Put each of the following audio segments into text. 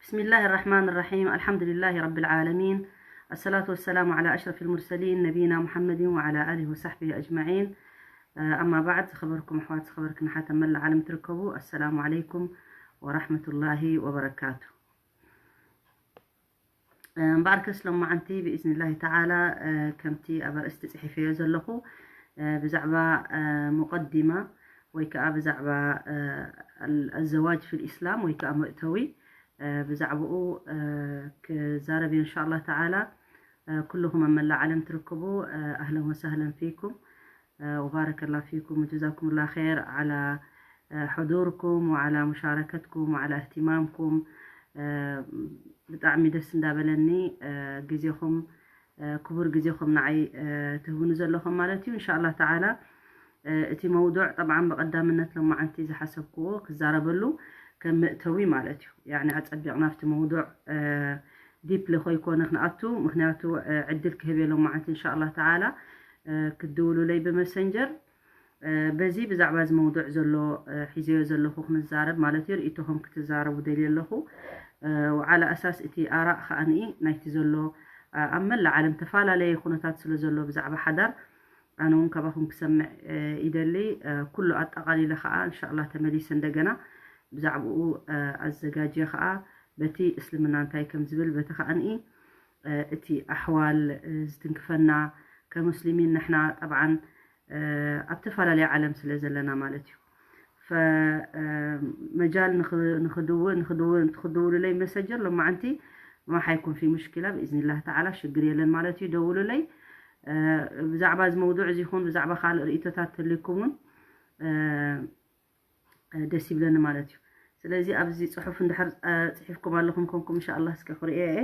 بسم الله الرحمن الرحيم. الحمد لله رب العالمين. الصلاة والسلام على أشرف المرسلين نبينا محمد وعلى آله وصحبه أجمعين. أما بعد، ዝኸበርኩም ኣሕዋት፣ ዝኸበርክን ሓተን መላእ ዓለም ትርከቡ፣ السلام عليكم ورحمة الله وبركاته. እምበኣርከስ ሎማዓንቲ ብኢዝኒላሂ ተዓላ፣ ከምቲ ኣብ ኣርእስቲ ጽሒፈዮ ዘለኹ፣ ብዛዕባ ሙቀዲማ ወይ ከዓ ብዛዕባ ኣዘዋጅ ፊል ኢስላም ወይ ከዓ መእተዊ፣ ብዛዕባኡ ክዛረብ እየ እንሻላ ተዓላ። ኩልኹም ኣብ መላእ ዓለም ትርከቡ፣ ኣህለን ወሳህለን ፊኩም። وبارك الله فيكم وجزاكم الله خير على حضوركم وعلى مشاركتكم وعلى اهتمامكم. ብጣዕሚ ደስ እንዳበለኒ ግዜኹም፣ ክቡር ግዜኹም ንዓይ ትህቡኒ ዘለኹም ማለት እዩ። እንሻላ ተዓላ እቲ መውዱዕ ጠብዓን ብቐዳምነት ሎማዓንቲ ዝሓሰብክዎ ክዛረበሉ ከም መእተዊ ማለት እዩ። ያኒ ኣጸቢቕና ኣብቲ መውዱዕ ዲፕሊ ኮይኮነ ክንኣቱ፣ ምክንያቱ ዕድል ክህብ እየ ሎማዓንቲ እንሻላ ተዓላ ክትድውሉለይ ብመሰንጀር። በዚ ብዛዕባ እዚ መውዱዕ ዘሎ ሒዘዮ ዘለኹ ክንዛረብ ማለት እዩ። ርእይቶኹም ክትዛረቡ ደልየ ኣለኹ። ወዓላ ኣሳስ እቲ ኣራእ ከኣኒ ናይቲ ዘሎ ኣብ መላእ ዓለም ተፈላለየ ኩነታት ስለ ዘሎ ብዛዕባ ሓዳር ኣነ እውን ካባኹም ክሰምዕ ይደሊ። ኩሉ ኣጠቓሊለ ከዓ እንሻላ ተመሊሰ እንደገና ብዛዕባኡ ኣዘጋጅየ ከዓ በቲ እስልምና እንታይ ከም ዝብል በቲ ከኣኒ እቲ ኣሕዋል ዝትንክፈና ከሙስሊሚን ንሕና ጠብዓን ኣብ ተፈላለየ ዓለም ስለ ዘለና ማለት እዩ። ፈመጃል ንክድውል ንክድውል ንክድውሉለይ መሰጀር ሎማዓንቲ ማሓይኩም ፊ ሙሽኪላ ብኢዝኒላህ ተዓላ ሽግር የለን ማለት እዩ። ደውሉለይ። ብዛዕባ እዚ መውዱዕ እዚ ይኹን ብዛዕባ ካልእ ርእይቶታት ተልይኩም እውን ደስ ይብለኒ ማለት እዩ። ስለዚ ኣብዚ ጽሑፍ እንድሕር ጽሒፍኩም ኣለኹም ኮንኩም እንሻላ እስከ ክርእዮ እየ።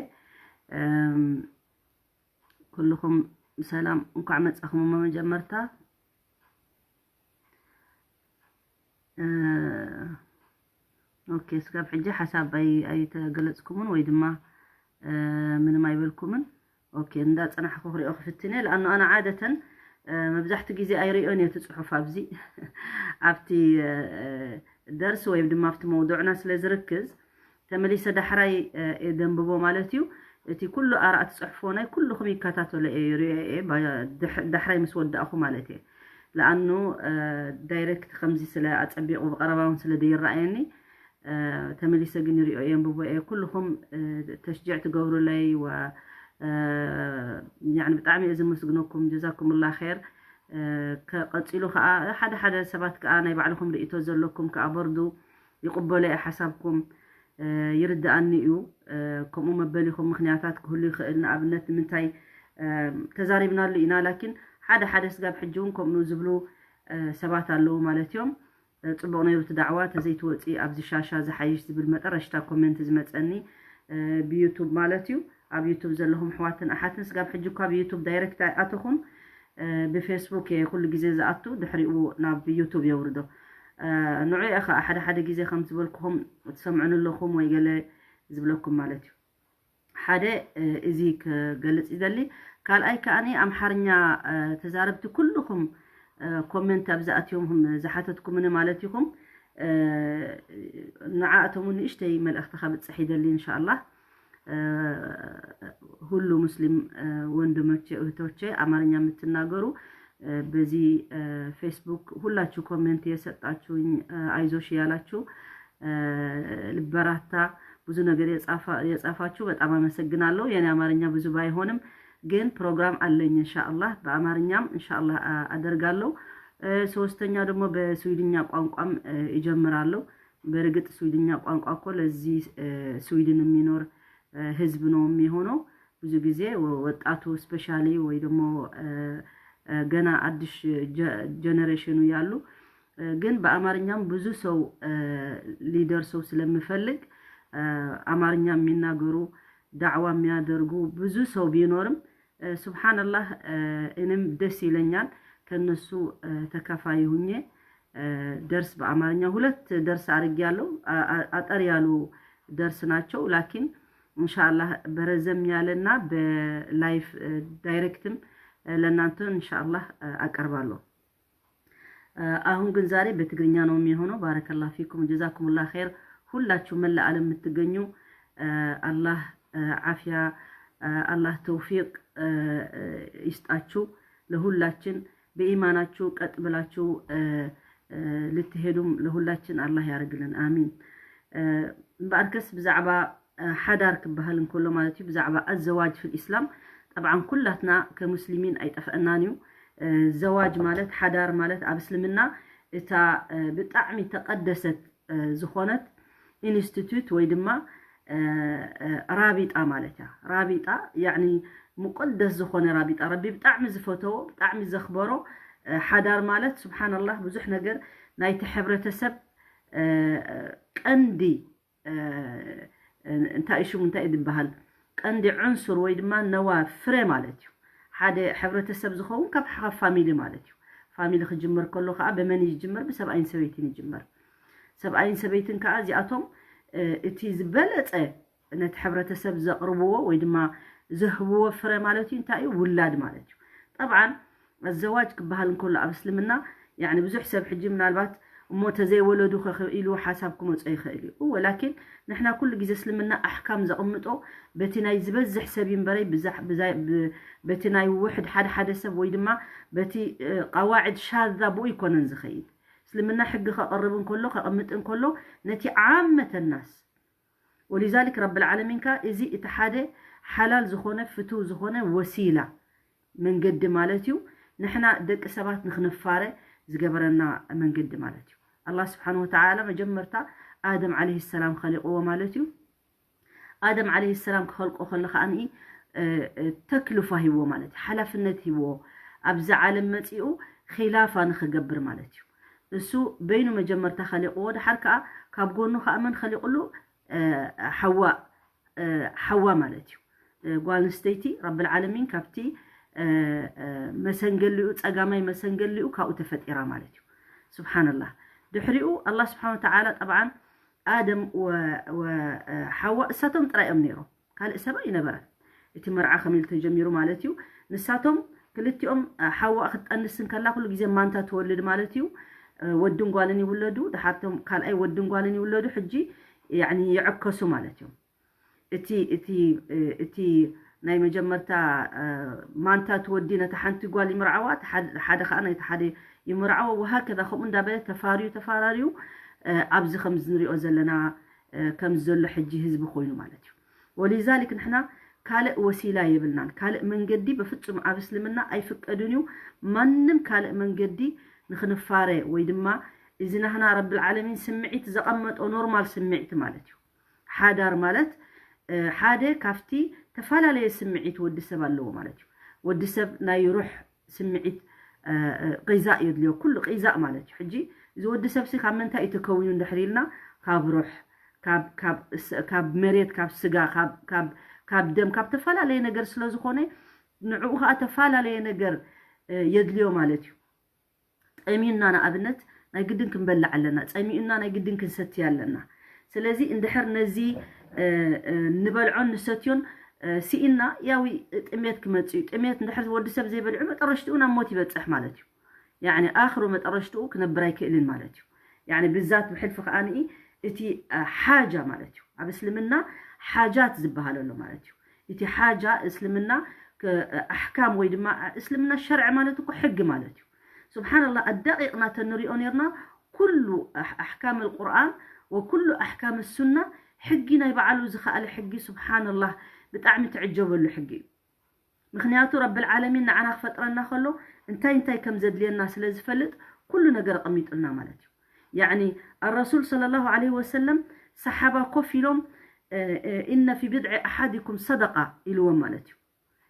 ኩልኹም ብሰላም እንኳዕ መጻኹም። እሞ መጀመርታ ኦኬ፣ ስጋብ ሕጂ ሓሳብ ኣይተገለጽኩምን ወይ ድማ ምንም ኣይበልኩምን። ኦኬ፣ እንዳጸናሕኩ ክሪኦ ክፍትን እየ። ለኣኑ ኣነ ዓደተን መብዛሕቲ ግዜ ኣይርእዮን እየ እቲ ጽሑፍ ኣብዚ ኣብቲ ደርሲ ወይ ድማ ኣብቲ መውዱዕና ስለ ዝርክዝ ተመሊሰ ዳሕራይ እየ ደንብቦ ማለት እዩ። እቲ ኩሉ ኣራእ ትጽሕፎ ናይ ኩልኹም ይከታተሎ እየ፣ ይሪኦ እየ፣ ዳሕራይ ምስ ወዳእኹ ማለት እየ። ለኣኑ ዳይሬክት ከምዚ ስለ ኣጸቢቑ ብቐረባ እውን ስለ ዘይረኣየኒ ተመሊሰ ግን ይሪኦ እየ፣ የንብቦ እየ። ኩልኹም ተሽጅዕ ትገብሩለይ ወ ያኒ ብጣዕሚ እየ ዘመስግነኩም፣ ጀዛኩምላ ኸይር። ቀጺሉ ከዓ ሓደ ሓደ ሰባት ከዓ ናይ ባዕልኹም ርእይቶ ዘለኩም ከዓ በርዱ ይቕበሎ እየ ሓሳብኩም፣ ይርድኣኒ እዩ። ከምኡ መበሊኹም ምኽንያታት ክህሉ ይኽእል። ንኣብነት ንምንታይ ተዛሪብናሉ ኢና፣ ላኪን ሓደ ሓደ ስጋብ ሕጂ እውን ከምኡ ዝብሉ ሰባት ኣለዉ ማለት እዮም። ጽቡቕ ነይሩ እቲ ዳዕዋ፣ ተዘይትወጺ ኣብዚ ሻሻ ዝሓይሽ ዝብል መጠረሽታ ኮሜንት ዝመጸኒ ብዩቱብ ማለት እዩ። ኣብ ዩቱብ ዘለኹም ኣሕዋትን ኣሓትን ስጋብ ሕጂ እኳ ብዩቱብ ዳይሬክት ኣይኣተኹን። ብፌስቡክ እየ ኩሉ ግዜ ዝኣቱ፣ ድሕሪኡ ናብ ዩቱብ የውርዶ። ንዑ እየ ከዓ ሓደ ሓደ ግዜ ከም ዝበልኩኹም ትሰምዑኒ ኣለኹም ወይ ገለ ዝብለኩም ማለት እዩ። ሓደ እዚ ክገልጽ ይደሊ። ካልኣይ ከኣኒ ኣምሓርኛ ተዛረብቲ ኩልኹም ኮሜንት ኣብ ዝኣትዮም ዝሓተትኩምኒ ማለት ኢኹም። ንዓኣቶም እውን ንእሽተይ መልእኽቲ ከብጽሕ ይደሊ እንሻላ። ሁሉ ሙስሊም ወንድሞቼ እህቶቼ ኣማርኛ የምትናገሩ በዚ ፌስቡክ ሁላችሁ ኮሜንት የሰጣችሁኝ አይዞሽ ያላችሁ ልበራታ ብዙ ነገር የጻፋችሁ በጣም አመሰግናለሁ። የኔ አማርኛ ብዙ ባይሆንም ግን ፕሮግራም አለኝ እንሻአላህ በአማርኛም እንሻአላህ አደርጋለሁ። ሶስተኛ ደግሞ በስዊድኛ ቋንቋም እጀምራለሁ። በእርግጥ ስዊድኛ ቋንቋ እኮ ለዚህ ስዊድን የሚኖር ህዝብ ነው የሚሆነው። ብዙ ጊዜ ወጣቱ ስፔሻሊ ወይ ደግሞ ገና አዲስ ጀነሬሽኑ ያሉ ግን በአማርኛም ብዙ ሰው ሊደርሰው ስለምፈልግ አማርኛ የሚናገሩ ዳዕዋ የሚያደርጉ ብዙ ሰው ቢኖርም ሱብሓነላህ እኔም ደስ ይለኛል ከነሱ ተካፋይ ሁኜ ደርስ በአማርኛ ሁለት ደርስ አድርጌያለሁ። አጠር ያሉ ደርስ ናቸው። ላኪን እንሻአላህ በረዘም ያለና በላይፍ ዳይሬክትም ለእናንተ እንሻአላህ አቀርባለሁ። አሁን ግን ዛሬ በትግርኛ ነው የሚሆነው። ባረከላህ ፊኩም ጀዛኩሙላህ ኸይር። ሁላችሁ መላ ዓለም የምትገኙ አላህ ዓፍያ፣ አላህ ተውፊቅ ይስጣችሁ ለሁላችን። በኢማናችሁ ቀጥ ብላችሁ ልትሄዱም ለሁላችን አላህ ያርግልን፣ አሚን። እምበኣርከስ ብዛዕባ ሓዳር ክበሃል እንከሎ ማለት እዩ፣ ብዛዕባ ኣዘዋጅ ፊል ኢስላም፣ ጠብዓን ኩላትና ከሙስሊሚን ኣይጠፍአናን እዩ። ዘዋጅ ማለት፣ ሓዳር ማለት ኣብ እስልምና እታ ብጣዕሚ ተቀደሰት ዝኾነት ኢንስቲትዩት ወይ ድማ ራቢጣ ማለት እያ። ራቢጣ ያኒ ሙቀደስ ዝኾነ ራቢጣ፣ ረቢ ብጣዕሚ ዝፈተዎ፣ ብጣዕሚ ዘኽበሮ። ሓዳር ማለት ስብሓንላህ ብዙሕ ነገር ናይቲ ሕብረተሰብ ቀንዲ እንታይ እዩ ሽሙ እንታይ እዩ ዝበሃል፣ ቀንዲ ዕንሱር ወይ ድማ ነዋ ፍረ ማለት እዩ። ሓደ ሕብረተሰብ ዝኸውን ካብ ሓ ፋሚሊ ማለት እዩ። ፋሚሊ ክጅመር ከሎ ከዓ ብመን እዩ ዝጅመር? ብሰብኣይን ሰበይትን ይጅመር። ሰብኣይን ሰበይትን ከዓ እዚኣቶም እቲ ዝበለፀ ነቲ ሕብረተሰብ ዘቕርብዎ ወይ ድማ ዘህብዎ ፍረ ማለት እዩ እንታይ እዩ? ውላድ ማለት እዩ። ጠብዓን ኣዘዋጅ ክበሃል እንከሎ ኣብ እስልምና ያኒ ብዙሕ ሰብ ሕጂ ምናልባት እሞ ተዘይወለዱ ከ ኢሉ ሓሳብ ክመጾ ይኽእል እዩ። እወ፣ ላኪን ንሕና ኩሉ ግዜ እስልምና ኣሕካም ዘቕምጦ በቲ ናይ ዝበዝሕ ሰብ እዩ እምበረይ ብዛሕ-፣ ብዛ-፣ ብ-፣ በቲ ናይ ውሕድ ሓደ ሓደ ሰብ ወይ ድማ በቲ እ፣ ቀዋዕድ ሻዛ ብኡ ይኮነን ዝኸይድ። እስልምና ሕጊ ከቕርብ እንከሎ ከቕምጥ እንከሎ ነቲ ዓመተ ናስ ወሊዛሊክ ረብል ዓለሚን ከኣ እዚ እቲ ሓደ ሓላል ዝኾነ ፍትው ዝኾነ ወሲላ መንገዲ ማለት እዩ። ንሕና ደቂ ሰባት ንክንፋረ ዝገበረና መንገዲ ማለት እዩ። ኣላህ ስብሓን ወተዓላ መጀመርታ ኣደም ዓለይሂ ሰላም ኸሊቕዎ ማለት እዩ። ኣደም ዓለይሂ ሰላም ክኸልቆ ከሎ ከኣ ተክልፋ ሂብዎ ማለት እዩ፣ ሓላፍነት ሂብዎ። ኣብዚ ዓለም መፂኡ ኺላፋ ንክገብር ማለት እዩ። እሱ በይኑ መጀመርታ ኸሊቕዎ፣ ድሓር ከኣ ካብ ጎኑ ከኣ መን ኸሊቕሉ? ሓዋ፣ ሓዋ ማለት እዩ። ጓል ኣንስተይቲ ረብል ዓለሚን ካብቲ መሰንገሊኡ፣ ጸጋማይ መሰንገሊኡ ካብኡ ተፈጢራ ማለት እዩ። ስብሓንላህ። ድሕሪኡ ኣላህ ስብሓን ወተዓላ ጠብዓን ኣደም ወ-፣ ወ-፣ ሓዋ እሳቶም ጥራይ እዮም ነይሮም፣ ካልእ ሰብ ኣይነበረን። እቲ መርዓ ከም ኢሉ ተጀሚሩ ማለት እዩ። ንሳቶም ክልቲኦም፣ ሓዋ ክትጠንስ እንከላ ኩሉ ግዜ ማንታ ትወልድ ማለት እዩ። ወድን ጓልን ይውለዱ፣ ድሓርቶም ካልኣይ ወድን ጓልን ይውለዱ። ሕጂ ያኒ ይዕከሱ ማለት እዮም። እቲ፣ እቲ፣ እቲ ናይ መጀመርታ ማንታ ትወዲ ነታ ሓንቲ ጓል ይምርዓዋ፣ እቲ ሓደ፣ ሓደ ከዓ ነቲ ሓደ ይምርዓዎ፣ ወሃከዛ ከምኡ እንዳበለ ተፋርዩ ተፋራርዩ ኣብዚ ከምዚ ንሪኦ ዘለና ከምዚ ዘሎ ሕጂ ህዝቢ ኮይኑ ማለት እዩ። ወሊዛሊክ ንሕና ካልእ ወሲላ የብልናን፣ ካልእ መንገዲ በፍጹም ኣብ እስልምና ኣይፍቀድን እዩ። ማንም ካልእ መንገዲ ንክንፋረ ወይ ድማ እዚ ናህና ረብል ዓለሚን ስምዒት ዘቐመጦ ኖርማል ስምዒት ማለት እዩ። ሓዳር ማለት ሓደ ካብቲ ተፈላለየ ስምዒት ወዲ ሰብ ኣለዎ ማለት እዩ። ወዲ ሰብ ናይ ሩሕ ስምዒት ቂዛእ የድልዮ፣ ኩሉ ቂዛእ ማለት እዩ። ሕጂ እዚ ወዲ ሰብሲ ካብ ምንታይ እዩ ተከዊኑ እንድሕር ኢልና፣ ካብ ሩሕ፣ ካብ፣ ካብ ስ-፣ ካብ መሬት፣ ካብ ስጋ፣ ካብ፣ ካብ፣ ካብ ደም፣ ካብ ተፈላለየ ነገር ስለ ዝኾነ ንዕኡ ከዓ ተፈላለየ ነገር የድልዮ ማለት እዩ። ጠሚዩና ንኣብነት ናይ ግድን ክንበልዕ ኣለና፣ ጸሚኡና ናይ ግድን ክንሰትይ ኣለና። ስለዚ እንድሕር ነዚ ንበልዖን ንሰትዮን ስኢና ያዊ ጥሜት ክመጽእ እዩ። ጥሜት እንድሕር ወዲ ሰብ ዘይበልዑ መጠረሽትኡ ናብ ሞት ይበጽሕ ማለት እዩ። ያኒ ኣኽሩ መጠረሽትኡ ክነብር ኣይክእልን ማለት እዩ። ያኒ ብዛት ብሕልፊ ከኣ እቲ ሓጃ ማለት እዩ። ኣብ እስልምና ሓጃት ዝበሃል ኣሎ ማለት እዩ። እቲ ሓጃ እስልምና ኣሕካም ወይ ድማ እስልምና ሸርዒ ማለት እኮ ሕጊ ማለት እዩ። ስብሓንላህ ኣዳቂቕና ተንሪኦ ነርና ኩሉ ኣሕካም ቁርኣን ወኩሉ ኣሕካም ሱና ሕጊ ናይ በዓሉ ዝኸኣለ ሕጊ ስብሓንላህ ብጣዕሚ ትዕጀበሉ ሕጊ እዩ። ምክንያቱ ረብል ዓለሚን ንዓና ክፈጥረና ከሎ እንታይ እንታይ ከም ዘድልየና ስለ ዝፈልጥ ኩሉ ነገር ኣቐሚጡልና ማለት እዩ። ያኒ ኣረሱል ሰለላሁ ዓለይሂ ወሰለም ሰሓባ ኮፍ ኢሎም ኢነ ፊ ብድዒ ኣሓዲኩም ሰደቃ ኢልዎም ማለት እዩ።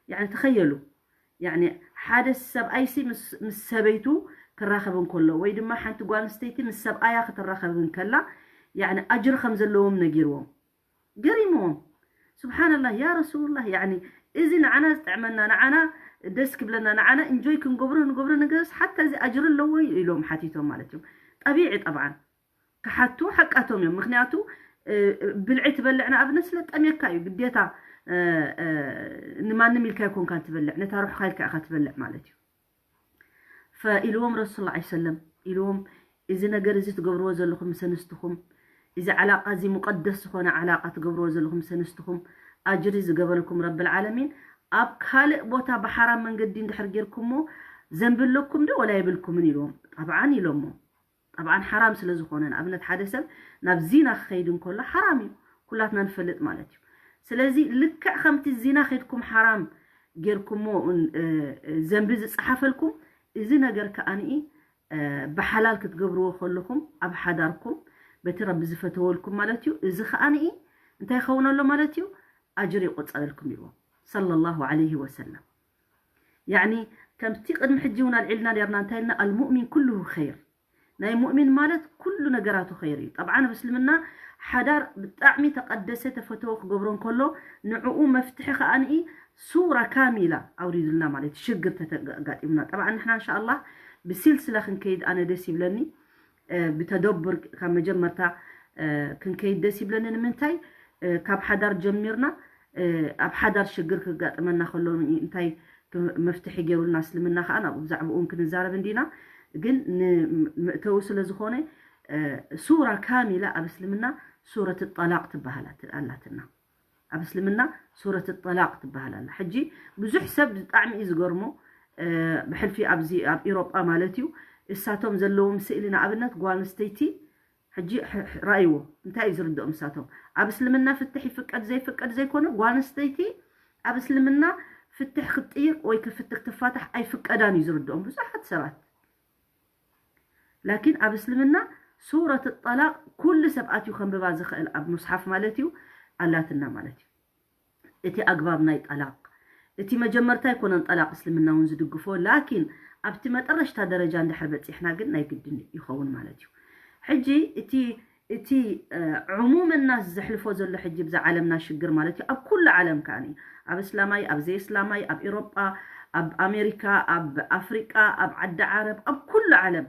ያኒ ተኸየሉ ያኒ ሓደ ሰብኣይሲ ምስ፣ ምስ ሰበይቱ ክራኸብ እንከሎ ወይ ድማ ሓንቲ ጓል ኣንስተይቲ ምስ ሰብኣያ ክትራኸብ እንከላ ያኒ ኣጅሪ ከም ዘለዎም ነጊርዎም። ገሪምዎም። ስብሓንላህ ያ ረሱሉላህ፣ ያኒ እዚ ንዓና ዝጥዕመና፣ ንዓና ደስ ክብለና፣ ንዓና እንጆይ ክንገብሮ ንገብሮ ነገርስ ሓታ እዚ ኣጅሪ ኣለዎ ኢሎም ሓቲቶም ማለት እዮም። ጠቢዒ ጠብዓን ክሓቱ ሓቃቶም እዮም። ምክንያቱ ብልዒ ትበልዕ ንኣብነት ስለ ጠምየካ እዩ ግዴታ ንማንም ኢልካ ይኮንካ ትበልዕ፣ ነታ ሩሕካ ኢልካ ኢኻ ትበልዕ ማለት እዩ። ፈኢልዎም ረሱል ላ ሰለም ኢልዎም፣ እዚ ነገር እዚ ትገብርዎ ዘለኹም ምስ ኣንስትኹም እዚ ዓላቃ እዚ ሙቀደስ ዝኾነ ዓላቃ ትገብርዎ ዘለኹም ሰንስትኹም ኣጅሪ ዝገበረልኩም ረብል ዓለሚን። ኣብ ካልእ ቦታ ብሓራም መንገዲ እንድሕር ጌርኩሞ ዘንቢ ኣለኩም ዶ ወላ የብልኩምን ኢልዎም። ጠብዓን ኢሎሞ። ጠብዓን ሓራም ስለ ዝኾነ፣ ንኣብነት ሓደ ሰብ ናብ ዚና ክኸይድ እንከሎ ሓራም እዩ፣ ኩላትና ንፈልጥ ማለት እዩ። ስለዚ ልክዕ ከምቲ ዚና ከይድኩም ሓራም ጌርኩሞ ዘንቢ ዝጸሓፈልኩም፣ እዚ ነገር ከኣንኢ ብሓላል ክትገብርዎ ከለኹም ኣብ ሓዳርኩም በቲ ረቢ ዝፈተወልኩም ማለት እዩ። እዚ ከኣንኢ እንታይ ይኸውን ኣሎ ማለት እዩ? ኣጅር ይቆጸረልኩም ይዎ ሰለላሁ ዐለይሂ ወሰለም። ያዕኒ ከምቲ ቅድሚ ሕጂ እውን ኣልዒልና ነርና እንታይ ኢልና? ኣልሙእሚን ኩሉሁ ኸይር። ናይ ሙእሚን ማለት ኩሉ ነገራቱ ኸይር እዩ። ጠብዓን ኣብ እስልምና ሓዳር ብጣዕሚ ተቐደሰ ተፈተወ ክገብሮ እንከሎ ንዕኡ መፍትሒ ከኣንኢ ሱራ ካሚላ ኣውሪዱልና ማለት ሽግር ተተጋጢሙና። ጠብዓን ንሕና እንሻ ኣላህ ብሲልስላ ክንከይድ ኣነ ደስ ይብለኒ። ብተደብር ካብ መጀመርታ ክንከይድ ደስ ይብለኒ። ንምንታይ? ካብ ሓዳር ጀሚርና ኣብ ሓዳር ሽግር ክጋጥመና ከሎ እንታይ መፍትሒ ገይሩልና እስልምና ከዓ ናብኡ ብዛዕባኡ እውን ክንዛረብ እንዲና። ግን ንምእተዊ ስለ ዝኾነ ሱራ ካሚላ ኣብ እስልምና ሱረት ጠላቅ ትበሃል ኣላትና። ኣብ እስልምና ሱረት ጠላቅ ትበሃል ኣላ። ሕጂ ብዙሕ ሰብ ብጣዕሚ እዩ ዝገርሞ። ብሕልፊ ኣብዚ ኣብ ኢሮጳ ማለት እዩ እሳቶም ዘለዎም ስእሊ ንኣብነት ጓል ኣንስተይቲ ሕጂ ራእይዎ እንታይ እዩ ዝርድኦም እሳቶም። ኣብ እስልምና ፍትሕ ይፍቀድ ዘይፍቀድ ዘይኮነ ጓል ኣንስተይቲ ኣብ እስልምና ፍትሕ ክትጥይቅ ወይ ክትፋታሕ ኣይፍቀዳን እዩ ዝርድኦም ብዙሓት ሰባት። ላኪን ኣብ እስልምና ሱረት ጠላቅ ኩሉ ሰብ ኣትዩ ከንብባ ዝኽእል ኣብ ሙስሓፍ ማለት እዩ ኣላትና ማለት እዩ። እቲ ኣግባብ ናይ ጠላቅ እቲ መጀመርታ ኣይኮነን ጠላቅ እስልምና እውን ዝድግፎ። ላኪን ኣብቲ መጠረሽታ ደረጃ እንድሕር በፂሕና ግን ናይ ግድን ይኸውን ማለት እዩ። ሕጂ እቲ እቲ ዕሙም ናስ ዘሕልፎ ዘሎ ሕጂ ብዛ ዓለምና ሽግር ማለት እዩ ኣብ ኩሉ ዓለም ከኣ ኣብ እስላማይ ኣብ ዘይእስላማይ ኣብ ኤሮጳ ኣብ ኣሜሪካ ኣብ ኣፍሪቃ ኣብ ዓዲ ዓረብ ኣብ ኩሉ ዓለም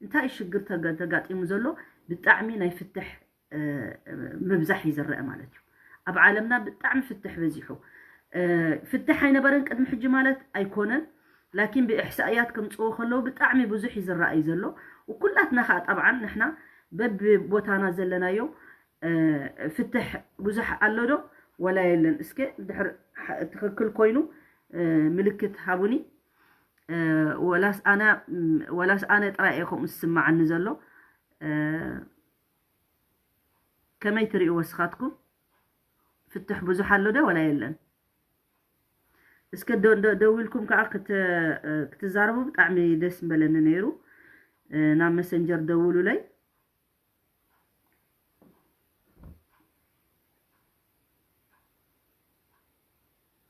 እንታይ ሽግር ተጋጢሙ ዘሎ ብጣዕሚ ናይ ፍትሕ ምብዛሕ እዩ ዝረአ ማለት እዩ። ኣብ ዓለምና ብጣዕሚ ፍትሕ በዚሑ። ፍትሕ ኣይነበረን ቅድሚ ሕጂ ማለት ኣይኮነን። ላኪን ብእሕሳእያት ከምፅዎ ከለዉ ብጣዕሚ ብዙሕ እዩ ዝረኣይ ዘሎ። ኩላትና ከዓ ጠብዓን ንሕና በብቦታና ዘለናዮ ፍትሕ ብዙሕ ኣሎ ዶ ወላ የለን? እስከ ድሕር ትክክል ኮይኑ ምልክት ሃቡኒ። ወላስ ኣነ ወላስ ኣነ ጥራይ እየ ከምኡ ዝስማዓኒ ዘሎ? ከመይ ትርእይዎ ስኻትኩም? ፍትሕ ብዙሕ ኣሎ ዶ ወላ የለን? እስከ ደው ኢልኩም ከዓ ክትዛረቡ ብጣዕሚ ደስ ምበለኒ ነይሩ። ናብ መሰንጀር ደውሉለይ።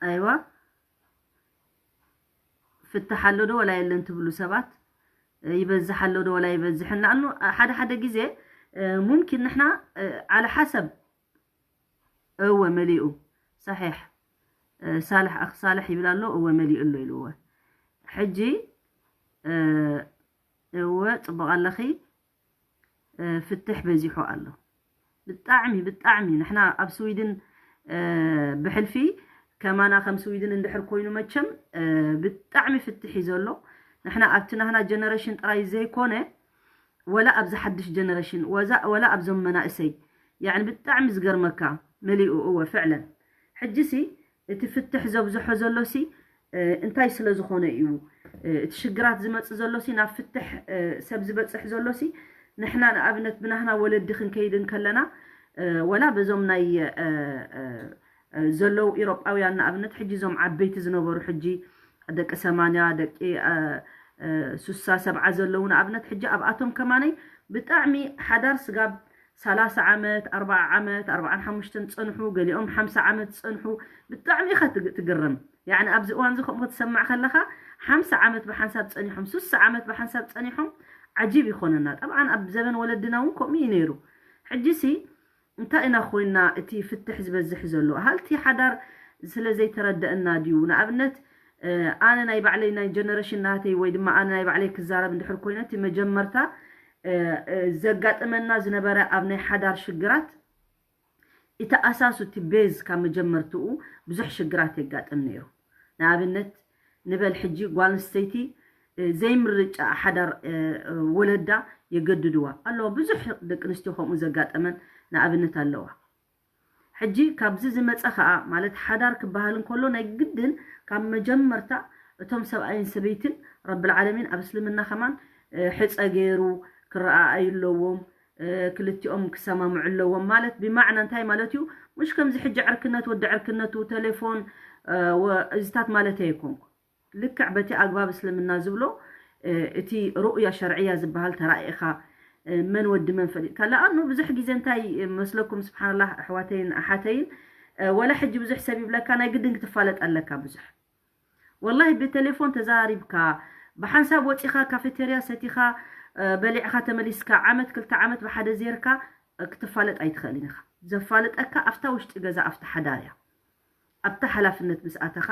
ኣይዋ ፍትሕ ኣሎ ዶ ወላ የለን ትብሉ ሰባት፣ ይበዝሕ ኣሎ ዶ ወላ ይበዝሕን? ንኣኑ ሓደ ሓደ ግዜ ሙምኪን ንሕና ዓለ ሓሰብ እወ መሊኡ ሳሒሕ ሳልሕ ኣኽ ሳልሕ ይብል ኣሎ። እወ መሊኡ ኣሎ ኢልዎ። ሕጂ እወ ፅቡቕ ኣለኺ። ፍትሕ በዚሑ ኣሎ። ብጣዕሚ ብጣዕሚ ንሕና ኣብ ስዊድን ብሕልፊ ከማና ከም ስዊድን እንድሕር ኮይኑ መቸም ብጣዕሚ ፍትሕ እዩ ዘሎ። ንሕና ኣብቲ ናህና ጀነሬሽን ጥራይ ዘይኮነ ወላ ኣብዚ ሓድሽ ጀነሬሽን ወላ ኣብዞም መናእሰይ ያዕኒ ብጣዕሚ ዝገርመካ መሊኡ እወ ፍዕለን ሕጂሲ እቲ ፍትሕ ዘብዝሖ ዘሎሲ እንታይ ስለ ዝኾነ እዩ እቲ ሽግራት ዝመጽእ ዘሎሲ ናብ ፍትሕ ሰብ ዝበጽሕ ዘሎሲ ንሕና ንኣብነት ብናህና ወለዲ ክንከይድ እንከለና ወላ በዞም ናይ ዘለዉ ኢሮጳውያን ንኣብነት ሕጂ እዞም ዓበይቲ ዝነበሩ ሕጂ ደቂ ሰማንያ ደቂ ሱሳ ሰብዓ ዘለዉ ንኣብነት ሕጂ ኣብኣቶም ከማነይ ብጣዕሚ ሓዳር ስጋብ ሰላሳ ዓመት ኣርባዓ ዓመት ኣርባዓን ሓሙሽተን ዝፀንሑ ገሊኦም ሓምሳ ዓመት ዝፀንሑ ብጣዕሚ ኢኻ ትግረም። ያዕኒ ኣብዚ እዋን እዚ ከምኡ ክትሰምዕ ከለኻ ሓምሳ ዓመት ብሓንሳብ ፀኒሖም ሱሳ ዓመት ብሓንሳብ ፀኒሖም ዓጂብ ይኾነና። ጠብዓን ኣብ ዘበን ወለድና እውን ከምኡ እዩ ነይሩ። ሕጂሲ እንታይ ኢና ኮይና እቲ ፍትሕ ዝበዝሕ ዘሎ ሃልቲ ሓዳር ስለ ዘይተረደአና ድዩ? ንኣብነት ኣነ ናይ ባዕለይ ናይ ጀነሬሽን ናተይ ወይ ድማ ኣነ ናይ ባዕለይ ክዛረብ እንድሕር ኮይነ እቲ መጀመርታ ዘጋጥመና ዝነበረ ኣብ ናይ ሓዳር ሽግራት እቲ ኣሳሱ እቲ ቤዝ ካብ መጀመርትኡ ብዙሕ ሽግራት የጋጥም ነይሩ። ንኣብነት ንበል ሕጂ ጓል ኣንስተይቲ ዘይምርጫ ሓዳር ወለዳ የገድድዋ ኣለዎ። ብዙሕ ደቂ ኣንስትዮ ከምኡ ዘጋጠመን ንኣብነት ኣለዋ። ሕጂ ካብዚ ዝመፀ ከዓ ማለት ሓዳር ክበሃል እንከሎ ናይ ግድን ካብ መጀመርታ እቶም ሰብኣይን ሰበይትን ረብል ዓለሚን ኣብ እስልምና ከማን ሕፀ ገይሩ ክረኣኣዩ ኣለዎም። ክልቲኦም ክሰማምዑ ኣለዎም ማለት ብማዕና እንታይ ማለት እዩ? ሙሽ ከምዚ ሕጂ ዕርክነት ወዲ ዕርክነቱ ቴሌፎን እዚታት ማለት ኣይኮንኩ። ልክዕ በቲ ኣግባብ እስልምና ዝብሎ እቲ ሩእያ ሸርዕያ ዝበሃል ተራኢኻ መን ወዲ መን ፈሊጥካ። ለኣኑ ብዙሕ ግዜ እንታይ መስለኩም ስብሓንላህ ኣሕዋተይን ኣሓተይን፣ ወላ ሕጂ ብዙሕ ሰብ ይብለካ ናይ ግድን ክትፋለጥ ኣለካ ብዙሕ። ወላሂ ብቴሌፎን ተዛሪብካ ብሓንሳብ ወፂኻ ካፌቴርያ ሰቲኻ በሊዕኻ ተመሊስካ ዓመት ክልተ ዓመት ብሓደ ዜርካ ክትፋለጥ ኣይትኽእልን ኢኻ። ዘፋልጠካ ኣብታ ውሽጢ ገዛ ኣብታ ሓዳር እያ። ኣብታ ሓላፍነት ምስ ኣተኻ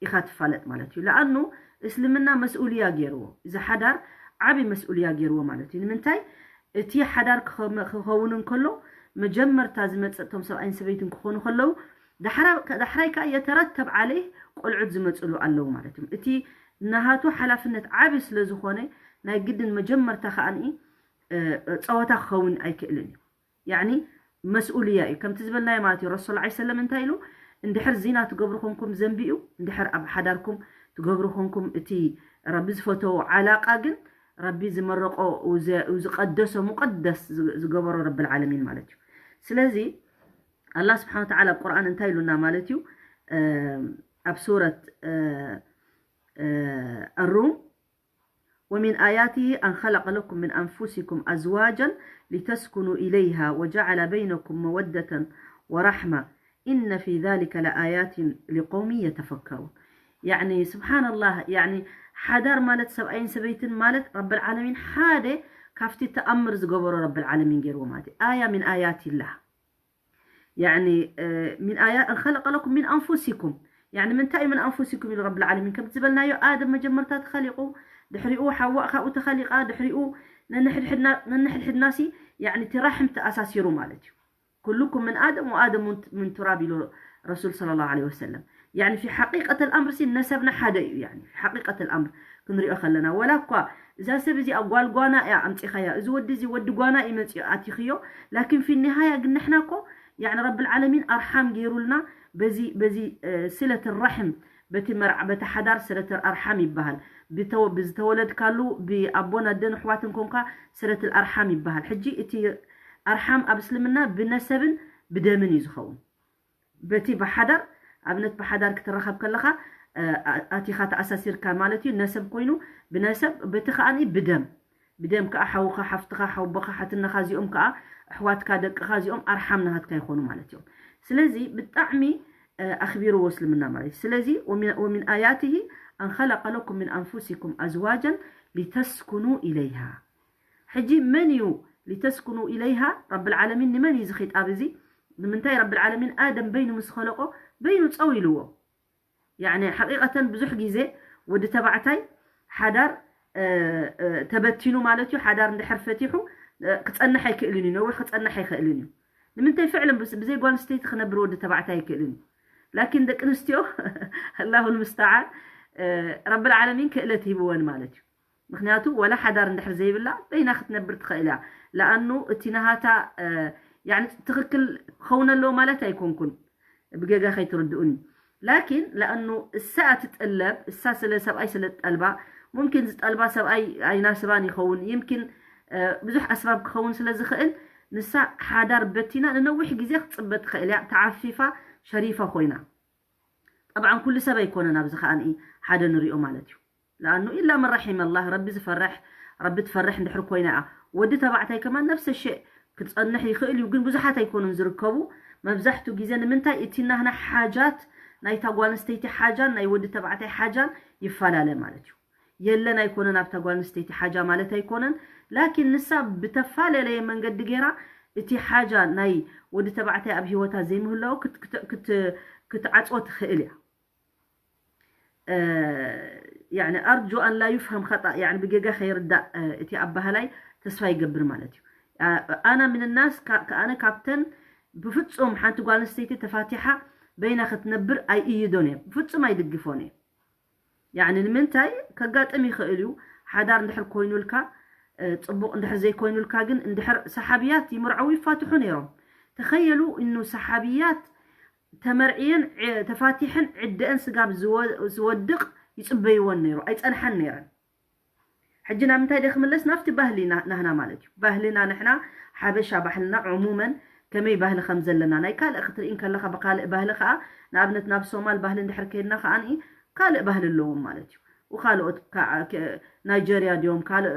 ኢኻ ትፋለጥ ማለት እዩ። ለኣኑ እስልምና መስኡልያ ገይርዎ፣ እዚ ሓዳር ዓብዪ መስኡልያ ገይርዎ ማለት እዩ። ንምንታይ እቲ ሓዳር ክኸም- ክኸውን እንከሎ መጀመርታ ዝመፅእ እቶም ሰብኣይን ሰበይትን ክኾኑ ከለዉ ዳሕራ- ዳሕራይ ከዓ የተረተብ ዓለይህ ቆልዑት ዝመፅሉ ኣለዉ ማለት እዩ። እቲ ናሃቱ ሓላፍነት ዓብዪ ስለ ዝኾነ ናይ ግድን መጀመርታ ከዓኒ እ፣ ፀወታ ክኸውን ኣይክእልን እዩ። ያኒ መስኡልያ እዩ ከምቲ ዝበልናዮ ማለት እዩ። ረሱል ላ ሰለም እንታይ ኢሉ? እንድሕር ዚና ትገብሩ ኮንኩም ዘንቢ እዩ። እንድሕር ኣብ ሓዳርኩም ትገብሩ ኮንኩም እቲ ረቢ ዝፈተዎ ዓላቃ ግን ረቢ ዝመረቆ ዝቀደሶ ሙቀደስ ዝገበሮ ረብል ዓለሚን ማለት እዩ። ስለዚ ኣላህ ስብሓን ወተዓላ ኣብ ቁርኣን እንታይ ኢሉና ማለት እዩ? ኣብ ሱረት ኣሩም ومن آياته أن خلق لكم من أنفسكم أزواجا لتسكنوا إليها وجعل بينكم مودة ورحمة إن في ذلك لآيات لقوم يتفكرون. يعني سبحان الله، يعني ሓዳር ማለት ሰብኣይን ሰበይትን ማለት ረብል ዓለሚን ሓደ ካብቲ ተኣምር ዝገበሮ ረብል ዓለሚን ገይርዎ ማለት እዩ። ኣያ ምን ኣያት ላህ። ያኒ ምን ኣያ እንኸለቀ ለኩም ምን ኣንፉሲኩም። ያኒ ምንታይ እዩ ምን ኣንፉሲኩም ኢሉ ረብል ዓለሚን? ከም ዝበልናዮ ኣደም መጀመርታ ተኸሊቁ፣ ድሕሪኡ ሓዋእ ካብኡ ተኸሊቃ፣ ድሕሪኡ ነንሕድሕድና- ነንሕድሕድናሲ ያኒ እቲ ራሕም ተኣሳሲሩ ማለት እዩ። ኩሉኩም ምን ኣደም ወኣደም ምን ቱራብ ኢሉ ረሱል ሰለላሁ ዐለይሂ ወሰለም። ያኒ ፊ ሓቂቀት ኣልኣምር ሲ ነሰብና ሓደ እዩ። ያኒ ፊ ሓቂቀት ኣልኣምር ክንሪኦ ከለና ወላ እኳ እዛ ሰብ እዚኣ ጓል ጓና እያ ኣምፂኻያ፣ እዚ ወዲ እዚ ወዲ ጓና እዩ መፂኡ ኣቲኽዮ፣ ላኪን ፊ ኒሃያ ግን ንሕና እኮ ያኒ ረብል ዓለሚን ኣርሓም ገይሩልና በዚ በዚ ስለት ራሕም በቲ መርዓ በቲ ሓዳር ስለት ኣርሓም ይበሃል። ብተወ- ብዝተወለድካሉ ብኣቦን ኣደን ኣሕዋትን ኮንካ ስለት ኣርሓም ይበሃል። ሕጂ እቲ ኣርሓም ኣብ እስልምና ብነሰብን ብደምን እዩ ዝኸውን። በቲ ብሓዳር ኣብነት ብሓዳር ክትረኸብ ከለኻ ኣቲኻ ተኣሳሲርካ ማለት እዩ። ነሰብ ኮይኑ ብነሰብ በቲ ከዓኒ ብደም ብደም ከዓ ሓውኻ ሓፍትኻ ሓውቦኻ ሓትነኻ እዚኦም ከዓ ኣሕዋትካ ደቅኻ እዚኦም ኣርሓም ናሃትካ ይኾኑ ማለት እዮም። ስለዚ ብጣዕሚ ኣኽቢርዎ እስልምና ማለት እዩ። ስለዚ ومن آياته أن خلق لكم من أنفسكم أزواجا لتسكنوا إليها። ሕጂ መን እዩ ሊተስኩኑ ኢለይሃ? ረብል ዓለሚን ንመን እዩ እዚ ኺጣብ እዚ? ንምንታይ ረብል ዓለሚን ኣደም በይኑ ምስ ኸለቆ በይኑ ፀው ኢልዎ? ያኒ ሓቂቀተን ብዙሕ ግዜ ወዲ ተባዕታይ ሓዳር ተበቲኑ ማለት እዩ። ሓዳር እንድሕር ፈቲሑ ክፀንሕ ኣይክእልን እዩ፣ ነዊሕ ክፀንሕ ኣይክእልን እዩ። ንምንታይ ፍዕልን ብዘይ ጓል ኣንስተይቲ ክነብር ወዲ ተባዕታይ ኣይክእልን እዩ። ላኪን ደቂ ኣንስትዮ ኣላሁ ልምስተዓን ረብል ዓለሚን ክእለት ሂብወን ማለት እዩ። ምክንያቱ ወላ ሓዳር እንድሕር ዘይብላ በይና ክትነብር ትኽእል እያ። ለኣኑ እቲ ናሃታ ትኽክል ክኸውን ኣለዎ ማለት ኣይኮንኩን፣ ብጌጋ ከይትርድኡኒ። ላኪን ለኣኑ እሳ ትጠለብ፣ እሳ ስለ ሰብኣይ ስለ ትጠልባ፣ ሙምኪን ዝጠልባ ሰብኣይ ኣይናስባን ይኸውን፣ ይምኪን ብዙሕ ኣስባብ ክኸውን ስለ ዝኽእል ንሳ ሓዳር በቲና ንነዊሕ ግዜ ክትፅበ ትኽእል እያ። ተዓፊፋ ሸሪፋ ኮይና። ጠብዓን ኩሉ ሰብ ኣይኮነን ኣብዚ ከዓኒ ሓደ ንሪኦ ማለት እዩ። ለኣኑ ኢላ ምን ረሒመ ኣላህ ረቢ ዝፈርሕ ረቢ ትፈርሕ እንድሕር ኮይና እያ። ወዲ ተባዕታይ ከማን ነፍሰ ሸእ ክፀንሕ ይኽእል እዩ፣ ግን ብዙሓት ኣይኮኑን ዝርከቡ። መብዛሕቱ ግዜ ንምንታይ እቲ ናህና ሓጃት ናይታ ጓል ኣንስተይቲ ሓጃን ናይ ወዲ ተባዕታይ ሓጃን ይፈላለ ማለት እዩ። የለን ኣይኮነን ኣብታ ጓል ኣንስተይቲ ሓጃ ማለት ኣይኮነን። ላኪን ንሳ ብተፈላለየ መንገዲ ገይራ እቲ ሓጃ ናይ ወዲ ተባዕታይ ኣብ ሂወታ ዘይምህላው ክትዓፅዎ ትኽእል እያ። ያኒ ኣርጁ ኣን ላ ዩፍሀም ኸጣእ፣ ያኒ ብጌጋ ከይርዳእ እቲ ኣባህላይ ተስፋ ይገብር ማለት እዩ። ኣና ምን ናስ፣ ኣነ ካብተን ብፍፁም ሓንቲ ጓል ኣንስተይቲ ተፋቲሓ በይና ክትነብር ኣይእይዶን እየ፣ ብፍፁም ኣይድግፎን እየ። ያኒ ንምንታይ ከጋጥም ይኽእል እዩ፣ ሓዳር እንድሕር ኮይኑልካ ፅቡቕ እንድሕር ዘይኮይኑልካ ግን እንድሕር ሰሓብያት ይምርዐው ይፋትሑ ነይሮም። ተኸየሉ እኑ ሰሓብያት ተመርዕየን ተፋቲሐን ዕደአን ስጋብ ዝወድቕ ይፅበይወን ነይሩ ኣይፀንሐን ነይረን። ሕጂ ናብ ምንታይ ደ ክምለስ ናብቲ ባህሊ ናህና ማለት እዩ። ባህልና ንሕና ሓበሻ ባህልና ዕሙመን ከመይ ባህሊ ከም ዘለና ናይ ካልእ ክትርኢ ከለኻ ብካልእ ባህሊ ከዓ ንኣብነት ናብ ሶማል ባህሊ እንድሕር ከይድና ከዓ ካልእ ባህሊ ኣለዎም ማለት እዩ። ካልኦት ናይጀርያ ድዮም ካልእ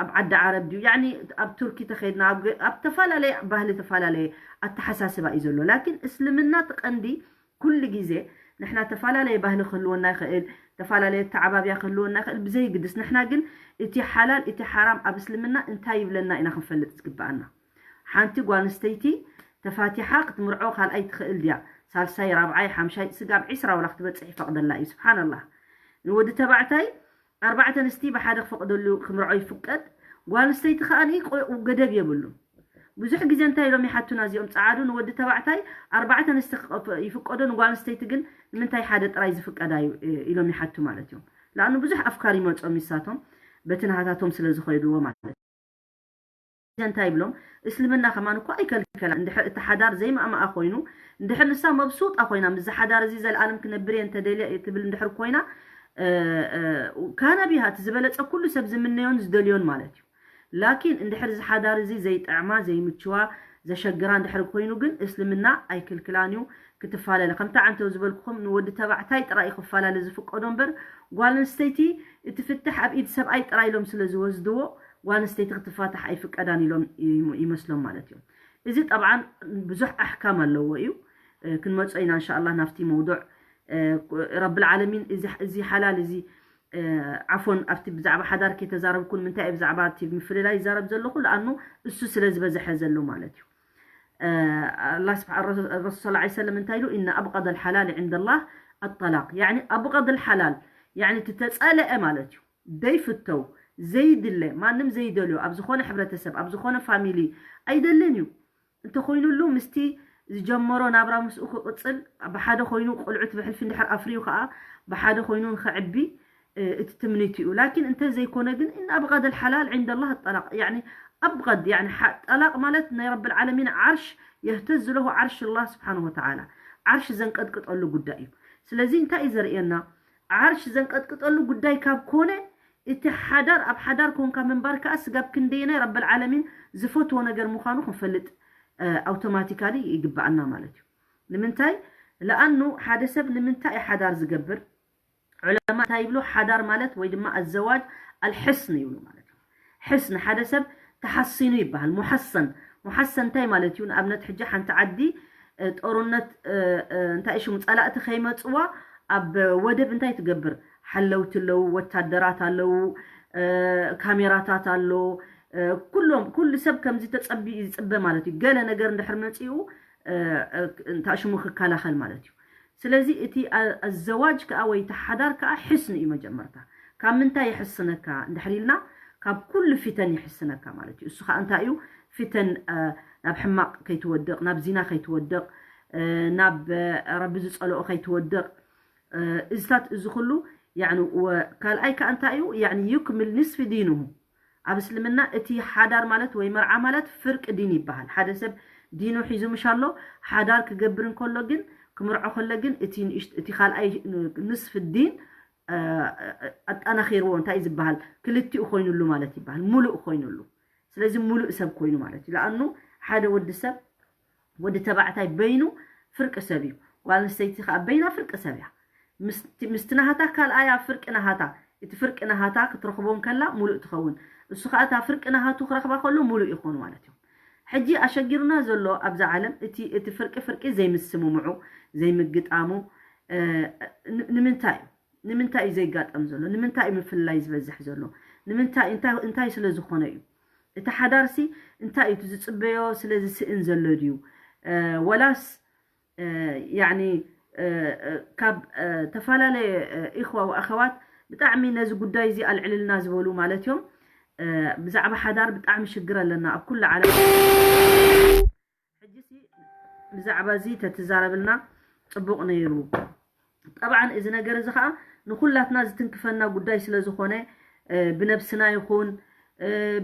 ኣብ ዓዲ ዓረብ ድዩ ያኒ ኣብ ቱርኪ ተኸይድና ኣብ ተፈላለየ ባህሊ ተፈላለየ ኣተሓሳስባ እዩ ዘሎ። ላኪን እስልምና ትቐንዲ ኩሉ ግዜ ንሕና ተፈላለየ ባህሊ ክህልወና ይኽእል፣ ተፈላለየ ኣተዓባብያ ክህልወና ይኽእል ብዘይግድስ ንሕና ግን እቲ ሓላል እቲ ሓራም ኣብ እስልምና እንታይ ይብለና ኢና ክንፈልጥ ዝግብኣና። ሓንቲ ጓል ኣንስተይቲ ተፋቲሓ ክትምርዖ ካልኣይ ትኽእል ድያ? ሳልሳይ ራብዓይ ሓምሻይ ስጋብ ዒስራ ወላ ክትበፅሕ ይፈቕደላ እዩ። ስብሓንላህ። ንወዲ ተባዕታይ ኣርባዕተ ኣንስቲ ብሓደ ክፈቕደሉ ክምርዖ ይፍቀድ። ጓል ኣንስተይቲ ከዓ ገደብ የብሉን። ብዙሕ ግዜ እንታይ ኢሎም ይሓቱና እዚኦም ፀዓዱ ንወዲ ተባዕታይ ኣርባዕተ ኣንስቲ ይፍቀዶ ንጓል ኣንስተይቲ ግን ንምንታይ ሓደ ጥራይ ዝፍቀዳ እዩ ኢሎም ይሓቱ ማለት እዮም። ለኣኑ ብዙሕ ኣፍካር ይመፆም ይሳቶም በቲ ናሃታቶም ስለ ዝኸይድዎ ማለት እዩ። እንታይ ይብሎም እስልምና ከማን እኮ ኣይከልከላ እንድሕር እቲ ሓዳር ዘይማእማኣ ኮይኑ እንድሕር ንሳ መብሱጣ ኮይና ምዚ ሓዳር እዚ ዘልኣለም ክነብር እየ እንተደልየ ትብል እንድሕር ኮይና ካነ ቢሃ እቲ ዝበለፀ ኩሉ ሰብ ዝምነዮን ዝደልዮን ማለት እዩ። ላኪን እንድሕር እዚ ሓዳር እዚ ዘይጥዕማ ዘይምችዋ ዘሸግራ እንድሕር ኮይኑ ግን እስልምና ኣይክልክላን እዩ ክትፋለለ ከምታ ዓንተው ዝበልኩኹም ንወዲ ተባዕታይ ጥራይ ክፈላለ ዝፍቀዶ እምበር ጓል ኣንስተይቲ እቲ ፍትሕ ኣብ ኢድ ሰብኣይ ጥራይ ኢሎም ስለ ዝወስድዎ ጓል ኣንስተይቲ ክትፋታሕ ኣይፍቀዳን ኢሎም ይመስሎም ማለት እዩ። እዚ ጠብዓን ብዙሕ ኣሕካም ኣለዎ እዩ። ክንመጾ ኢና እንሻላ ናብቲ መውዱዕ። ረብል ዓለሚን እዚ ሓላል እዚ ዓፎን ኣብቲ ብዛዕባ ሓዳር ከይተዛረብኩን ምንታይ ብዛዕባ እቲ ምፍልላይ ይዛረብ ዘለኹ ለኣኑ እሱ ስለ ዝበዝሐ ዘሎ ማለት እዩ። ረሱል ስ ሰለም እንታይ ኢሉ እና ኣብቀድ ልሓላል ዕንደ ላህ ኣጠላቅ ያኒ ኣብቀድ ልሓላል ያኒ ትተፀለአ ማለት እዩ። ዘይፍተው ዘይድለ ማንም ዘይደልዮ ኣብ ዝኾነ ሕብረተሰብ ኣብ ዝኾነ ፋሚሊ ኣይደልን እዩ። እንተኮይኑሉ ምስቲ ዝጀመሮ ናብራ ምስኡ ክቕፅል ብሓደ ኮይኑ ቆልዑት ብሕልፊ እንድሕር ኣፍርዩ ከዓ ብሓደ ኮይኑ ንክዕቢ እቲ ትምኒት እዩ። ላኪን እንተ ዘይኮነ ግን እና ኣብቀድ ልሓላል ዕንደ ላህ ጠላቅ ያኒ ኣብቀድ ያኒ ጠላቅ ማለት ናይ ረብል ዓለሚን ዓርሽ የህተዝ ለሁ ዓርሽ ላህ ስብሓን ወተዓላ ዓርሽ ዘንቀጥቅጠሉ ጉዳይ እዩ። ስለዚ እንታይ እዩ ዘርእየና? ዓርሽ ዘንቀጥቅጠሉ ጉዳይ ካብ ኮነ እቲ ሓዳር ኣብ ሓዳር ኮንካ ምንባር ከዓ ስጋብ ክንደየናይ ረብል ዓለሚን ዝፈትዎ ነገር ምዃኑ ክንፈልጥ ኣውቶማቲካሊ ይግብኣና ማለት እዩ። ንምንታይ ለኣኑ ሓደ ሰብ ንምንታይ ሓዳር ዝገብር ዑለማ እንታይ ይብሉ ሓዳር ማለት ወይ ድማ ኣዘዋጅ ኣልሕስን ይብሉ ማለት እዩ። ሕስን ሓደ ሰብ ተሓሲኑ ይበሃል። ሙሓሰን ሙሓሰን እንታይ ማለት እዩ? ንኣብነት ሕጂ ሓንቲ ዓዲ ጦርነት እንታይ ሽሙ ፀላእቲ ከይመፅዋ ኣብ ወደብ እንታይ ትገብር? ሓለውቲ ኣለዉ፣ ወታደራት ኣለዉ፣ ካሜራታት ኣሎ። ኩሎም ኩሉ ሰብ ከምዚ ተፀቢኡ ዝፅበ ማለት እዩ። ገለ ነገር እንድሕር መፂኡ እንታይ ሽሙ ክከላኸል ማለት እዩ። ስለዚ እቲ ኣዘዋጅ ከዓ ወይ እቲ ሓዳር ከዓ ሕስን እዩ መጀመርታ። ካብ ምንታይ ይሕስነካ እንድሕር ኢልና ካብ ኩሉ ፊተን ይሕስነካ ማለት እዩ። እሱ ከዓ እንታይ እዩ? ፊተን ናብ ሕማቅ ከይትወድቕ፣ ናብ ዚና ከይትወድቕ፣ ናብ ረቢ ዝፀልኦ ከይትወድቕ፣ እዚታት እዚ ኩሉ ካልኣይ ከዓ እንታይ እዩ? ዩክምል ንስፊ ዲንሁ ኣብ እስልምና እቲ ሓዳር ማለት ወይ መርዓ ማለት ፍርቂ ዲን ይበሃል። ሓደ ሰብ ዲኑ ሒዙ ምሽ ኣሎ ሓዳር ክገብር እንከሎ ግን ክምርዖ ከሎ ግን እቲ ካልኣይ ንስፊ ዲን ኣጠናኺርዎ እንታይ ዝበሃል ክልቲኡ ኮይኑሉ ማለት ይበሃል። ሙሉእ ኮይኑሉ ስለዚ ሙሉእ ሰብ ኮይኑ ማለት እዩ። ለኣኑ ሓደ ወዲ ሰብ ወዲ ተባዕታይ በይኑ ፍርቂ ሰብ እዩ። ጓል ኣንስተይቲ ከዓ በይና ፍርቂ ሰብ እያ። ምስቲ ናሃታ ካልኣያ ፍርቂ ናሃታ እቲ ፍርቂ ናሃታ ክትረኽቦ እንከላ ሙሉእ ትኸውን። እሱ ከዓ እታ ፍርቂ ናሃቱ ክረኽባ ከሎ ሙሉእ ይኾኑ ማለት እዮም። ሕጂ ኣሸጊሩና ዘሎ ኣብዛ ዓለም እቲ እቲ ፍርቂ ፍርቂ ዘይምስምምዑ ዘይምግጣሙ ንምንታይ እዩ? ንምንታይ እዩ ዘይጋጠም ዘሎ? ንምንታይ እዩ ምፍልላይ ዝበዝሕ ዘሎ? ንምንታይ እንታይ ስለ ዝኾነ እዩ? እቲ ሓዳርሲ እንታይ እዩ ዝፅበዮ ስለ ዝስእን ዘሎ ድዩ? ወላስ ያኒ ካብ ተፈላለየ ኢኽዋ ወኣኸዋት ብጣዕሚ ነዚ ጉዳይ እዚ ኣልዕልልና ዝበሉ ማለት እዮም። ብዛዕባ ሓዳር ብጣዕሚ ሽግር ኣለና ኣብ ኩሉ ዓለም። ሕጂሲ ብዛዕባ እዚ ተትዛረብልና ፅቡቕ ነይሩ። ጠብዓን እዚ ነገር እዚ ከዓ ንኩላትና ዝትንክፈና ጉዳይ ስለ ዝኾነ ብነብስና ይኹን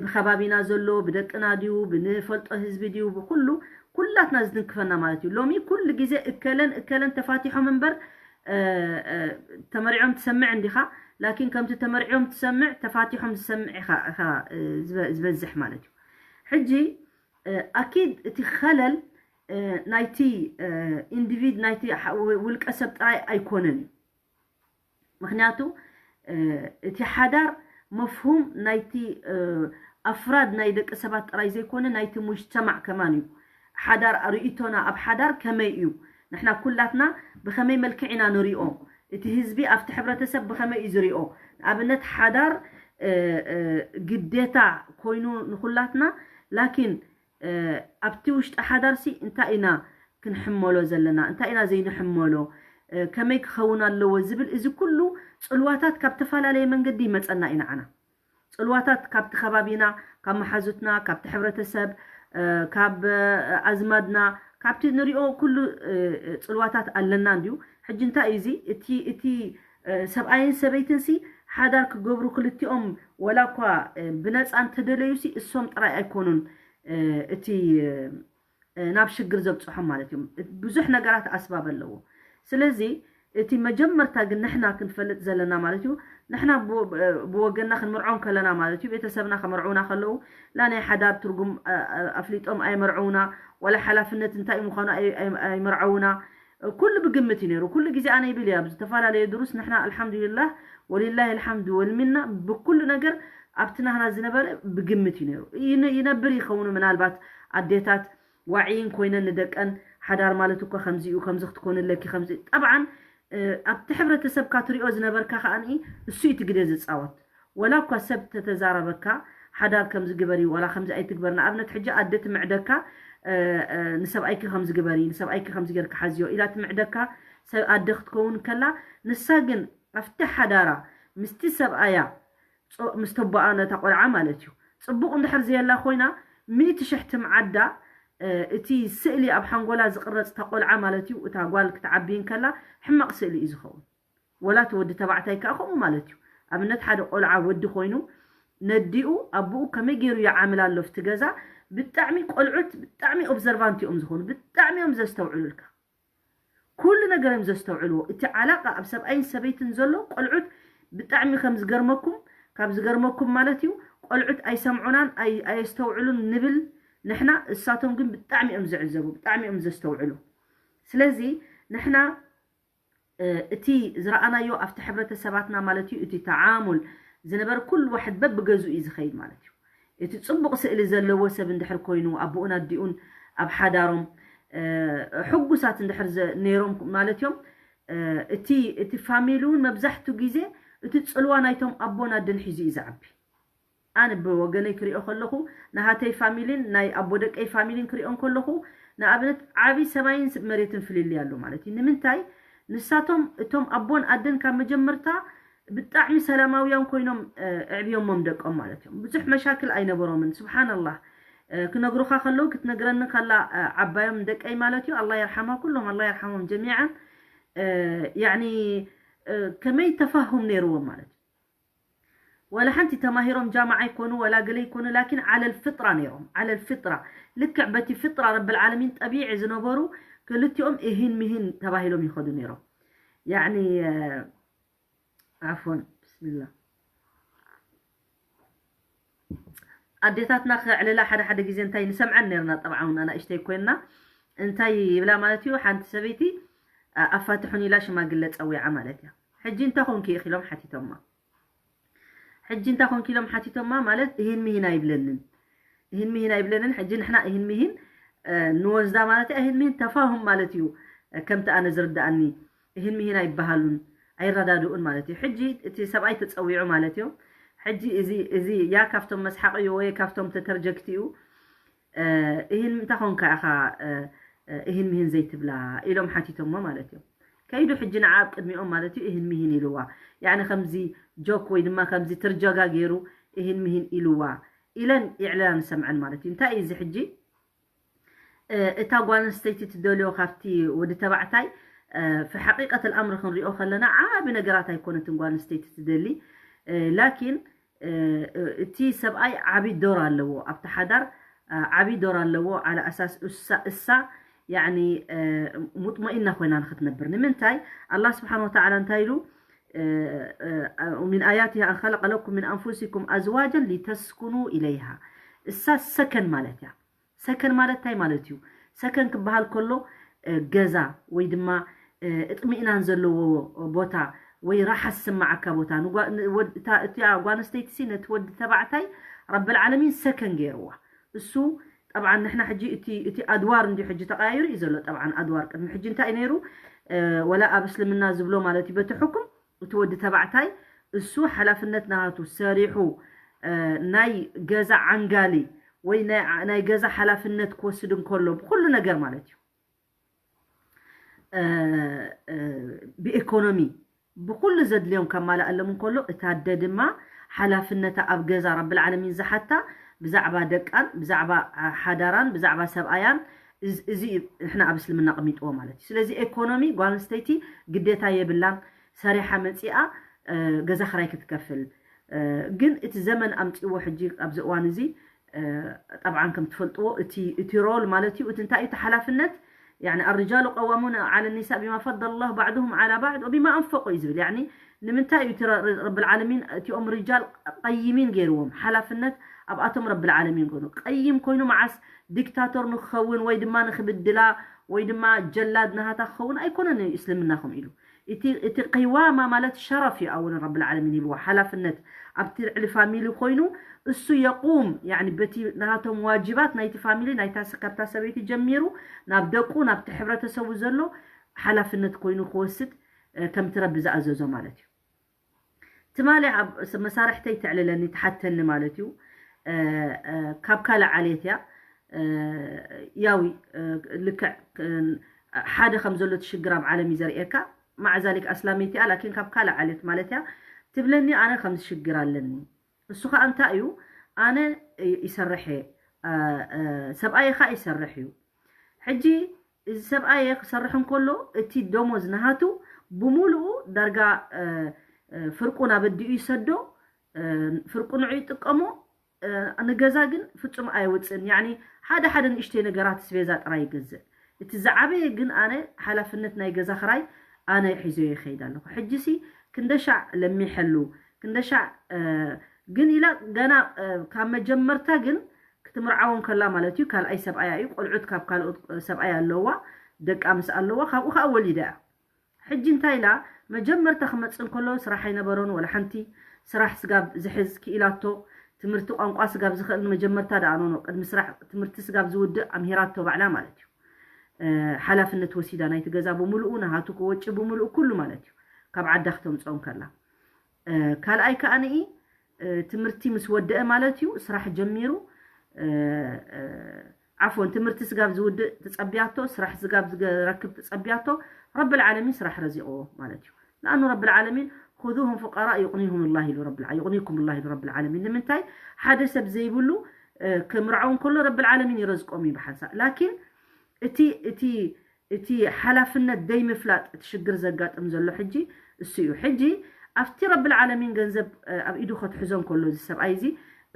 ብከባቢና ዘሎ ብደቅና ድዩ ብንፈልጦ ህዝቢ ድዩ ብኩሉ ኩላትና ዝትንክፈና ማለት እዩ። ሎሚ ኩሉ ግዜ እከለን እከለን ተፋቲሖም እምበር ተመሪዖም ትሰምዕ እንዲኻ፣ ላኪን ከምቲ ተመሪዖም ትሰምዕ ተፋቲሖም ዝሰምዕ ኢኻ ዝበዝሕ ማለት እዩ። ሕጂ ኣኪድ እቲ ኸለል ናይቲ ኢንዲቪድ ናይቲ ውልቀ ሰብ ጥራይ ኣይኮነን እዩ። ምክንያቱ እቲ ሓዳር መፍሁም ናይቲ ኣፍራድ ናይ ደቂ ሰባት ጥራይ ዘይኮነ ናይቲ ሙጅተማዕ ከማን እዩ። ሓዳር ርእይቶና ኣብ ሓዳር ከመይ እዩ? ንሕና ኩላትና ብኸመይ መልክዕ ኢና ንሪኦ? እቲ ህዝቢ ኣብቲ ሕብረተሰብ ብኸመይ እዩ ዝሪኦ? ንኣብነት ሓዳር ግዴታ ኮይኑ ንኩላትና፣ ላኪን ኣብቲ ውሽጢ ሓዳርሲ እንታይ ኢና ክንሕመሎ ዘለና? እንታይ ኢና ዘይንሕመሎ? ከመይ ክኸውን ኣለዎ ዝብል፣ እዚ ኩሉ ጽልዋታት ካብ ተፈላለየ መንገዲ ይመጸና እዩ ንዓና። ጽልዋታት ካብቲ ከባቢና፣ ካብ መሓዙትና፣ ካብቲ ሕብረተሰብ፣ ካብ ኣዝማድና፣ ካብቲ ንሪኦ ኩሉ ጽልዋታት ኣለና እንድዩ። ሕጂ እንታይ እዩ እዚ? እቲ እቲ ሰብኣይን ሰበይትንሲ ሓዳር ክገብሩ ክልቲኦም ወላ እኳ ብነፃ እንተደለዩሲ እሶም ጥራይ ኣይኮኑን እቲ ናብ ሽግር ዘብፅሖም ማለት እዮም። ብዙሕ ነገራት ኣስባብ ኣለዎ። ስለዚ እቲ መጀመርታ ግን ንሕና ክንፈልጥ ዘለና ማለት እዩ፣ ንሕና ብወገንና ክንምርዖም ከለና ማለት እዩ፣ ቤተሰብና ከመርዑና ከለዉ ላ ናይ ሓዳር ትርጉም ኣፍሊጦም ኣይመርዑና፣ ወላ ሓላፍነት እንታይ ምዃኑ ኣይመርዐውና። ኩሉ ብግምት እዩ ነይሩ። ኩሉ ግዜ ኣነ ይብል እያ ኣብ ዝተፈላለየ ድሩስ ንሕና ኣልሓምዱሊላህ ወሊላሂ ኣልሓምዱ ወልሚና ብኩሉ ነገር ኣብቲ ናህና ዝነበረ ብግምት እዩ ነይሩ። ይነብር ይኸውን ምናልባት ኣዴታት ዋዕይን ኮይነን ንደቀን ሓዳር ማለት እኮ ከምዚ እዩ፣ ከምዚ ክትኮን ኣለኪ፣ ከምዚ ጠብዓን ኣብቲ ሕብረተሰብካ ትሪኦ ዝነበርካ ከኣ እሱ እዩ እቲ ግደ ዝፃወት። ወላ እኳ ሰብ ተተዛረበካ ሓዳር ከምዚ ግበሪ ወላ ከምዚ ኣይትግበር፣ ንኣብነት ሕጂ ኣደ ትምዕደካ ንሰብኣይኪ ከምዚ ግበሪ ንሰብኣይኪ ከምዚ ገርካ ሓዝዮ ኢላ ትምዕደካ ሰብ ኣደ ክትከውን ከላ፣ ንሳ ግን ኣብቲ ሓዳራ ምስቲ ሰብኣያ ምስ ተቦኣ ነታ ቆልዓ ማለት እዩ። ፅቡቕ እንድሕር ዘየላ ኮይና ሚእቲ ሽሕ ትምዓዳ እቲ ስእሊ ኣብ ሓንጎላ ዝቕረፅ እታ ቆልዓ ማለት እዩ። እታ ጓል ክትዓቢ እንከላ ሕማቕ ስእሊ እዩ ዝኸውን። ወላ እቲ ወዲ ተባዕታይ ከዓ ከምኡ ማለት እዩ። ኣብነት ሓደ ቆልዓ ወዲ ኮይኑ ነዲኡ ኣቦኡ ከመይ ገይሩ ይዓምል ኣሎ ኣብቲ ገዛ ብጣዕሚ ቆልዑት ብጣዕሚ ኦብዘርቫንት እዮም ዝኾኑ፣ ብጣዕሚ እዮም ዘስተውዕሉልካ። ኩሉ ነገር እዮም ዘስተውዕልዎ። እቲ ዓላቃ ኣብ ሰብኣይን ሰበይትን ዘሎ ቆልዑት ብጣዕሚ ከም ዝገርመኩም ካብ ዝገርመኩም ማለት እዩ። ቆልዑት ኣይሰምዑናን ኣየስተውዕሉን ንብል ንሕና፣ እሳቶም ግን ብጣዕሚ እዮም ዝዕዘቡ፣ ብጣዕሚ እዮም ዘስተውዕሉ። ስለዚ ንሕና እቲ ዝረኣናዮ ኣብቲ ሕብረተሰባትና ማለት እዩ እቲ ተዓሙል ዝነበረ ኩሉ ዋሕድ በብገዝኡ እዩ ዝኸይድ ማለት እዩ። እቲ ፅቡቕ ስእሊ ዘለዎ ሰብ እንድሕር ኮይኑ ኣቦኡን ኣዲኡን ኣብ ሓዳሮም ሕጉሳት እንድሕር ነይሮም ማለት እዮም፣ እቲ እቲ ፋሚሊ እውን መብዛሕትኡ ግዜ እቲ ፅልዋ ናይቶም ኣቦን ኣደን ሒዙ እዩ ዝዓቢ። ኣነ ብወገነይ ክሪኦ ከለኹ ናሃተይ ፋሚሊን ናይ ኣቦ ደቀይ ፋሚሊን ክሪኦ ከለኹ ንኣብነት ዓብዪ ሰማይን መሬትን ፍልልይ ኣሎ ማለት እዩ። ንምንታይ ንሳቶም እቶም ኣቦን ኣደን ካብ መጀመርታ ብጣዕሚ ሰላማውያን ኮይኖም ኣዕብዮሞም ደቆም ማለት እዮም። ብዙሕ መሻክል ኣይነበሮምን። ስብሓንላህ ክነግሩኻ ከለዉ ክትነግረኒ ከላ ዓባዮም ደቀይ ማለት እዩ። ኣላ የርሓማ ኩሎም ኣላ የርሓሞም ጀሚዓን። ያኒ ከመይ ተፋሁም ነይርዎም ማለት እዩ። ወላ ሓንቲ ተማሂሮም ጃማዓ ይኮኑ ወላ ገለ ይኮኑ ላኪን ዓለል ፍጥራ ነይሮም። ዓለል ፍጥራ ልክዕ በቲ ፍጥራ ረብል ዓለሚን ጠቢዒ ዝነበሩ ክልቲኦም እሂን ምሂን ተባሂሎም ይኸዱ ነይሮም። ያኒ ዓፎን ብስሚላ ኣዴታትና ክዕልላ ሓደ ሓደ ግዜ እንታይ ንሰምዐን ነርና። ጠብዓ እውን ኣናእሽተይ ኮይንና እንታይ ይብላ ማለት እዩ። ሓንቲ ሰበይቲ ኣፋትሑን ኢላ ሽማግለ ፀዊዓ ማለት እያ። ሕጂ እንታይ ኮንኪ ኢኺ ኢሎም ሓቲቶማ። ሕጂ እንታይ ኮንኪ ኢሎም ሓቲቶማ ማለት እሂን ምሂን ኣይብለንን። እሂን ምሂን ኣይብለንን። ሕጂ ንሕና እሂን ምሂን ንወስዳ ማለት እያ። እሂን ምሂን ተፋሁም ማለት እዩ። ከምቲ ኣነ ዝርድኣኒ እሂን ምሂን ኣይበሃሉን ኣይረዳድኡን ማለት እዩ። ሕጂ እቲ ሰብኣይ ተፀዊዑ ማለት እዩ። ሕጂ እዚ እዚ ያ ካብቶም መስሓቂ እዩ ወይ ካብቶም ተተርጀክቲ እዩ። እሂን እንታይ ኮንካ ኢኻ እሂን ምሂን ዘይትብላ ኢሎም ሓቲቶሞ ማለት እዮም። ከይዱ ሕጂ ንዓ ኣብ ቅድሚኦም ማለት እዩ እሂን ምሂን ኢልዋ። ያኒ ከምዚ ጆክ ወይ ድማ ከምዚ ትርጀጋ ገይሩ እሂን ምሂን ኢልዋ ኢለን ይዕለላ ንሰምዐን ማለት እዩ። እንታይ እዩ እዚ ሕጂ እታ ጓል ኣንስተይቲ ትደልዮ ካብቲ ወዲ ተባዕታይ ፍሓቂቀት ኣልኣምር ክንሪኦ ከለና ዓቢ ነገራት ኣይኮነትን ጓል ኣንስተይቲ ትደሊ። ላኪን እቲ ሰብኣይ ዓቢ ዶር ኣለዎ ኣብቲ ሓዳር። ዓብዪ ዶር ኣለዎ። ዓላ ኣሳስ እሳ እሳ ያኒ ሙጥመኢና ኮይና ንክትነብር። ንምንታይ ኣላህ ስብሓን ወተዓላ እንታይ ኢሉ? ሚን ኣያትሃ ኣን ኸለቀ ለኩም ሚን ኣንፉሲኩም ኣዝዋጀን ሊተስኩኑ ኢለይሃ። እሳ ሰከን ማለት እያ። ሰከን ማለት እንታይ ማለት እዩ? ሰከን ክበሃል ከሎ ገዛ ወይ ድማ እጥሚእናን ዘለዎ ቦታ ወይ ራሓ ዝስማዓካ ቦታ። እቲኣ ጓል ኣንስተይቲ ሲ ነቲ ወዲ ተባዕታይ ረብል ዓለሚን ሰከን ገይርዋ። እሱ ጠብዓን ንሕና ሕጂ እቲ ኣድዋር እንዲ ሕጂ ተቀያይሩ እዩ ዘሎ። ጠብዓን ኣድዋር ቅድሚ ሕጂ እንታይ እዩ ነይሩ? ወላ ኣብ እስልምና ዝብሎ ማለት እዩ በቲ ሕኩም እቲ ወዲ ተባዕታይ እሱ ሓላፍነት ናሃቱ ሰሪሑ ናይ ገዛ ዓንጋሊ ወይ ናይ ገዛ ሓላፍነት ክወስድ እንከሎ ብኩሉ ነገር ማለት እዩ ብኢኮኖሚ ብኩሉ ዘድልዮም ከማልኣሎም እንከሎ እታ ኣደ ድማ ሓላፍነታ ኣብ ገዛ ረብል ዓለሚን ዝሓታ ብዛዕባ ደቃን ብዛዕባ ሓዳራን ብዛዕባ ሰብኣያን እዚ ንሕና ኣብ እስልምና ኣቕሚጥዎ ማለት እዩ። ስለዚ ኢኮኖሚ ጓል ኣንስተይቲ ግዴታ የብላን ሰሪሓ መፂኣ ገዛ ክራይ ክትከፍል። ግን እቲ ዘመን ኣምፅዎ ሕጂ ኣብዚ እዋን እዚ ጠብዓን ከም ትፈልጥዎ እቲ ሮል ማለት እዩ እቲ እንታይ እዩ እቲ ሓላፍነት يعني الرجال قوامون على النساء بما فضل الله بعضهم على بعض وبما أنفقوا እዩ ዝብል። يعني ንምንታይ እዩ ረብል ዓለሚን እቲኦም ርጃል ቀይሚን ገይርዎም ሓላፍነት ኣብኣቶም ረብል ዓለሚን ኮይኑ ቀይም ኮይኑ መዓስ ዲክታቶር ንክኸውን ወይ ድማ ንክብድላ ወይ ድማ ጀላድ ናሃታ ክኸውን ኣይኮነን እስልምናኹም ኢሉ። እቲ ቅዋማ ማለት ሸረፍ እዩ ኣወለን ረብል ዓለሚን ሂብዎ ሓላፍነት ኣብቲ ልዕሊ ፋሚሊ ኮይኑ እሱ የቁም በቲ ናቶም ዋጅባት ናይቲ ፋሚሊ ናይታ ሰከርታ ሰበይቲ ጀሚሩ ናብ ደቁ ናብቲ ሕብረተሰቡ ዘሎ ሓላፍነት ኮይኑ ክወስድ ከምቲ ረቢ ዝኣዘዞ ማለት እዩ። ትማሊ መሳርሕተይ ተዕልለኒ ትሓተኒ ማለት እዩ። ካብ ካልእ ዓሌት እያ ያዊ ልክዕ ሓደ ከም ዘሎ ትሽግር ኣብ ዓለም እዩ ዘርእየካ። ማዕዛሊክ ኣስላሜት እያ ላኪን ካብ ካልእ ዓሌት ማለት እያ ትብለኒ። ኣነ ከም ዝሽግር ኣለኒ። እሱ ከዓ እንታይ እዩ? ኣነ ይሰርሕ እየ፣ ሰብኣይ ከዓ ይሰርሕ እዩ። ሕጂ እዚ ሰብኣየ ክሰርሕ እንከሎ እቲ ደሞዝ ናሃቱ ብምሉኡ ዳርጋ ፍርቁ ናብ ኣዲኡ ይሰዶ፣ ፍርቁ ንዑ ይጥቀሞ። ንገዛ ግን ፍጹም ኣየውፅእን። ያኒ ሓደ ሓደ ንእሽተይ ነገራት ስቤዛ ጥራይ ይገዝእ። እቲ ዝዓበየ ግን ኣነ ሓላፍነት ናይ ገዛ ክራይ ኣነ ሒዞ ይኸይድ ኣለኹ። ሕጂሲ ክንደሻዕ ለሚሐሉ ክንደሻዕ ግን ኢላ ገና ካብ መጀመርታ ግን ክትምርዓውን ከላ ማለት እዩ። ካልኣይ ሰብኣያ እዩ። ቆልዑት ካብ ካልኦት ሰብኣይ ኣለዋ፣ ደቃ ምስ ኣለዋ ካብኡ ከዓ ወሊዳ እያ። ሕጂ እንታይ ኢላ መጀመርታ ክመፅእ እንከሎ ስራሕ ኣይነበሮን ወላ ሓንቲ። ስራሕ ስጋብ ዝሕዝ ክኢላቶ ትምህርቲ ቋንቋ ስጋብ ዝኽእል መጀመርታ ደኣ ኖኖ ቅድሚ ስራሕ ትምህርቲ ስጋብ ዝውድእ ኣምሂራቶ ባዕላ ማለት እዩ። ሓላፍነት ወሲዳ ናይቲ ገዛ ብምልኡ ናሃቱ ክወጪ ብምልኡ ኩሉ ማለት እዩ ካብ ዓዳ ክተምፅኦ እንከላ። ካልኣይ ከዓ ንኢ ትምህርቲ ምስ ወደአ ማለት እዩ ስራሕ ጀሚሩ ዓፎን ትምህርቲ ስጋብ ዝውድእ ትፀቢያቶ ስራሕ ስጋብ ዝረክብ ትፀቢያቶ ረብል ዓለሚን ስራሕ ረዚቕዎ ማለት እዩ። ንኣኑ ረብል ዓለሚን خذوهم فقراء يغنيهم الله ኢሉ ረብል ዓለሚን ንምንታይ ሓደ ሰብ ዘይብሉ ክምርዓው እንከሎ ረብል ዓለሚን ይረዝቆም እዩ ብሓንሳእ ላኪን እቲ እቲ እቲ ሓላፍነት ደይ ምፍላጥ እቲ ሽግር ዘጋጥም ዘሎ ሕጂ እሱ እዩ። ሕጂ ኣብቲ ረብል ዓለሚን ገንዘብ ኣብ ኢዱ ከትሕዞ እንከሎ እዚ ሰብኣይ እዚ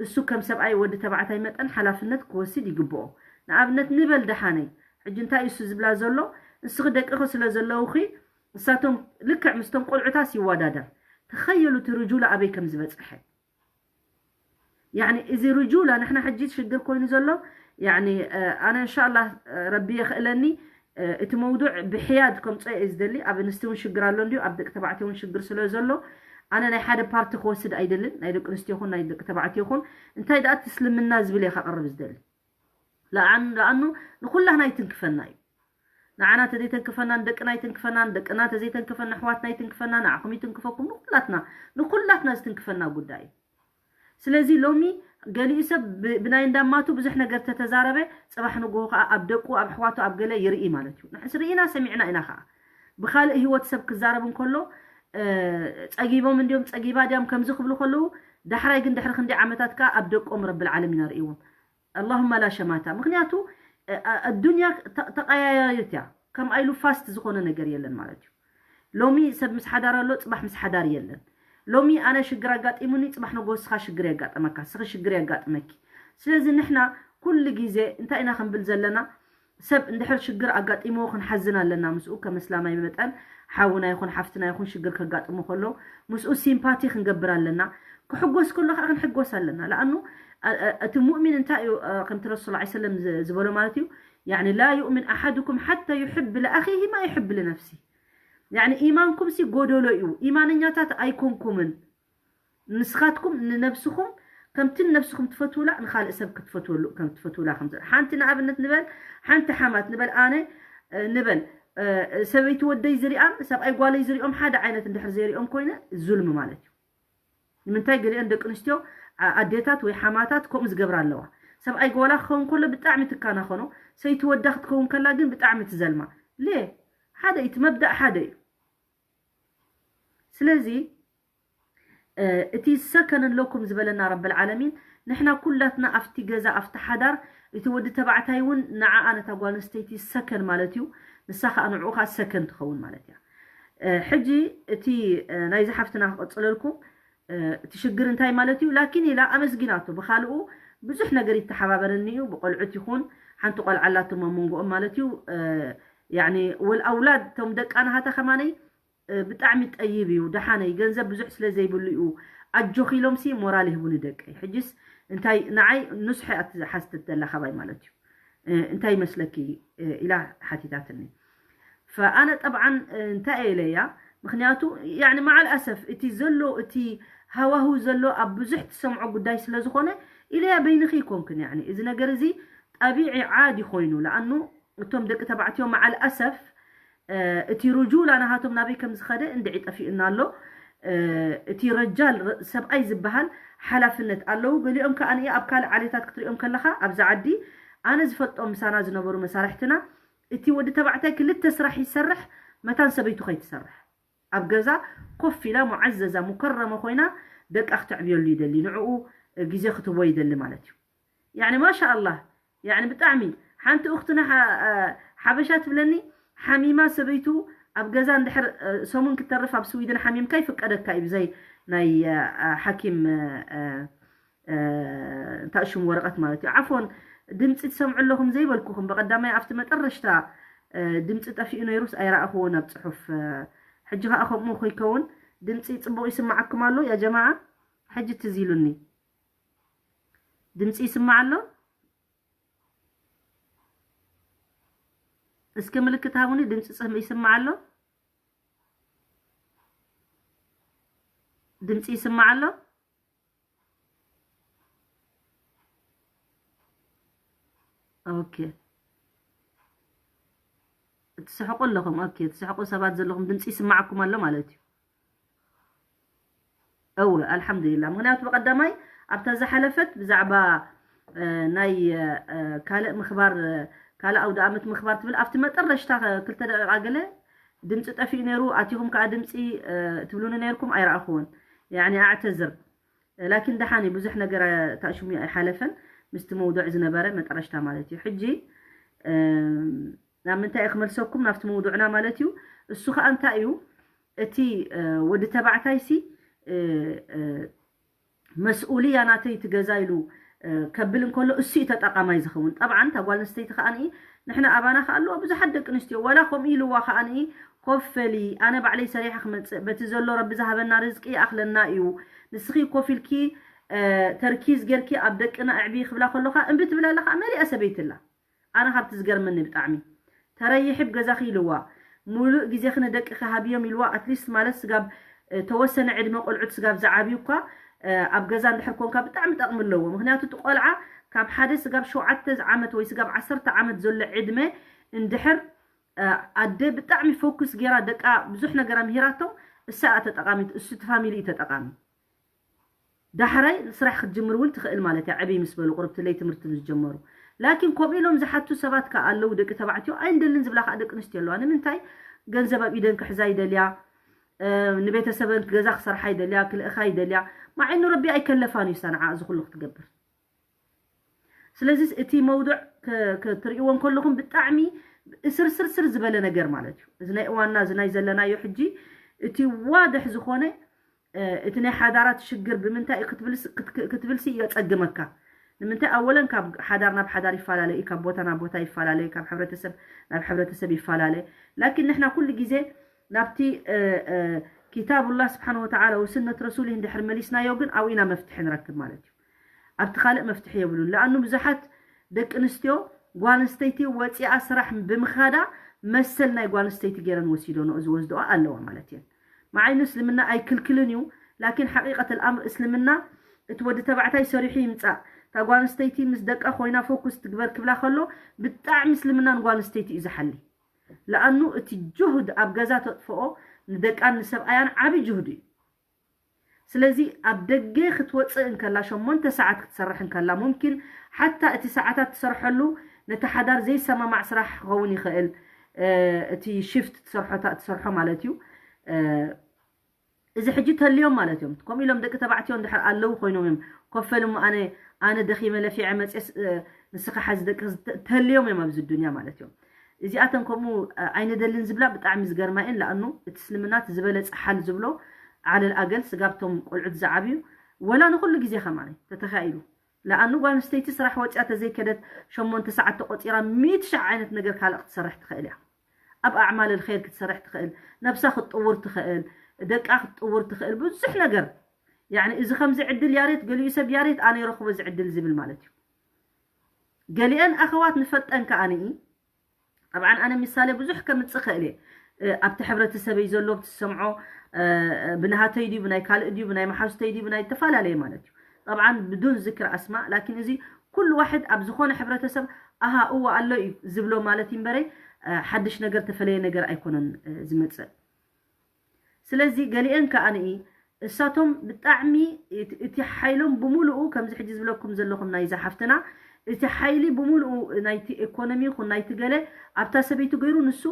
እሱ ከም ሰብኣይ ወዲ ተባዕታይ መጠን ሓላፍነት ክወስድ ይግብኦ። ንኣብነት ንበል ደሓነይ ሕጂ እንታይ እሱ ዝብላ ዘሎ ንስኺ ደቅኺ ስለ ዘለውኺ ንሳቶም ልክዕ ምስቶም ቆልዑታስ ይወዳደር። ተኸየሉ እቲ ርጁላ ኣበይ ከም ዝበፅሐ። ያኒ እዚ ርጁላ ንሕና ሕጂ ሽግር ኮይኑ ዘሎ ያኒ ኣነ እንሻላ ረቢ የኽእለኒ እቲ መውዱዕ ብሕያድ ከምፀ እየ ዝደሊ። ኣብ ኣንስቲ እውን ሽግር ኣሎ እንዲሁ ኣብ ደቂ ተባዕትዮ እውን ሽግር ስለ ዘሎ ኣነ ናይ ሓደ ፓርቲ ክወስድ ኣይደልን። ናይ ደቂ ኣንስትዮ ይኹን ናይ ደቂ ተባዕትዮ ይኹን እንታይ ደኣ እቲ እስልምና ዝብል እየ ከቕርብ ዝደሊ። ለኣኑ ንኩላህና ይትንክፈና እዩ። ንዓና ተዘይተንክፈና ንደቅና ይትንክፈና ንደቅና ተዘይተንክፈና ኣሕዋትና ይትንክፈና ንዓኹም ይትንክፈኩም ንኩላትና ንኩላትና ዝትንክፈና ጉዳይ እዩ። ስለዚ ሎሚ ገሊኡ ሰብ ብናይ እንዳማቱ ብዙሕ ነገር ተተዛረበ ፅባሕ ንግሆ ከዓ ኣብ ደቁ ኣብ ኣሕዋቱ ኣብ ገለ ይርኢ ማለት እዩ። ንሕስ ርኢና ሰሚዕና ኢና ከዓ ብካልእ ህይወት ሰብ ክዛረብ እንከሎ ፀጊቦም እንዲዮም ፀጊባ ድያም ከምዚ ክብሉ ከለዉ ዳሕራይ ግን ድሕሪ ክንደይ ዓመታት ከዓ ኣብ ደቆም ረብል ዓለሚን ኣርእዎም። ኣላሁማ ላ ሸማታ ምክንያቱ ኣዱንያ ተቀያያሪት እያ። ከም ኣይሉ ፋስት ዝኾነ ነገር የለን ማለት እዩ። ሎሚ ሰብ ምስ ሓዳር ኣሎ ፅባሕ ምስ ሓዳር የለን። ሎሚ ኣነ ሽግር ኣጋጢሙኒ ፅባሕ ንጎስኻ ሽግር የጋጠመካ ስኺ ሽግር የጋጥመኪ። ስለዚ ንሕና ኩሉ ግዜ እንታይ ኢና ክንብል ዘለና? ሰብ እንድሕር ሽግር ኣጋጢምዎ ክንሓዝን ኣለና። ምስኡ ከም እስላማይ መጠን ሓውና ይኹን ሓፍትና ይኹን ሽግር ከጋጥሞ ከሎ ምስኡ ሲምፓቲ ክንገብር ኣለና። ክሕጎስ ከሎ ከዓ ክንሕጎስ ኣለና። ለኣኑ እቲ ሙእሚን እንታይ እዩ? ከምቲ ረሱል ላ ሰለም ዝበሎ ማለት እዩ፣ يعني لا يؤمن أحدكم حتى يحب لأخيه ما يحب لنفسه። يعني ኢማንኩም ሲ ጎደሎ እዩ፣ ኢማነኛታት ኣይኮንኩምን። ንስኻትኩም ንነብስኹም ከምቲ ንነብስኹም ትፈትውላ ንኻልእ ሰብ ክትፈትወሉ ከም ትፈትውላ ከም ዘ- ሓንቲ ንኣብነት ንበል፣ ሓንቲ ሓማት ንበል፣ ኣነ ንበል ሰበይቲ ወደይ ዝሪኣን ሰብኣይ ጓለይ ዝሪኦም ሓደ ዓይነት እንድሕር ዘይሪኦም ኮይነ ዙልሚ ማለት እዩ። ንምንታይ ገሊአን ደቂ ኣንስትዮ ኣዴታት ወይ ሓማታት ከምኡ ዝገብራ ኣለዋ? ሰብኣይ ጓላ ክኸውን ከሎ ብጣዕሚ ትካናኸኖ፣ ሰይቲ ወዳ ክትከውን ከላ ግን ብጣዕሚ ትዘልማ። ሌ ሓደ እዩ፣ እቲ መብዳእ ሓደ እዩ። ስለዚ እቲ ሰከን ኣለኩም ዝበለና ረብል ዓለሚን፣ ንሕና ኩላትና ኣብቲ ገዛ ኣብቲ ሓዳር እቲ ወዲ ተባዕታይ እውን ንዓኣ ነታ ጓል ኣንስተይቲ ሰከን ማለት እዩ። ንሳ ከዓ ንዕኡ ከዓ ሰከን ትኸውን ማለት እያ። ሕጂ እቲ ናይዚ ሓፍትና ክቐፅለልኩም፣ እቲ ሽግር እንታይ ማለት እዩ? ላኪን ኢላ ኣመስጊናቶ። ብካልኡ ብዙሕ ነገር ይተሓባበረኒ እዩ፣ ብቆልዑት ይኹን ሓንቲ ቆልዓ ኣላቶም ኣብ መንጎኦም ማለት እዩ። ያኒ ወልኣውላድ እቶም ደቃ ናሃታ ከማነይ ብጣዕሚ ጠይብ እዩ፣ ደሓነይ ገንዘብ ብዙሕ ስለ ዘይብሉ እዩ ኣጆኺ ኢሎም ሲ ሞራል ይህቡኒ ደቀይ። ሕጅስ እንታይ ንዓይ ኑስሐ እያ ትሓትት ዘላ ካባይ ማለት እዩ። እንታይ ይመስለኪ ኢላ ሓቲታትኒ። ፈኣነ ጠብዓን እንታይ እየ ኢለያ፣ ምክንያቱ ያኒ መዓል ኣሰፍ እቲ ዘሎ እቲ ሃዋሁ ዘሎ ኣብ ብዙሕ ትሰምዖ ጉዳይ ስለ ዝኾነ ኢለያ በይንኺ ይኮንክን። ያኒ እዚ ነገር እዚ ጠቢዒ ዓዲ ኮይኑ ለኣኑ እቶም ደቂ ተባዕትዮ መዓል ኣሰፍ እቲ ርጁላ ናሃቶም ናበይ ከም ዝኸደ እንድዒ ጠፊኡና ኣሎ። እቲ ረጃል ሰብኣይ ዝበሃል ሓላፍነት ኣለዉ። ገሊኦም ከኣ ኣብ ካልእ ዓሌታት ክትሪኦም ከለኻ ኣብዚ ዓዲ ኣነ ዝፈልጦም ምሳና ዝነበሩ መሳርሕትና እቲ ወዲ ተባዕታይ ክልተ ስራሕ ይሰርሕ መታን ሰበይቱ ከይትሰርሕ ኣብ ገዛ ኮፍ ኢላ ሙዓዘዛ ሙከረመ ኮይና ደቃ ክተዕብየሉ ይደሊ፣ ንዕኡ ግዜ ክትህቦ ይደሊ ማለት እዩ። ያኒ ማሻ ኣላህ ያኒ ብጣዕሚ ሓንቲ ኡኽትና ሓበሻ ትብለኒ ሓሚማ ሰበይቱ ኣብ ገዛ እንድሕር ሰሙን ክትተርፍ ኣብ ስዊድን ሓሚምካ ይፍቀደካ እዩ ብዘይ ናይ ሓኪም እንታይ ሽሙ ወረቐት ማለት እዩ። ዓፎን ድምፂ ትሰምዑ ኣለኹም ዘይበልኩኹም ብቐዳማይ ኣብቲ መጠረሽታ ድምፂ ጠፊኡ ነይሩስ ኣይረኣኽዎን ኣብ ፅሑፍ። ሕጂ ከዓ ከምኡ ከይከውን ድምፂ ፅቡቕ ይስማዓኩም ኣሎ ያ ጀማዓ? ሕጂ ትዝ ኢሉኒ ድምፂ ይስማዕ ኣሎ? እስከ ምልክት ሃቡኒ። ድምፂ ይስማዕ ኣሎ? ድምፂ ይስማዕ ኣሎ? ኦኬ፣ ትስሕቁ ኣለኹም። ኦኬ፣ ትስሕቁ ሰባት ዘለኹም ድምፂ ይስማዓኩም ኣሎ ማለት እዩ። እወ ኣልሓምዱሊላ። ምክንያቱ ብቀዳማይ ኣብታ ዝሓለፈት ብዛዕባ ናይ ካልእ ምክባር ካልእ ኣውደ ኣመት ምክባር ትብል ኣብቲ መጠረሽታ ክልተ ደቂቃ ገለ ድምፂ ጠፊኡ ነይሩ። ኣቲኹም ከዓ ድምፂ ትብሉኒ ነይርኩም ኣይረኣኽዎን። ያኒ ኣዕተዝር ላኪን ደሓን እዩ ብዙሕ ነገር ታእሽሙ ኣይሓለፈን ምስቲ መውዱዕ ዝነበረ መጠረሽታ ማለት እዩ። ሕጂ ናብ ምንታይ እየ ክመልሰኩም ናብቲ መውዱዕና ማለት እዩ። እሱ ከዓ እንታይ እዩ እቲ ወዲ ተባዕታይ ሲ መስኡልያ ናተይ ትገዛ ኢሉ ከብል እንከሎ እሱ እዩ ተጠቃማይ ዝኸውን። ጠብዓን እታ ጓል ኣንስተይቲ ከዓኒ ንሕና ኣባና ከኣለዋ ብዙሓት ደቂ ኣንስትዮ ዋላ ከምኡ ኢልዋ ከዓኒ ኮፍ በሊ ኣነ ባዕለይ ሰሪሐ ክመፅእ በቲ ዘሎ ረቢ ዝሃበና ርዝቂ ይኣኽለና እዩ። ንስኺ ኮፍ ኢልኪ ተርኪዝ ጌርኪ ኣብ ደቅና ኣዕቢ ክብላ ከሎካ እምቢ ትብል ኣለካ። መሊኣ ሰበይቲ ኣላ። ኣነ ካብቲ ዝገርመኒ ብጣዕሚ ተረይሒ ብ ገዛኺ ኢልዋ ሙሉእ ግዜኺ ንደቅኺ ሃብዮም ኢልዋ ኣትሊስት ማለት ስጋብ ተወሰነ ዕድመ ቆልዑት ስጋብ ዝዓብዩ እኳ ኣብ ገዛ እንድሕር ኮንካ ብጣዕሚ ጠቕሚ ኣለዎ። ምክንያቱ እቲ ቆልዓ ካብ ሓደ ስጋብ ሸውዓተ ዓመት ወይ ስጋብ ዓሰርተ ዓመት ዘሎ ዕድመ እንድሕር ኣደ ብጣዕሚ ፎኩስ ጌራ ደቃ ብዙሕ ነገር ኣምሂራቶም እሳ እያ ተጠቃሚት፣ እሱ እቲ ፋሚሊ እዩ ተጠቃሚ። ዳሕራይ ስራሕ ክትጅምር እውን ትኽእል ማለት እያ። ዕብይ ምስ በሉ ቁርብትለይ ትምህርቲ ምስ ጀመሩ። ላኪን ከምኡ ኢሎም ዝሓቱ ሰባት ከኣ ኣለዉ። ደቂ ተባዕትዮ ኣይንደልን ዝብላ ከኣ ደቂ ኣንስትዮ ኣለዋ። ንምንታይ? ገንዘብ ኣብ ኢደን ክሕዛ ይደልያ፣ ንቤተሰበን ገዛ ክሰርሓ ይደልያ፣ ክልእኻ ይደልያ። ማዓይኑ ረቢ ኣይከለፋን እዩ ሳንዓ እዚ ኩሉ ክትገብር። ስለዚ እቲ መውዱዕ ክትርእይዎ እንከለኹም ብጣዕሚ ስርስርስር ዝበለ ነገር ማለት እዩ። እዚ ናይ እዋንና እዚ ናይ ዘለናዮ ሕጂ እቲ ዋድሕ ዝኾነ እቲ ናይ ሓዳራት ሽግር ብምንታይ እዩ ክትብልሲ የፀግመካ። ንምንታይ ኣወለን ካብ ሓዳር ናብ ሓዳር ይፈላለ እዩ፣ ካብ ቦታ ናብ ቦታ ይፈላለ እዩ፣ ካብ ሕብረተሰብ ናብ ሕብረተሰብ ይፈላለ። ላኪን ንሕና ኩሉ ግዜ ናብቲ ኪታቡላህ ስብሓን ወተዓላ ወስነት ረሱሊ እንድሕር መሊስናዮ ግን ኣብኡ ኢና መፍትሒ ንረክብ ማለት እዩ። ኣብቲ ካልእ መፍትሒ የብሉን። ለኣኑ ብዙሓት ደቂ ኣንስትዮ ጓል ኣንስተይቲ ወፂኣ ስራሕ ብምኻዳ መሰል ናይ ጓል ኣንስተይቲ ገይረን ወሲዶ ንኦ ዝወስድኦ ኣለዋ ማለት እየን። መዓይኑ እስልምና ኣይክልክልን እዩ። ላኪን ሓቂቀት ኣልኣምር እስልምና እቲ ወዲ ተባዕታይ ሰሪሑ ይምፃእ፣ እታ ጓል ኣንስተይቲ ምስ ደቃ ኮይና ፎኩስ ትግበር ክብላ ከሎ ብጣዕሚ እስልምና ንጓል ኣንስተይቲ እዩ ዝሓሊ። ለኣኑ እቲ ጅሁድ ኣብ ገዛ ተጥፍኦ ንደቃን ንሰብኣያን ዓብዪ ጅሁድ እዩ። ስለዚ ኣብ ደገ ክትወፅእ እንከላ ሸሞንተ ሰዓት ክትሰርሕ እንከላ ሙምኪን ሓታ እቲ ሰዓታት ትሰርሐሉ ነቲ ሓዳር ዘይሰማማዕ ስራሕ ክኸውን ይኽእል። እቲ ሽፍት ትሰርሖ ማለት እዩ። እዚ ሕጂ ተልዮም ማለት እዮም። ከምኡ ኢሎም ደቂ ተባዕትዮ እንድሕር ኣለዉ ኮይኖም እዮም ኮፈል እሞ ኣነ ኣነ ደኺመ ለፊዐ መፅስ ንስኻ ሓዚ ደቂ ተልዮም እዮም ኣብዚ ዱንያ ማለት እዮም። እዚኣተን ከምኡ ኣይንደልን ዝብላ ብጣዕሚ ዝገርማ እየን። ለኣኑ እቲ እስልምና እቲ ዝበለፀ ሓል ዝብሎ ዓለል ኣገል ስጋብቶም ቆልዑት ዝዓብዩ ወላ ንኩሉ ግዜ ከማን ተተኻኢሉ። ለኣኑ ጓል ኣንስተይቲ ስራሕ ወፂኣ ተዘይከደት ሸሞንተ ሰዓት ተቆፂራ ሚእቲ ሻዕ ዓይነት ነገር ካልእ ክትሰርሕ ትኽእል እያ። ኣብ ኣዕማል ልኸይር ክትሰርሕ ትኽእል፣ ነብሳ ክትጥውር ትኽእል፣ ደቃ ክትጥውር ትኽእል፣ ብዙሕ ነገር። ያኒ እዚ ከምዚ ዕድል ያሬት ገሊኡ ሰብ ያሬት ኣነ ይረኽቦ እዚ ዕድል ዝብል ማለት እዩ። ገሊአን ኣኸዋት ንፈልጠን ከኣ ንኢ ጠብዓን ኣነ ምሳሌ ብዙሕ ከምጽእ ክእል እየ። ኣብቲ ሕብረተሰበይ ዘሎ ብትሰምዖ ብናሃተይ ድዩ ብናይ ካልእ ድዩ ብናይ መሓዙተይ ድዩ ብናይ ዝተፈላለየ ማለት እዩ። ጠብዓን ብዱን ዝክር ኣስማእ ላኪን እዚ ኩሉ ዋሕድ ኣብ ዝኾነ ሕብረተሰብ ኣሃ እወ ኣሎ እዩ ዝብሎ ማለት እዩ እምበረይ ሓድሽ ነገር ተፈለየ ነገር ኣይኮነን ዝመፅእ። ስለዚ ገሊአን ከኣ ንኢ እሳቶም ብጣዕሚ እቲ ሓይሎም ብምሉኡ ከምዚ ሕጂ ዝብለኩም ዘለኹም ናይዛ ሓፍትና እቲ ሓይሊ ብምሉኡ ናይቲ ኤኮኖሚ ይኹን ናይቲ ገለ ኣብታ ሰበይቲ ገይሩ ንሱ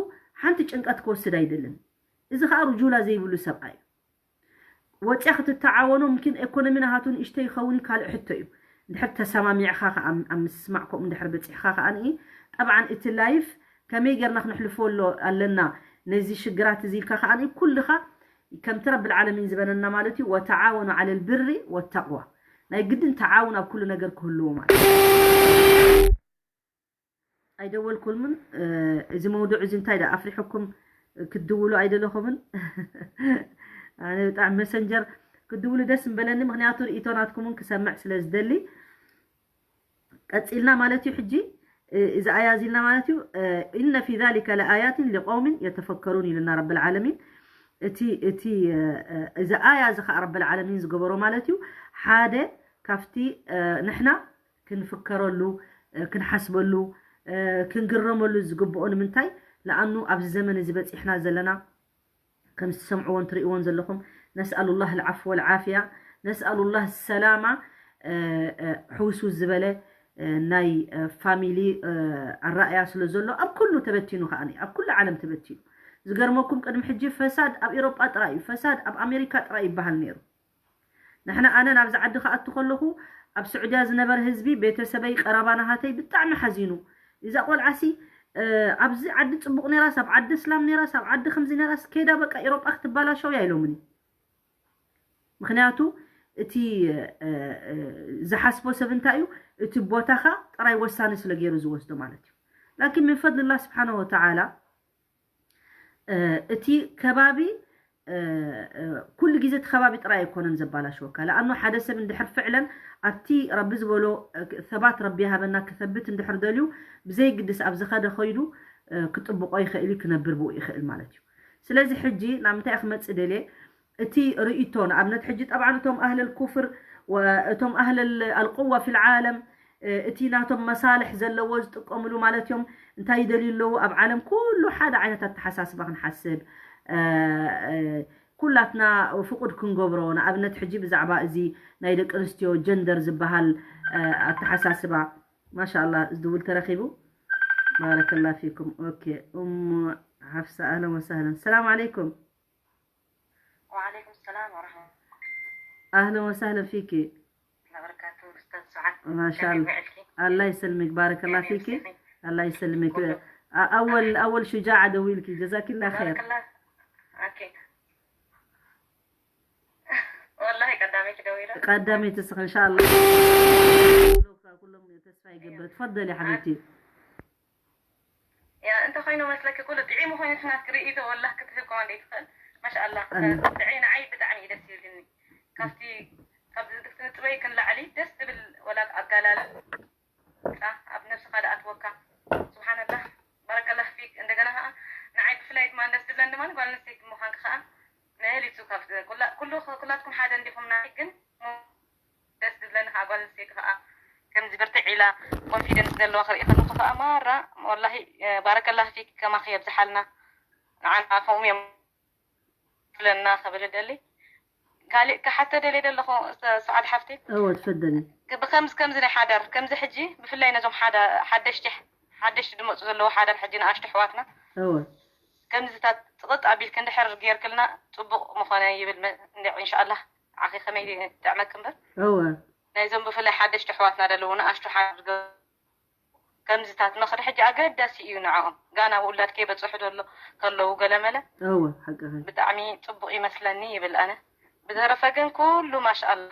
ሓንቲ ጭንቀት ክወስድ ኣይደልን። እዚ ከዓ ርጁላ ዘይብሉ ሰብኣይ እዩ። ወፂያ ክትተዓወኖ ምኪን ኤኮኖሚ ናሃቱ ንእሽተይ ይኸውን ካልእ ሕቶ እዩ። እንድሕር ተሰማሚዕኻ ከዓ ኣብ ምስማዕ ከምኡ እንድሕር በፂሕኻ ከዓ ንኢ ጠብዓን እቲ ላይፍ ከመይ ጌርና ክነሕልፎ ኣሎ ኣለና ነዚ ሽግራት እዚ ኢልካ ከዓ ንኢ ኩልኻ ከምቲ ረብል ዓለሚን ዝበነና ማለት እዩ ወተዓወኑ ዓለል ብሪ ወተቅዋ ናይ ግድን ተዓውን ኣብ ኩሉ ነገር ክህልዎ ማለት እዩ። ኣይደወልኩልምን። እዚ መውዱዕ እዚ እንታይ ዳ ኣፍሪሕኩም ክትድውሉ ኣይደለኹምን። ኣነ ብጣዕሚ መሰንጀር ክትድውሉ ደስ ምበለኒ ምክንያቱ ርእቶ ናትኩምን ክሰምዕ ስለ ዝደሊ። ቀፂልና ማለት እዩ ሕጂ እዚ ኣያ እዚልና ማለት እዩ። إن في ذلك لآيات لقوم يتفكرون ኢሉና ረብል ዓለሚን። እቲ እቲ እዚ ኣያ እዚ ከዓ ረብል ዓለሚን ዝገበሮ ማለት እዩ ሓደ ካብቲ ንሕና ክንፍከረሉ ክንሓስበሉ ክንግረመሉ ዝግብኦ ንምንታይ ለኣኑ ኣብዚ ዘመን እዚ በፂሕና ዘለና ከም ትሰምዕዎን ትርእይዎን ዘለኹም ነስኣሉላህ ልዓፍ ወልዓፍያ ነስኣሉላህ ሰላማ ሕውስውስ ዝበለ ናይ ፋሚሊ ኣራእያ ስለ ዘሎ ኣብ ኩሉ ተበቲኑ ከዓኒ ኣብ ኩሉ ዓለም ተበቲኑ ዝገርመኩም ቅድሚ ሕጂ ፈሳድ ኣብ ኤሮጳ ጥራይ እዩ ፈሳድ ኣብ ኣሜሪካ ጥራይ ይበሃል ነይሩ ንሕና ኣነ ናብዚ ዓዲ ክኣቱ ከለኹ ኣብ ስዑድያ ዝነበረ ህዝቢ ቤተሰበይ ቀረባ ናሃተይ ብጣዕሚ ሓዚኑ እዛ ቆልዓሲ ኣብዚ ዓዲ ፅቡቕ ነራስ ኣብ ዓዲ እስላም ነራስ ኣብ ዓዲ ከምዚ ነራስ ከይዳ በቃ ኤሮጳ ክትባላሸው እያ ኢሎምኒ ምክንያቱ እቲ ዝሓስቦ ሰብ እንታይ እዩ እቲ ቦታኻ ጥራይ ወሳኒ ስለ ገይሩ ዝወስዶ ማለት እዩ ላኪን ምን ፈድልላህ ስብሓነ ወተዓላ እቲ ከባቢ ኩሉ ግዜ እቲ ከባቢ ጥራይ ኣይኮነን ዘባላሽወካ ለኣኑ ሓደ ሰብ እንድሕር ፍዕለን ኣብቲ ረቢ ዝበሎ ሰባት ረቢ ይሃበና ክሰብት እንድሕር ደልዩ ብዘይግድስ ኣብ ዝኸደ ኸይዱ ክጥብቆ ይኽእል እዩ ክነብር ብኡ ይኽእል ማለት እዩ ስለዚ ሕጂ ናብ ምንታይ ክመፅእ ደልየ እቲ ርእቶ ንኣብነት ሕጂ ጠብዓን እቶም ኣህለል ኩፍር እቶም ኣህለል ኣልቁዋ ፊ ልዓለም እቲ ናቶም መሳልሕ ዘለዎ ዝጥቀምሉ ማለት እዮም እንታይ ይደልዩ ኣለዉ ኣብ ዓለም ኩሉ ሓደ ዓይነት ኣተሓሳስባ ክንሓስብ ኩላትና ፍቁድ ክንገብሮ ንኣብነት ሕጂ ብዛዕባ እዚ ናይ ደቂ ኣንስትዮ ጀንደር ዝበሃል ኣተሓሳስባ ማሻ ኣላ ዝድውል ተረኪቡ ባረከላ ፊኩም ኦኬ እሙ ሓፍሳ ኣህለን ወሳህለን ሰላም ዓለይኩም وعليكم السلام ورحمة أهلا وسهلا فيك الله وبركاته أستاذ سعاد ما شاء الله الله يسلمك بارك الله فيك الله يسلمك أول أول شجاعة دوي لك جزاك الله خير بارك الله أوكي والله قدامك دويرة قدامي تسخ إن شاء الله ይገብር። ትፈደሊ ሓቢብቲ። ያ እንተ ኮይኑ መስለኪ ኩሉ ጥዒሙ ኮይኑ ትናት ክርኢ ወላ ክትህብ ከማን ደይትኽእል። ማሻኣላ ጥዒ ንዓይ ብጣዕሚ እዩ ደስ ይብልኒ። ካብቲ ካብዚ ትንጥበይ ክንላዕሊ ደስ ዝብል ወላ ኣጋላል ፃ ኣብ ነብስኻ ደኣ ትወካ። ስብሓንላህ ባረከላህ ፊክ። እንደገና ከዓ ንዓይ ብፍላይ ድማ ደስ ዝብለኒ ድማ ጓል ኣንስተይቲ ምዃንክ ከዓ ንእህሊቱ ካብ ኩላ- ኩሉ ኩላትኩም ሓደ እንዲኹም ናይ ግን ደስ ዝብለኒ ከዓ ጓል ኣንስተይቲ ከዓ ከምዚ ብርትዕ ኢላ ኮንፊደንስ ዘለዋ ክርኢ ከለኩ ከዓ ማራ ወላሂ ባረከላህ ፊክ ከማኺ የብዝሓልና። ንዓና ከምኡ እዮም ክብለና ክብል ደሊ ካሊእ ክሓተ ደልየ ደለኹ ሰዓድ ሓፍቲ እወ ትፈደሊ ብከምዚ ከምዚ ናይ ሓዳር ከምዚ ሕጂ ብፍላይ ነዞም ሓዳ ሓደሽቲ ሓደሽቲ ድመፁ ዘለዉ ሓዳር ሕጂ ንኣሽቱ ኣሕዋትና እወ ከምዚታት ፅቕጥ ኣቢልክ እንድሕር ጌርክልና ፅቡቕ ምኾነ ይብል መ- እንዲ- እንሻኣላ ዓኺ ከመይ ጥዕመክ እምበር እወ ናይዞም ብፍላይ ሓደሽቲ ኣሕዋትና ደለዉ ንኣሽቱ ሓዳር ገ- ከምዚታት ምኽሪ ሕጂ ኣገዳሲ እዩ ንዕኦም ጋና ውላድ ከይበፅሑ ደሎ ከለዉ ገለመለ እወ ሓቅኺ ብጣዕሚ ፅቡቅ ይመስለኒ ይብል ኣነ ብተረፈ ግን ኩሉ ማሻኣላ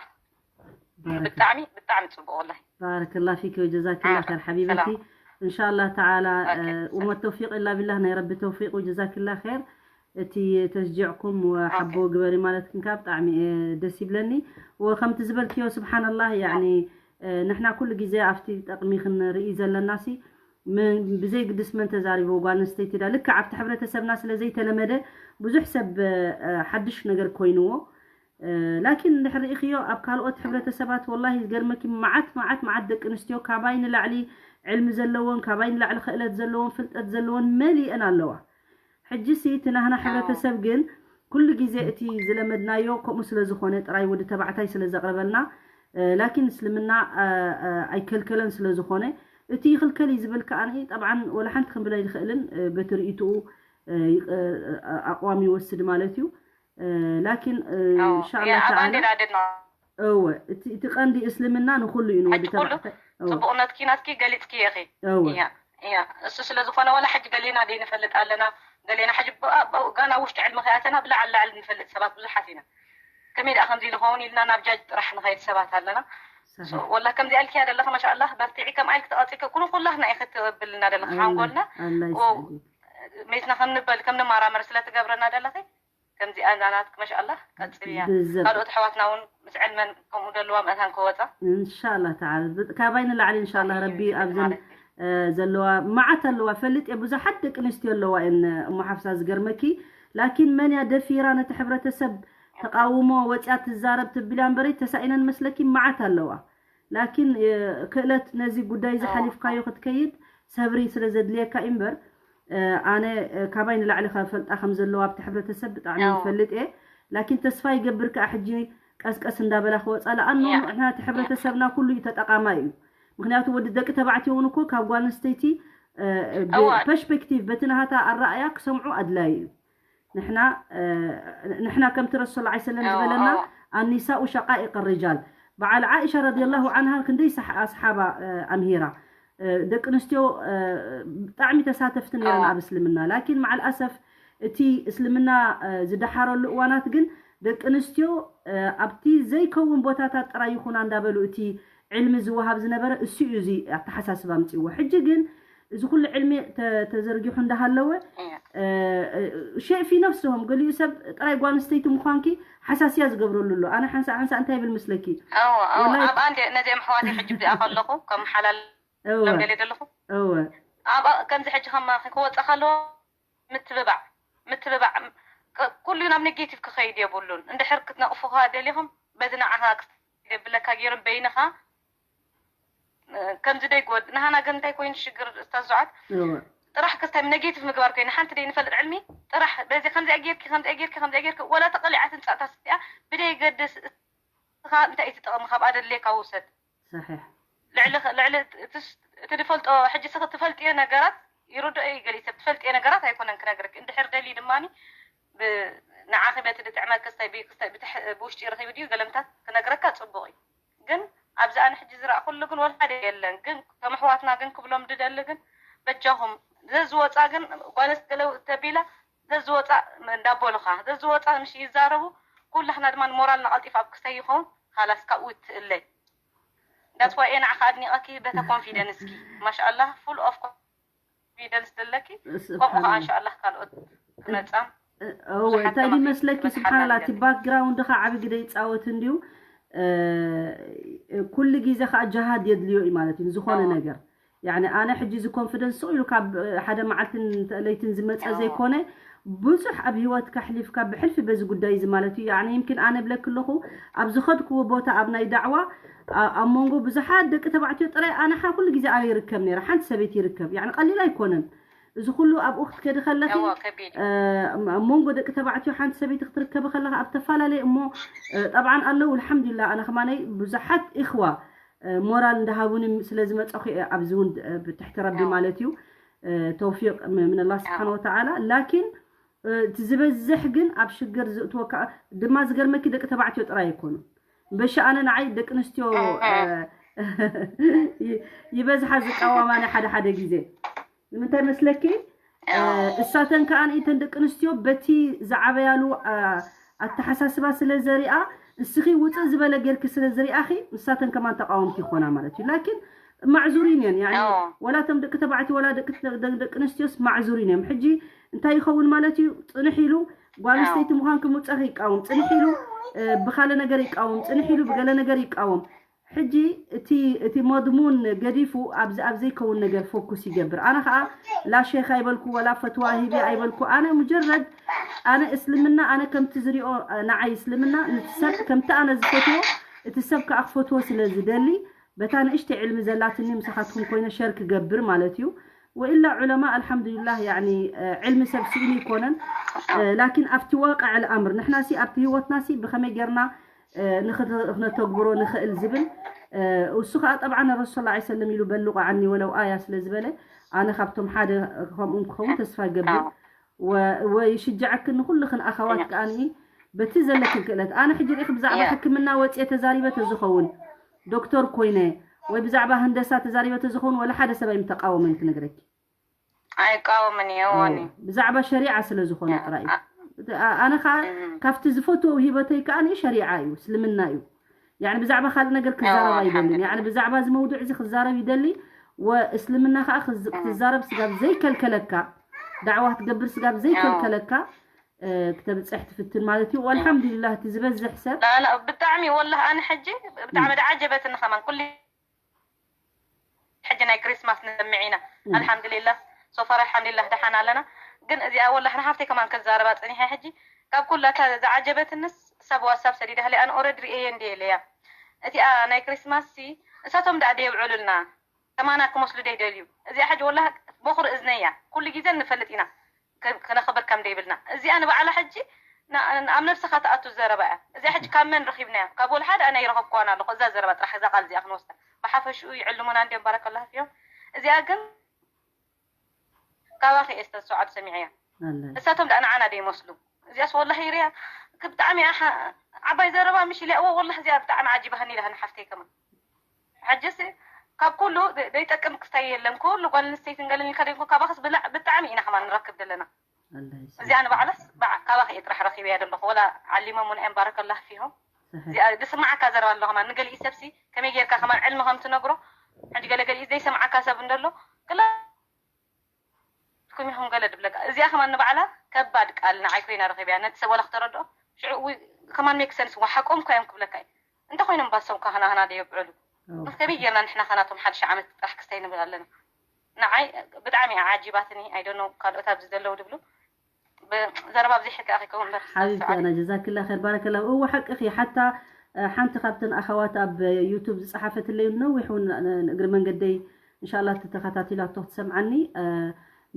ባረክ ብጣዕሚ ብጣዕሚ ፅቡቅ ወላሂ ባረከላ ፊክ ወጀዛክላ ዓፈ። ኸይር ሓቢበቲ ሰላም። እንሻላ ተዓላ ኦኬ። ወመተውፊቅ ኢላ ቢላህ ናይ ረቢ ተውፊቅ ወጀዛክላ ኸይር እቲ ተሽጂዕኩም ወሓቦ ግበሪ ማለት ክንካ ብጣዕሚ እየ ደስ ይብለኒ ወከምቲ ዝበልክዮ ስብሓንላህ ያኒ ንሕና ኩሉ ግዜ ኣብቲ ጠቕሚ ክንርኢ ዘለና ሲ ምን- ብዘይ ግድስ መን ተዛሪቦ ጓል ኣንስተይቲ ዳ ልክዕ ኣብቲ ሕብረተሰብና ስለ ዘይተለመደ ብዙሕ ሰብ እ፣ ሓድሽ ነገር ኮይንዎ እ፣ ላኪን እንድሕር ርኢኽዮ ኣብ ካልኦት ሕብረተሰባት ወላሂ ዝገርመኪ መዓት መዓት መዓት ደቂ ኣንስትዮ ካባይ ንላዕሊ ዕልሚ ዘለዎን ካባይ ንላዕሊ ክእለት ዘለዎን ፍልጠት ዘለዎን መሊአን ኣለዋ ሕጂ ሲ እቲ ናህና ሕብረተሰብ ግን ኩሉ ግዜ እቲ ዝለመድናዮ ከምኡ ስለ ዝኾነ ጥራይ ወዲ ተባዕታይ ስለ ዘቕርበልና እ፣ ላኪን እስልምና እ፣ እ፣ ኣይከልከለን ስለ ዝኾነ እቲ ይኽልከል እዩ ዝብል ከኣ ጠብዓን ወላ ሓንቲ ክንብል ኣይንኽእልን እ፣ በቲ ርእይትኡ እ፣ ይቕ- እ፣ ኣቕዋም ይወስድ ማለት እዩ እ፣ ላኪን እ፣ ኣዎ፣ እንሻላ ያ ኣብ ተዓላ ኣንዴዳ ደድና እወ እቲ እቲ ቀንዲ እስልምና ንኹሉ እዩ ንወዲ ሕጂ ኩሉ ተባዕታይ እወ ፅቡቅነትኪ ናትኪ ገሊፅኪ ኢኺ እወ እያ እያ እሱ ስለ ዝኾነ ዋላ ሕጂ ገሊና ደይንፈልጥ ኣለና ገሊና ሕጂ ብኣ- ብኣ- ጋና ውሽጢ ዕልሚ ከይኣተና ብላዕሊ ላዕሊ ንፈልጥ ሰባት ብዙሓት ኢና ከመይ ደኣ ከምዚ ንኸውን ኢልና ናብ ጃጅ ጥራሕ ንኸይድ ሰባት ኣለና ሰሒሕ ወላ ከምዚ ኣልኪያ ደለኻ ማሻኣላ በርቲዒ ከም ኣልክ ተቐፂልከ ኩሉ ኩላህና ኢኺ ትብልና ደለኻ ሓንጎልና ኣላ ኦ- ይስዕድክ ሜትና ከም ንበል ከም ንመራመር ስለ ትገብረና ደለኺ ከምዚኣ ናትክ ማሻኣላ ቀፅልያ ብዘብ ካልኦት ኣሕዋትና እውን ምስ ዕልመን ከምኡ ደለዋ መእታን ክወፃ እንሻላ ተዓላ ብ- ካባይ ንላዕሊ እንሻላ ረቢ ኣብዘን ማለት እዩ። እ፣ ዘለዋ መዓት ኣለዋ ፈልጥ እየ ብዙሓት ደቂ ኣንስትዮ ኣለዋ እየን እሞ ሓፍሳ ዝገርመኪ ላኪን መን እያ ደፊራ ነቲ ሕብረተሰብ ተቃውሞ ወፅያ ትዛረብ ትብል እያ እምበረይ ተሳኢነን መስለኪ መዓት ኣለዋ ላኪን እ፣ ክእለት ነዚ ጉዳይ እዚ ኣዎ። ሓሊፍካዮ ክትከይድ ሰብሪ ስለ ዘድልየካ እዩ እምበር እ፣ ኣነ እ፣ ካባይ ንላዕሊ ከፈልጣ ከም ዘለዋ ኣብቲ ሕብረተሰብ ብጣዕሚ ኣዎ። ይፈልጥ እየ ላኪን ተስፋ ይገብር ከዓ ሕጂ ቀስቀስ እንዳበላ ክወፃ ለኣኖ ያ። ንሕና እቲ ሕብረተሰብና ኩሉ እዩ ተጠቃማይ እዩ ምክንያቱ ወዲ ደቂ ተባዕትዮ እውን እኮ ካብ ጓል ኣንስተይቲ እ፣ ብ- እወ። ፐርስፔክቲቭ በቲ ናሃታ ኣረኣያ ክሰምዑ ኣድላይ እዩ ንሕና እ፣ ንሕና ከምቲ ረሱል ላ ሰለም እወ፣ ዝበለና እወ። ኣኒሳኡ ሸቃኢቅ ርጃል በዓል ዓኢሻ ረዲየላሁ ዓንሃ ክንደይ ሰሕ- ኣስሓባ እ፣ ኣምሂራ እ፣ ደቂ ኣንስትዮ እ፣ ብጣዕሚ ተሳተፍቲ ነይረን እወ። ኣብ እስልምና ላኪን መዓል ኣሰፍ እቲ እስልምና እ፣ ዝደሓረሉ እዋናት ግን ደቂ ኣንስትዮ እ፣ ኣብቲ ዘይከውን ቦታታት ጥራይ ይኹና እንዳበሉ እቲ ዕልሚ ዝወሃብ ዝነበረ እሱ እዩ እዚ ኣተሓሳስባ ኣምፅዎ ሕጂ ግን እዚ ኩሉ ዕልሚ ተ- ተዘርጊሑ እንዳሃለወ እያ። እ፣ እ፣ ሸእፊ ነፍስሆም ገሊኡ ሰብ ጥራይ ጓል ኣንስተይቲ ምዃንኪ ሓሳስያ ዝገብረሉ ኣሎ ኣነ ሓንሳእ ሓንሳእ እንታይ ይብል ምስለኪ ኣዎ ኣዎ ወላሂ- ኣብ ኣንድ ነዚኦም ኣሕዋተይ ሕጂ ብዚኣ ከለኹ ከም ሓላል እወ ሎም ደልየ ዘለኹ እወ ኣብ ከምዚ ሕጂ ከማ ክወፀ ከለዎ ምትብባዕ ምትብባዕ ም- ክ- ኩሉ ናብ ኔጌቲቭ ክኸይድ የብሉን እንድሕር ክትነቕፉኻ ደሊኹም በዚ ንዓኻ ክስ- የብለካ ገይሮም በይንኻ እ፣ ከምዚ ደይግወድ ንሃና ግን እንታይ ኮይኑ ሽግር ስታዝዓት እወ ጥራሕ ክስታይ ኔጌቲቭ ምግባር ኮይኑ ሓንቲ ደይ ንፈልጥ ዕልሚ ጥራሕ በዚ ከምዚኣ ጌርኪ ከምዚኣ ጌርኪ ከምዚኣ ጌርኪ ወላ ተቐሊዓ ትንፃእ ታስያ ብደይ ገድስ እስኻ እንታይ እዩ ትጠቕሚ ካብኣ ደድልየካ ውሰድ ሰሒሕ ልዕሊ ልዕሊ እቲ- እቲ ዝፈልጦ ሕጂ ስኺ ትፈልጥዮ ነገራት ይርድኦ እዩ ገሊእ ሰብ ትፈልጥዮ ነገራት ኣይኮነን ክነግርክ እንድሕር ደልዩ ድማ ንዓኺ በቲ ዝጥዕመ ክስታይ ብክስታይ ብትሕ- ብውሽጢ ረኺቡ ድዩ ገለምታት ክነግረካ ፅቡቕ እዩ ግን ኣብዚ ኣነ ሕጂ ዝረእኩሉ ግን ወላ ሓደ የለን ግን ከም ኣሕዋትና ግን ክብሎም ድደሊ ግን በጃኹም ዘዝወፃ ግን ጓለስ ገለ ተቢላ ዘዝወፃ እንዳበሉኻ ዘዝወፃ ምሽ ይዛረቡ ኩላህና ድማ ሞራልና ቀልጢፍ ኣብ ክስታይ ይኸውን ካላስ ካብኡ ትእለይ that's why እየ ንዓኻ ኣድኒቐኪ በታ ኮንፊደንስኪ። ማሻኣላህ፣ full of confidence ዘለኪ። ከምኡ ከዓ ስብሓንላ እንሻኣላህ ካልኦት ክመፃ እወ ብዙሓት እንታይ ከማኺ ድመስለኪ ክበፅሓ ስብሓንላ እቲ ኣለና። ባክግራውንድኻ ዓብ ግደ ይፃወት እንድዩ። ኩሉ ግዜ ከዓ ጀሃድ የድልዮ እዩ ማለት እዩ ዝኾነ እወ ነገር። ያኒ ኣነ ሕጂ እዚ ኮንፊደንስ ስቕ ኢሉ ካብ ሓደ መዓልትን ለይትን ዝመፀ እወ ዘይኮነ፣ ብዙሕ ኣብ ህይወትካ ኣሕሊፍካ ብሕልፊ በዚ ጉዳይ እዚ ማለት እዩ። ያኒ ይምኪን ኣነ ብለኪ ኣለኹ ኣብ ዝኸድክዎ ቦታ ኣብ ናይ ዳዕዋ ኣ- ኣብ መንጎ ብዙሓት ደቂ ተባዕትዮ ጥራይ ኣነ ሓ ኩሉ ግዜ ኣበይ ይርከብ ነይረ ሓንቲ ሰበይቲ ይርከብ ያኒ ቀሊል ኣይኮነን። እዚ ኩሉ ኣብኡ ክትከዲ ከለኺ እወ ከቢድ እዩ። እ፣ ኣብ መንጎ ደቂ ተባዕትዮ ሓንቲ ሰበይቲ ክትርከቢ ከለኻ ኣብ ተፈላለየ እሞ እ፣ ጠብዓን ኣለዉ ኣልሓምዱሊላ ኣነ ከማነይ ብዙሓት ኢኽዋ እ፣ ሞራል እንዳሃቡኒ ስለ ዝመፀኹ እየ ኣብዚ እውን እ፣ ብትሕቲ ረቢ እወ ማለት እዩ እ፣ ተውፊቅ ም- ምን ኣላህ ስብሓን እወ ወተዓላ ላኪን እ፣ እቲ ዝበዝሕ ግን ኣብ ሽግር ዝእትወካ ድማ ዝገርመኪ ደቂ ተባዕትዮ ጥራይ ኣይኮኑ በሻ ኣነ ንዓይ ደቂ ኣንስትዮ እ፣ እህ ይ- ይበዝሓ ዝቃወማኒ ሓደ ሓደ ግዜ ንምንታይ መስለኪ እ፣ እወ እሳተን ከኣ ንእተን ደቂ ኣንስትዮ በቲ ዝዓበያሉ እ፣ ኣተሓሳስባ ስለ ዘሪኣ እስኺ ውፅእ ዝበለ ጌርኪ ስለ ዝሪኣኺ ንሳተን ከማን ተቃወምቲ ይኾና ማለት እዩ ላኪን ማዕዙሪን እየን ያኒ እወ ወላ እቶም ደቂ ተባዕትዮ ወላ ደቂ ተ- ደ- ደቂ ኣንስትዮስ ማዕዙሪን እዮም ሕጂ እንታይ ይኸውን ማለት እዩ ፅንሕ ኢሉ ጓል እወ ኣንስተይቲ ምዃንኪ ምውፀኺ ይቃወም ፅንሕ ኢሉ እ፣ ብኻለ ነገር ይቃወም ፅንሕ ኢሉ ብገለ ነገር ይቃወም ሕጂ እቲ እቲ መድሙን ገዲፉ ኣብዚ ኣብ ዘይከውን ነገር ፎኩስ ይገብር ኣነ ከዓ ላ ሼክ ኣይበልኩ ወላ ፈትዋ ሂቢ ኣይበልኩ ኣነ ሙጀረድ ኣነ እስልምና ኣነ ከምቲ ዝሪኦ ንዓይ እስልምና ነቲ ሰብ ከምቲ ኣነ ዝፈትዎ እቲ ሰብ ከዓ ክፈትዎ ስለ ዝደሊ በታ ንእሽተይ ዕልሚ ዘላትኒ ምሳኻትኩም ኮይነ ሸር ክገብር ማለት እዩ ወኢላ ዑለማ ኣልሓምዱሊላህ ያኒ ዕልሚ ሰብ ስኢኑ ይኮነን ላኪን ኣብቲ ዋቅዕ ልኣምር ንሕና ሲ ኣብቲ ህይወትና ሲ ብኸመይ ጌርና ንክነተግብሮ ንኽእል ዝብል እሱ ከዓ ጠብዓ ረሱል ላ ሰለም ኢሉ በልቁ ዓኒ ወለው ኣያ ስለ ዝበለ ኣነ ካብቶም ሓደ ከምኡም ክኸውን ተስፋ ይገብር ወይሽጃዕክን ንኩልኽን ኣኸዋት ከዓኒ በቲ ዘለክን ክእለት ኣነ ሕጂ ርኢኽ ብዛዕባ ሕክምና ወፅየ ተዛሪበ ተዝኸውን ዶክተር ኮይነ ወይ ብዛዕባ ህንደሳ ተዛሪበ ተዝኸውን ወላ ሓደ ሰብ ኣይምተቃወመን ክነግረኪ ኣይቃወምን እየ እወኒ ብዛዕባ ሸሪዓ ስለ ዝኾነ ጥራይ ኣነ ከዓ ካብቲ ዝፈትዎ ሂበተይ ከዓ ሸሪዓ እዩ እስልምና እዩ ያኒ ብዛዕባ ካልእ ነገር ክዛረብ ኣይደልን ያኒ ብዛዕባ እዚ መውዱዕ እዚ ክዛረብ ይደሊ ወእስልምና ከዓ ክትዛረብ ስጋብ ዘይከልከለካ ዳዕዋ ክትገብር ስጋብ ዘይከልከለካ ክተብፅሕ ትፍትን ማለት እዩ ወልሓምዱሊላህ እቲ ዝበዝሕ ሰብ ብጣዕሚ ወላህ ኣነ ሕጂ ብጣዕሚ ደዓጀበትኒ ከማን ኩሉ ሕጂ ናይ ክሪስማስ ንሰምዕ ኢና ኣልሓምዱሊላህ ሶፋር ኣልሓምዱሊላህ ደሓን ኣለና ግን እዚኣ ወላህ ንሓፍተይ ከማን ከዛረባ ፀኒሐ ሕጂ ካብ ኩላ እታ ዝዓጀበትንስ ሰብ ዋትሳፕ ሰዲዳህለይ ኣነ ኦረድ ርእየ እንዲ ኢለያ እቲኣ ናይ ክሪስማስ ሲ እሳቶም ደኣ ደየብዕሉልና ከማና ክመስሉ ደይደልዩ እዚኣ ሕጂ ወላህ በኹሪ እዝነያ ኩሉ ግዜ ንፈልጥ ኢና ክነኽብር ከም ደይብልና እዚኣ ንባዕላ ሕጂ ኣብ ነብስኻ ትኣቱ ዘረባ እያ እዚኣ ሕጂ ካብ መን ረኺብናያ ካብ ወላ ሓደ ኣነ ይረኸብክዋን ኣለኹ እዛ ዘረባ ጥራሕ እዛ ቃል እዚኣ ክንወስዳ ብሓፈሽኡ ይዕልሙና እንዲዮም ባረከላህ ፊዮም እዚኣ ግን ካባኺ እየ ዝተሰዓብ ሰሚዐያ እሳቶም ደኣ ንዓና ደይመስሉ እዚኣስ ወላሂ ይርያ ብጣዕሚ ዓባይ ዘረባ ምሽ ኢለ እወ ወላሂ እዚኣ ብጣዕሚ ዓጂባህኒ ኢላ ንሓፍተይ ከማን ሕጅስ ካብ ኩሉ ዘይጠቅም ክስታይ የለን ኩሉ ጓል ኣንስተይትን ገለን ኢልካ ደይኮን ካባኽስ ብላዕ ብጣዕሚ ኢና ከማን ንረክብ ዘለና እዚኣ ንባዕላስ ካባኺ እየ ጥራሕ ረኪበያ ዘለኹ ወላ ዓሊሞም እውን ኣዮም ባረከላህ ፊሆም እዚኣ ዝስማዓካ ዘረባ ኣሎ ከማን ንገሊኡ ሰብሲ ከመይ ጌርካ ከማን ዕልሚ ከም ትነግሮ ሕጂ ገለገሊኡ ዘይሰምዓካ ሰብ እንደሎ ክላ ኩም ኢኹም ገለ ድብለካ እዚኣ ከማን ንባዕላ ከባድ ቃል ንዓይ ኮይና ረኺብያ ነቲ ሰብ ወላ ክተረድኦ ሽዑ ከማን ሜክ ሰንስ ሓቆም እኳ እዮም ክብለካ እዩ እንተ ኮይኖም ባሶም ካህና ህና ደየብዕሉ ከመይ ጌርና ንሕና ከናቶም ሓድሽ ዓመት ጥራሕ ክስታይ ንብል ኣለና ንዓይ ብጣዕሚ ዓጂባትኒ ኣይደኖ ካልኦት ኣብዚ ዘለዉ ድብሉ ዘረባ ኣብዚ ሕልካ ከይከውን በር ሓቢብቲ ኣና ጀዛክላ ኸይር ባረከላ እወ ሓቅኺ ሓታ ሓንቲ ካብተን ኣኸዋት ኣብ ዩቱብ ዝፀሓፈትለይ ነዊሕ እውን እግሪ መንገደይ እንሻላ ተተኸታቲላቶ ክትሰምዓኒ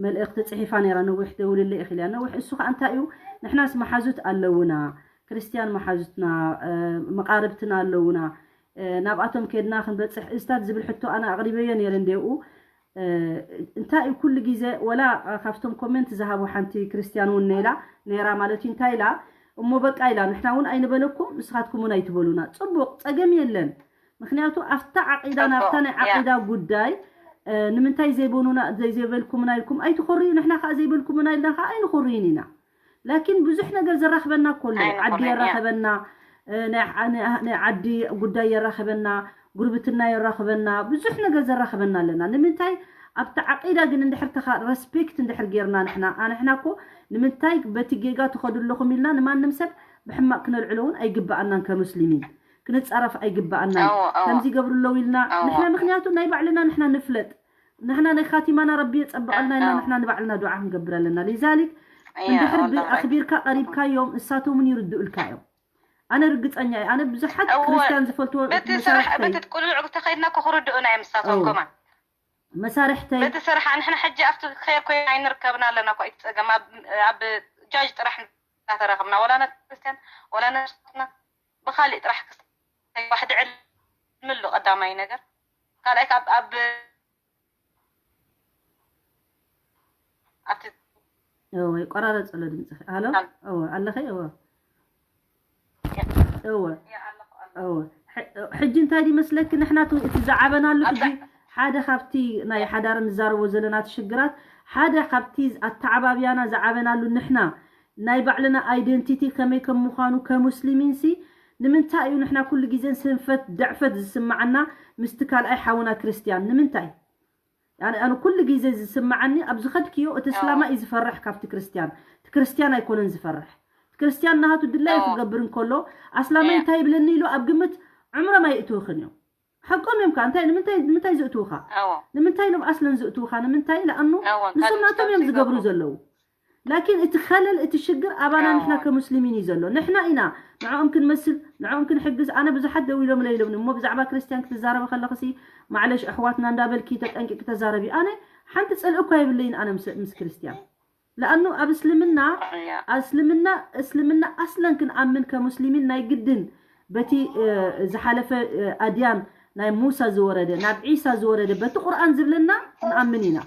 መልእኽቲ ፅሒፋ ነይራ ነዊሕ ደውልለ ኢኽልያ ነዊሕ እሱ ከዓ እንታይ እዩ ንሕናስ መሓዙት ኣለውና ክርስትያን መሓዙትና መቃርብትና ኣለውና ናብኣቶም ከድና ክንበፅሕ እዝታት ዝብል ሕቶ ኣነ ኣቅሪበዮ ነይረ እንዲኡ እንታይ እዩ ኩሉ ግዜ ወላ ካብቶም ኮሜንት ዝሃቡ ሓንቲ ክርስትያን እውን ነይላ ነይራ ማለት እዩ እንታይ ኢላ እሞ በቃ ኢላ ንሕና እውን ኣይንበለኩም ንስኻትኩም እውን ኣይትበሉና ፅቡቅ ፀገም የለን ምክንያቱ ኣብታ ዓቂዳ ናብታ ናይ ዓቂዳ ጉዳይ ንምንታይ ዘይበኑና ዘይዘይበልኩምና ኢልኩም ኣይትኮርዩ ንሕና ከዓ ዘይበልኩምና ኢልና ከዓ ኣይንኮርይን ኢና ላኪን ብዙሕ ነገር ዘራኽበና እኮ ኣሎ ዓዲ የራኸበና ናይ ዓዲ ጉዳይ የራኸበና ጉርብትና የራኽበና፣ ብዙሕ ነገር ዘራኽበና ኣለና። ንምንታይ ኣብቲ ዓቂዳ ግን እንድሕር ተኻ ረስፔክት እንድሕር ጌርና ንሕና ኣንሕና እኮ ንምንታይ በቲ ጌጋ ትኸዱ ኣለኹም ኢልና ንማንም ሰብ ብሕማቕ ክነልዕሎ እውን ኣይግብኣናን። ከሙስሊሚን ክንጻረፍ ኣይግብኣናን። ከምዚ ይገብሩ ኣለዉ ኢልና ንሕና ምክንያቱ ናይ ባዕልና ንሕና ንፍለጥ። ንሕና ናይ ካቲማና ረቢ የጸብቐልና ኢልና ንሕና ንባዕልና ዱዓ ክንገብር ኣለና። ሊዛሊክ እንድሕር ኣኽቢርካ ቀሪብካዮም እሳቶም እውን ይርድኡልካ እዮም። ኣነ ርግጸኛ እየ። ኣነ ብዙሓት ክርስትያን ዝፈልትዎ መሳርሕተይ በቲ ቁልዕ ተኸይድና እኮ ክርድኡና እዮም እሳቶም ከማን መሳርሕተይ በቲ ስራሕ ንሕና ሕጂ ኣብቲ ኸይር ኮይና ኣይንርከብና ኣለና እኮ እቲ ጸገም ኣብ ጃጅ ጥራሕ እናተራኸብና ወላ ና ክርስትያን ወላ ነስና ብኻሊእ ጥራሕ ክስተዋሕዲ ዕልምሉ ቀዳማይ ነገር ካልኣይ ካብ ኣብ ኣብቲ እወ ይቆራረጽ ኣሎ ድምጽኺ። ሃሎ እወ ኣለኺ እወ እወ እወ ሕጂ እንታይ ድመስለኪ ንሕና እቲ ዝዓበናሉ ሕጂ ሓደ ካብቲ ናይ ሓዳር ንዛረቦ ዘለና ሽግራት ሓደ ካብቲ ኣተዓባብያና ዝዓበናሉ ንሕና ናይ ባዕልና ኣይደንቲቲ ከመይ ከም ምዃኑ ከሙስሊሚንሲ ንምንታይ እዩ ንሕና ኩሉ ግዜን ስንፈት ደዕፈት ዝስምዓና ምስቲ ካልኣይ ሓውና ክርስትያን ንምንታይ ኣነ ኩሉ ግዜ ዝስምዓኒ ኣብ ዝኸድክዮ እቲ እስላማ እዩ ዝፈርሕ ካብቲ ክርስትያን እቲ ክርስትያን ኣይኮነን ዝፈርሕ እቲ ክርስትያን ናሃቱ ድላዩ ክገብር እንከሎ ኣስላማይ እንታይ ይብለኒ ኢሉ ኣብ ግምት ዕምሮም ኣየእትውኽን እዮም ሓቆም እዮም ከዓ እንታይ ንምንታይ ንምንታይ ዝእትውኻ ንምንታይ ኢሎም ኣስለን ዝእትውኻ ንምንታይ ለኣኑ ንሶም ናቶም እዮም ዝገብሩ ዘለዉ ላኪን እቲ ኸለል እቲ ሽግር ኣባና ንሕና ከሙስሊሚን እዩ ዘሎ ንሕና ኢና ንዕኦም ክንመስል ንዕኦም ክንሕግዝ ኣነ ብዙሓት ደው ኢሎም ለይሎምኒ እሞ ብዛዕባ ክርስትያን ክትዛረበ ከለኽሲ ማዕለሽ ኣሕዋትና እንዳበልኪ ተጠንቂቂ ተዛረቢ ኣነ ሓንቲ ፅልኢ እኳ የብለይን ኣነ ምስ ክርስትያን ለኣኑ ኣብ እስልምና እስልምና እስልምና ኣስለን ክንኣምን ከሙስሊሚን ናይ ግድን በቲ ዝሓለፈ ኣድያን ናይ ሙሳ ዝወረደ ናብ ዒሳ ዝወረደ በቲ ቁርኣን ዝብለና ንኣምን ኢና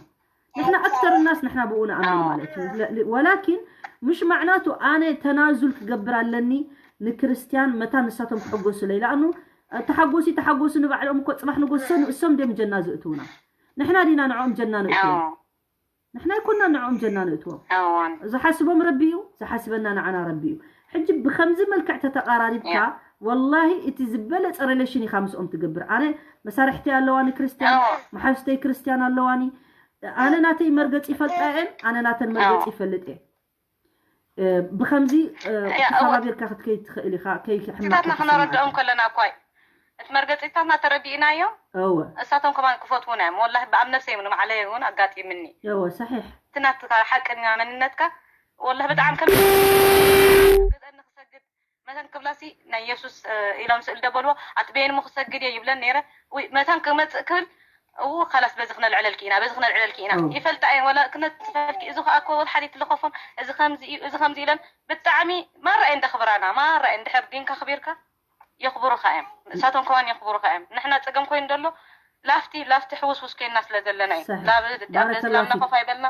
ንሕና ኣክተር ናስ ንሕና ብኡ ንኣምን ማለት እዩ ወላኪን مش معناته ኣነ ተናዙል ክገብር ኣለኒ ንክርስትያን መታ ንሳቶም ክሕጎሱ ለይ ለኣኑ ተሓጎሲ ተሓጎሱ ንባዕሎም እኮ ፅባሕ ንጎሰኑ እሶም ድም ጀና ዝእትውና ንሕና ዲና ንዕኦም ጀና ንእትዎም ንሕና ይኮና ንዕኦም ጀና ንእትዎም ዝሓስቦም ረቢ እዩ ዝሓስበና ንዓና ረቢ እዩ ሕጂ ብከምዚ መልክዕ ተተቃራሪብካ ወላሂ እቲ ዝበለፀ ሬሌሽን ኢካ ምስኦም ትገብር ኣነ መሳርሕተይ ኣለዋኒ ክርስትያን መሓዙተይ ክርስትያን ኣለዋኒ ኣነ ናተይ መርገፂ ይፈልጣ እየን ኣነ ናተን መርገፂ ይፈልጥ እየ ብከምዚ ተኸባቢርካ ክትከይድ ትኽእል ኢካ ከይሕማቅ ክነረድኦም ከለና እኳ እቲ መርገፂታትና ተረዲእናዮ እወ እሳቶም ከማን ክፈትዉና እዮም ወላሂ ብኣብ ነፍሰይ ምን ማዕለየ እውን ኣጋጢምኒ እወ ሰሒሕ እቲ ናትካ ሓቀኛ መንነትካ ወላሂ ብጣዕሚ ከም ገዘኒ ክሰግድ መተን ክብላሲ ናይ የሱስ ኢሎም ስእል ደበልዎ ኣቲ በየንሞ ክሰግድ እየ ይብለን ነይረ ውይ መተን ክመፅእ ክብል እው ካላስ በዚ ክነልዕለልኪ ኢና በዚ ክነልዕለልኪ ኢና ይፈልጣ እየን ወላ ክነትፈልኪ እዚ ከዓ እኮ ወላ ሓዲት ልኸፎም እዚ ከምዚ እዩ እዚ ከምዚ ኢለን ብጣዕሚ ማራ እየን ደኽብራና ማራ እየን ድሕር ዲንካ ክቢርካ የኽብሩኻ እዮም ንሳቶም ከማን የኽብሩኻ እዮም ንሕና ፀገም ኮይኑ ደሎ ላፍቲ ላፍቲ ሕውስውስ ኮይንና ስለ ዘለና እዩ ላብ ኣስላምና ኮፍ ኣይበልና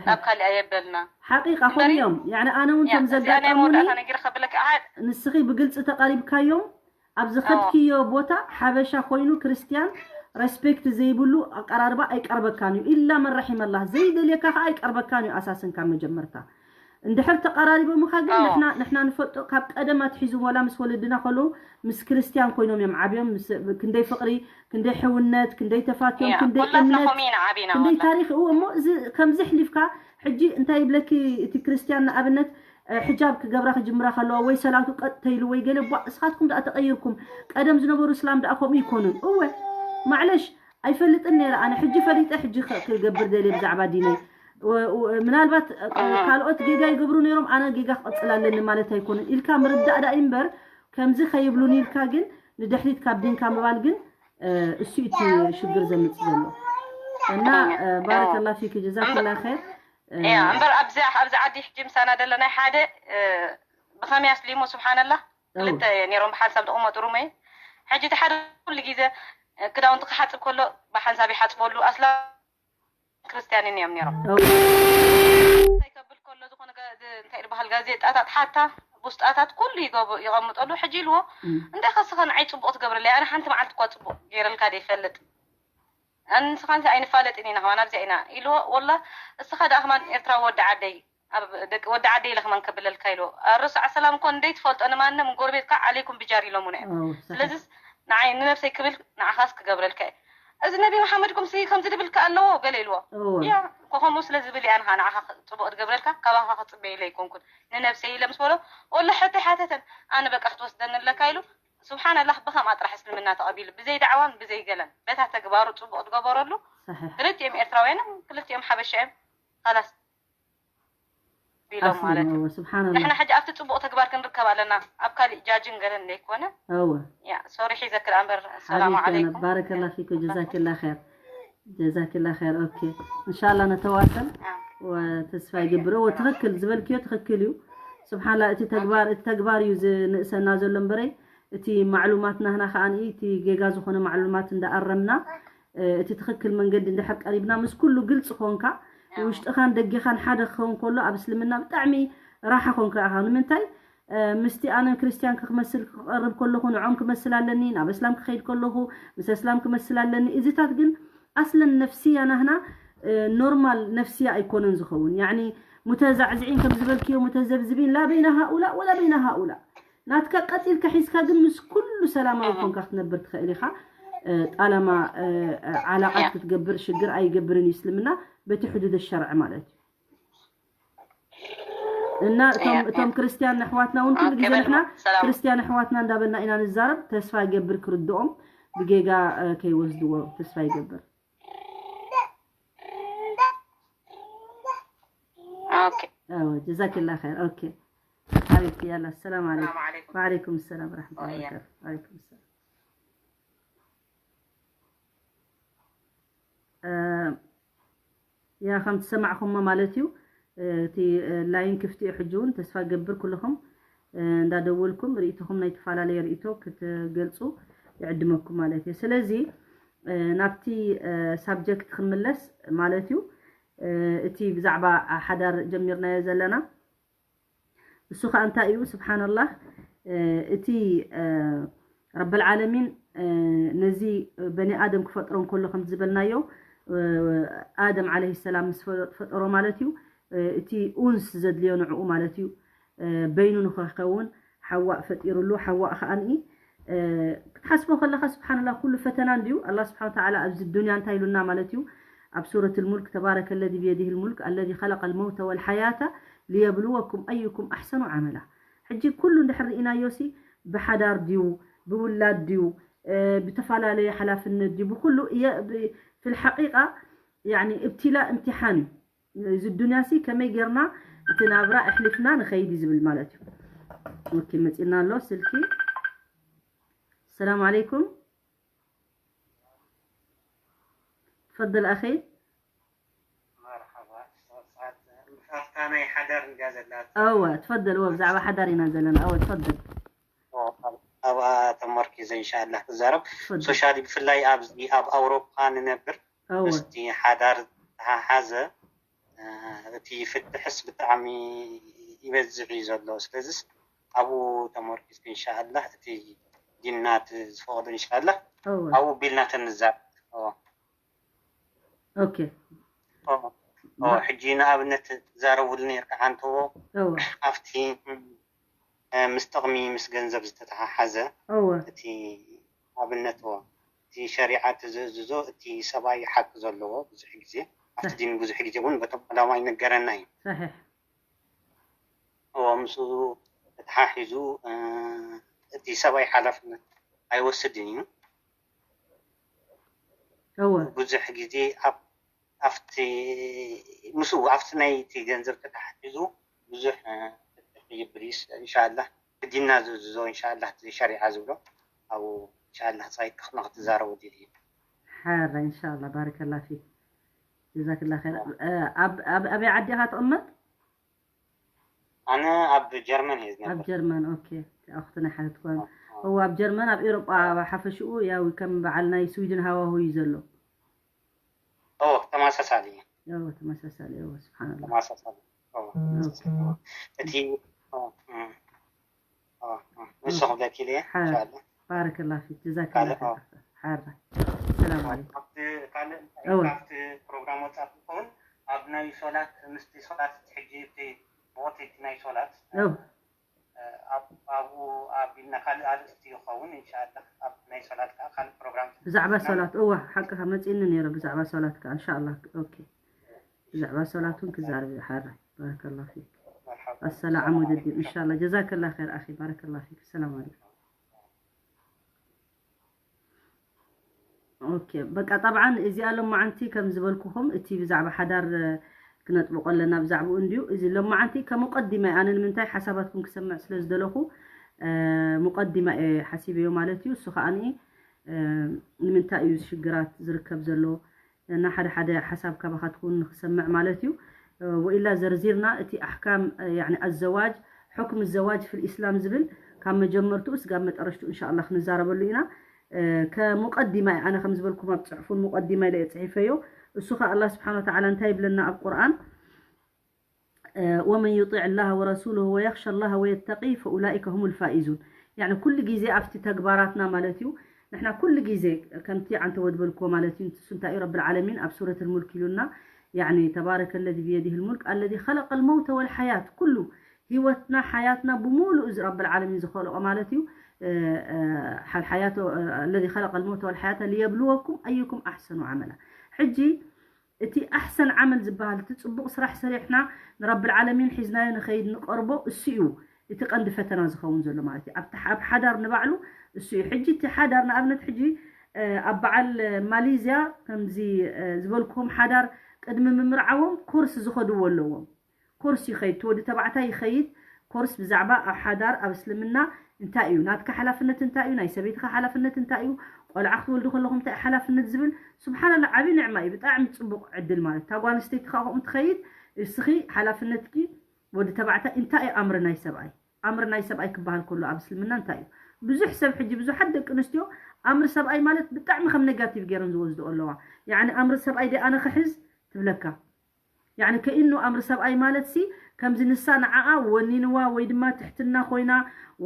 ናብ ካሊእ ኣየበልና ሓቂቃ ከምኡ እዮም ያኒ ኣነ እውን ከም ዘጋጠሙኒ ነጊረ ከብለካ ኣሓድ ንስኺ ብግልፂ ተቐሪብካዮም ኣብ ዝኸድክዮ ቦታ ሓበሻ ኮይኑ ክርስትያን ረስፔክት ዘይብሉ ኣቀራርባ ኣይቀርበካን እዩ ኢላ መን ረሒመላህ ዘይደልየካ ከዓ ኣይቀርበካን እዩ ኣሳስን ካብ መጀመርታ እንድሕር ተቐራሪቦምኻ ግን ንሕና ንሕና ንፈልጦ ካብ ቀደም ኣትሒዙ ወላ ምስ ወለድና ከለዉ ምስ ክርስትያን ኮይኖም እዮም ዓብዮም ክንደይ ፍቕሪ ክንደይ ሕውነት ክንደይ ተፋትዮም ክንደይ እምነት ክንደይ ታሪክ እዎ እሞ እዚ ከምዚ ሕሊፍካ ሕጂ እንታይ ይብለኪ እቲ ክርስትያን ንኣብነት ሕጃብ ክገብራ ክጅምራ ከለዋ ወይ ሰላቱ ቀጥ ተይሉ ወይ ገለ ቧ እስኻትኩም ደኣ ተቐይርኩም ቀደም ዝነበሩ እስላም ደኣ ከምኡ ይኮኑን እወ ማዕለሽ ኣይፈልጥን ነይረ ኣነ ሕጂ ፈሊጠ ሕጂ ክገብር ደልየ ብዛዕባ ዲነይ ምናልባት ካልኦት ጌጋ ይገብሩ ነይሮም ኣነ ጌጋ ክቐፅል ኣለኒ ማለት ኣይኮንን ኢልካ ምርዳእ ዳእ እምበር ከምዚ ከይብሉን ኢልካ ግን ንድሕሪት ካብ ዲንካ ምባል ግን እሱ እቲ ሽግር ዘምፅ ዘሎ እና ባረከላ ፊክ ጀዛክላ ኸይር እምበር ኣብዚ ኣብዚ ዓዲ ሕጂ ምሳና ደለናይ ሓደ ብኸመይ ኣስሊሙ ስብሓንላ ክልተ ነይሮም ብሓንሳብ ዝቕመጡ ሩመይ ሕጂ እቲ ሓደ ኩሉ ግዜ ክዳውንቲ ክሓፅብ ከሎ ብሓንሳብ ይሓፅበሉ ኣስላ ክርስትያንን እዮም ነይሮም እንታይ ከብል ከሎ ዝኾነ እንታይ ዝበሃል ጋዜጣታት ሓታ ቡስጣታት ኩሉ ይቐምጠሉ ሕጂ ኢልዎ እንታይ ከስኸ ንዓይ ፅቡቅ ትገብርለይ ኣነ ሓንቲ መዓልቲ እኳ ፅቡቅ ገይረልካ ደይፈልጥ ኣንስኻንሲ ኣይንፋለጥን ኢና ከማን ኣብዚኣ ኢና ኢልዎ ወላ እስኻ ደኣ ከማን ኤርትራዊ ወዲ ዓደይ ወዲ ዓደይ ኢለ ከማን ከብለልካ ኢልዎ ኣረሱ ዓሰላም እኮ እንደይ ትፈልጦ ንማንም ጎረቤትካ ዓለይኩም ብጃር ኢሎሙና እዮም ስለዚስ ንዓይ ንነብሰይ ክብል ንዓኻስ ክገብረልካ እየ። እዚ ነቢ መሓመድ ኩምሲ ከምዚ ድብልካ ኣለዎ ገለ ኢልዎ። እወ ያ ኮኸምኡ ስለ ዝብል እያ ንኻ ንዓኻ ጽቡቕ ትገብረልካ፣ ካባኻ ክጽበ ኢለ ኣይኮንኩን። ንነብሰይ ኢለ ምስ በሎ ወላ ሕቶ ሓተተን። ኣነ በቃ ክትወስደኒ ኣለካ ኢሉ። ስብሓንላህ ብኸምኣ ጥራሕ እስልምና ተቐቢሉ ብዘይ ዳዕዋን ብዘይ ገለን በታ ተግባሩ ጽቡቕ ዝገበረሉ። ሰሒሕ ክልቲኦም ኤርትራውያንን ክልቲኦም ሓበሻ እዮም። ካላስ ቢሎም ማለት እዩ። ኣስሊም እወ ስብሓንላ ንሕና ሕጂ ኣብቲ ጽቡቕ ተግባር ክንርከብ ኣለና፣ ኣብ ካሊእ ጃጅን ገለን ዘይኮነ። እወ ያ ሶሪ ሒዘክል ኣንበር። ሰላሙ ሓቢብቲ ዓለይኩም። ባረከላ ፊክ ጀዛኪላ ኸይር ጀዛኪላ ኸይር ኦኬ እንሻላ ነተዋሰል ያ ወተስፋ ይገብር እወ ትኽክል ዝበልክዮ ትኽክል እዩ ስብሓንላ እቲ ተግባር እቲ ተግባር እዩ ዝንእሰና ዘሎ እምበረይ እቲ ማዕሉማት ናህና ከኣ እቲ ጌጋ ዝኾነ ማዕሉማት እንዳኣረምና እ፣ እቲ ትኽክል መንገዲ እንድሕር ቀሪብና ምስ ኩሉ ግልፂ ኮንካ ውሽጥኻን ደጌኻን ሓደ ክኸውን ከሎ ኣብ እስልምና ብጣዕሚ ራሓ ኮንካ ኢኻ ንምንታይ እ፣ ምስቲ ኣነ ክርስትያን ክመስል ክቐርብ ከለኹ ንዖም ክመስል ኣለኒ ናብ እስላም ክኸይድ ከለኹ ምስ እስላም ክመስል ኣለኒ እዚታት ግን ኣስለን ነፍስያ ናህና እ፣ ኖርማል ነፍስያ ኣይኮነን ዝኸውን ያኒ ሙተዛዕዝዒን ከም ዝበልክዮ ሙተዘብዝቢን ላ በይና ሃኡላ ወላ በይና ሃኡላ ናትካ ቀጢልካ ሒዝካ ግን ምስ ኩሉ ሰላማዊ ኮንካ ክትነብር ትኽእል ኢኻ እ፣ ጣለማ እ፣ እ፣ ዓላቃት ክትገብር ሽግር ኣይገብርን እዩ እስልምና በቲ ሕዱድ ሸርዕ ማለት እዩ እና እቶም ያ እቶም ክርስትያን ኣሕዋትና እውን ኩሉ ኦኬ ግዜ በል ንሕና ሰላም ክርስትያን ኣሕዋትና እንዳበልና ኢና ንዛረብ ተስፋ ይገብር ክርድኦም ብጌጋ እ፣ ከይወስድዎ ተስፋ ይገብር ኦኬ أوه جزاك الله خير أوكي حبيبتي يلا السلام عليكم ሰላም ዓለይኩም وعليكم السلام ورحمة الله وإياك. وبركاته وعليكم السلام آه، يا خم تسمعكم ما مالتيو آه، تي آه، لاين كفتي حجون تسفى قبر كلهم آه، እንዳደወልኩም ርእይቶኹም ናይ ተፈላለየ ርእይቶ ክትገልጹ ይዕድመኩም ማለት እዩ ስለዚ እ፣ ናብቲ ሳብጀክት ክምለስ ማለት እዩ እ፣ እቲ ብዛዕባ ሓዳር ጀሚርናዮ ዘለና እሱ ከዓ እንታይ እዩ ስብሓንላህ እ፣ እቲ እ፣ ረበልዓለሚን እ፣ ነዚ በኒ ኣደም ክፈጥሮ እንከሎ ከም ዝበልናዮ እ፣ ኣደም ዓለይሂ ሰላም ምስ ፈ- ፈጠሮ ማለት እዩ እ፣ እቲ ኡንስ ዘድልዮ ንዕኡ ማለት እዩ እ፣ በይኑ ንክኸውን ሓዋእ ፈጢሩሉ ሓዋእ ከዓኒ እ፣ ክትሓስቦ ከለኻ ስብሓንላ ኩሉ ፈተና እንድዩ ኣላ ስብሓን ተዓላ ኣብዚ ዱንያ እንታይ ኢሉና ማለት እዩ ኣብ ሱረት ልሙልክ ተባረከ ለዚ ብየዲህ ልሙልክ ኣለዚ ከለቀ ልመውተ ወልሓያተ ሊየብልወኩም ኣዩኩም ኣሕሰኑ ዓመላ ሕጂ ኩሉ እንድሕር ርኢናዮ ሲ ብሓዳር ድዩ ብውላድ ድዩ እ፣ ብተፈላለየ ሓላፍነት ድዩ ብኩሉ እየ ብ- ፊልሓቂቃ ያኒ እብትላ እምትሓን እዩ እዚ ዱንያ ሲ ከመይ ጌርና እቲ ናብራ ኣሕሊፍና ንኸይድ እዩ ዝብል ማለት እዩ ኦኬ መፂና ኣሎ ስልኪ ሰላም ዓለይኩም تفضل أخي መርሓባ ሰዓት ምሳፍታ ናይ ሓዳር እንድያ ዘላ أوه تفضل وبزعبة حدارينا زلنا أوه تفضل ኣብኣ ተመርኪዘ እንሻላ ክዛረብ تفضل ሶሻሊ ብፍላይ ኣብዚ ኣብ ኣውሮፓ ንነብር أوه ምስቲ ሓዳር ተሓሓዘ እ፣ እቲ ፍትሕስ ብጣዕሚ ይበዝሕ እዩ ዘሎ ስለዚስ ኣብኡ ተመርኪዝኩ እንሻላ እቲ ዲናት ዝፈቕዶ እንሻላ أوه ኣብኡ ቢልና ተንዛር أوكي ሕጂ ንኣብነት ትዛረቡሉ ነርካ ሓንተዎ أوه ኣብቲ እ፣ ምስ ጥቕሚ ምስ ገንዘብ ዝተተሓሓዘ أوه እቲ ኣብነት ዎ እቲ ሸሪዓት ዝእዝዞ እቲ ሰብኣይ ሓቂ ዘለዎ ብዙሕ ግዜ ኣብቲ صح ዲን ብዙሕ ግዜ እውን በቶም ዕላማ ይነገረና እዩ صحيح እዎ ምስኡ ተተሓሒዙ እ፣ እቲ ሰብኣይ ሓላፍነት ኣይወስድን እዩ أوه ብዙሕ ግዜ ኣብ ኣብቲ ምስኡ ኣብቲ ናይ እቲ ገንዘብ ተተሓሒዙ ብዙሕ እ፣ ፍትሒ ይብል እዩ እንሻላ ብዲና ዝእዝዞ እንሻላ እቲ ሸሪዓ ዝብሎ ኣብኡ እንሻላ ፀይቅኽና ክትዛረቡ ድል እዩ حارة إن شاء الله بارك الله فيك جزاك الله خير أب أب أبي عدي هات أمك ኣነ ኣብ ጀርመን እየ ኣብ ዝነብር ጀርመን ኦኬ ኣኽትና ሓትኳን ኦ፣ ኦ። እዎ ኣብ ጀርመን ኣብ ኤሮጳ ሓፈሽኡ ያው ከም በዓል ናይ ስዊድን ሃዋሁ እዩ ዘሎ ኦ ተመሳሳሊ እዩ ያው ተመሳሳሊ እዎ ስብሓንላ ተመሳሳሊ ኦ። ኦኬ እቲ ኦ፣ እ፣ ኦ፣ እ፣ ንሱ ክብለኪ ኢለ እየ ሓ- እንሻላ ባረከላ ፊክ ጀዛከላ ካልእ ኦ። ሓራ ሰላም ዓለይኩም ካብቲ ካልእ እንታይ እወ። ካብቲ ፕሮግራም ወፃእ ትኸውን ኣብ ናይ ሶላት ምስቲ ሶላት እቲ ሕጂ እቲ ብወቲ እቲ ናይ ሶላት እው ኣብ- ኣብኡ ኣቢልና ካልእ ኣርእስቲ ይኸውን እንሻላ ኣብ ናይ ሶላት ከዓ ካልእ ፕሮግራም ብዛዕባ ሶላት እዋ ሓቅኻ መፂእኒ ነይረ። ብዛዕባ ሶላት ከዓ እንሻላ ኦኬ። ብዛዕባ ሶላት እውን ክዛረብ ሓራይ ባረከላ ፊክ። ኣሰላ ዓሙድ ዲን እንሻላ ጀዛከላ ኸይር ኣኺ ባረከላ ፊክ። ሰላም ኣለኩም። ኦኬ በቃ ጠብዓን እዚኣ ሎማዓንቲ ከም ዝበልኩኹም እቲ ብዛዕባ ሓዳር ክነጥብቆ ኣለና ብዛዕባኡ እንድዩ። እዚ ሎማዓንቲ ከሙቀዲማ እየ ኣነ ንምንታይ ሓሳባትኩም ክሰምዕ ስለ ዝደለኹ ሙቀዲማ እየ ሓሲበዮ ማለት እዩ። እሱ ከዓ ንምንታይ እዩ ሽግራት ዝርከብ ዘሎ እና ሓደ ሓደ ሓሳብ ካባኻትኩም ንክሰምዕ ማለት እዩ። ወኢላ ዘርዚርና እቲ ኣሕካም ኣዘዋጅ ሕኩም ዘዋጅ ፊል ኢስላም ዝብል ካብ መጀመርትኡ ስጋብ መጠረሽቱ እንሻላ ክንዛረበሉ ኢና። ከሙቀዲማ ኣነ ከም ዝበልኩም ኣብ ፅሑፉን ሙቀዲማ ኢለ ፅሒፈዮ። እሱ ከዓ ኣላ ስብሓን ወተዓላ እንታይ ይብለና ኣብ ቁርኣን ومن يطع الله ورسوله ويخشى الله ويتقي فأولئك هم الفائزون። يعني ኩሉ ግዜ ኣብቲ ተግባራትና ማለት እዩ ንሕና ኩሉ ግዜ ከምቲ ዓንተ ወድበልክዎ ማለት እዩ ንሱ እንታይ እዩ ረብል ዓለሚን ኣብ ሱረት ልሙልክ ኢሉና يعني تبارك الذي بيده الملك الذي خلق الموت والحياة ኩሉ ህይወትና ሓያትና ብሙሉእ እዚ ረብል ዓለሚን ዝኸልቆ ማለት እዩ ሓል ሓያቶ الذي خلق الموت والحياة ليبلوكم أيكم أحسن عملا ሕጂ እቲ ኣሕሰን ዓመል ዝበሃል እቲ ፅቡቕ ስራሕ ሰሪሕና ንረብል ዓለሚን ሒዝናዮ ንኸይድ ንቀርቦ እሱ እዩ እቲ ቀንዲ ፈተና ዝኸውን ዘሎ ማለት እዩ ኣብ ሓዳር ንባዕሉ እሱ እዩ ሕጂ እቲ ሓዳር ንኣብነት ሕጂ ኣብ በዓል ማሌዝያ ከምዚ ዝበልክዎም ሓዳር ቅድሚ ምምርዓዎም ኮርስ ዝኸድዎ ኣለዎም ኮርስ ይኸይድ እቲ ወዲ ተባዕታይ ይኸይድ ኮርስ ብዛዕባ ኣብ ሓዳር ኣብ እስልምና እንታይ እዩ ናትካ ሓላፍነት እንታይ እዩ ናይ ሰበይትካ ሓላፍነት እንታይ እዩ ቆልዓ ክትወልዱ ከለኹም እንታይ ሓላፍነት ዝብል ስብሓንላ ዓብዪ ንዕማ እዩ ብጣዕሚ ፅቡቕ ዕድል ማለት እታ ጓል ኣንስተይቲ ከዓ ከምኡ ትኸይድ እስኺ ሓላፍነትኪ ወዲ ተባዕታይ እንታይ እዩ ኣምሪ ናይ ሰብኣይ ኣምሪ ናይ ሰብኣይ ክበሃል ከሎ ኣብ እስልምና እንታይ እዩ ብዙሕ ሰብ ሕጂ ብዙሓት ደቂ ኣንስትዮ ኣምሪ ሰብኣይ ማለት ብጣዕሚ ከም ኔጋቲቭ ገይረን ዝወስድኦ ኣለዋ ያኒ ኣምሪ ሰብኣይ ደ ኣነ ክሕዝ ትብለካ ያኒ ከኢኑ ኣምሪ ሰብኣይ ማለት ሲ ከምዚ ንሳ ንዓኣ ወኒንዋ ወይ ድማ ትሕትና ኮይና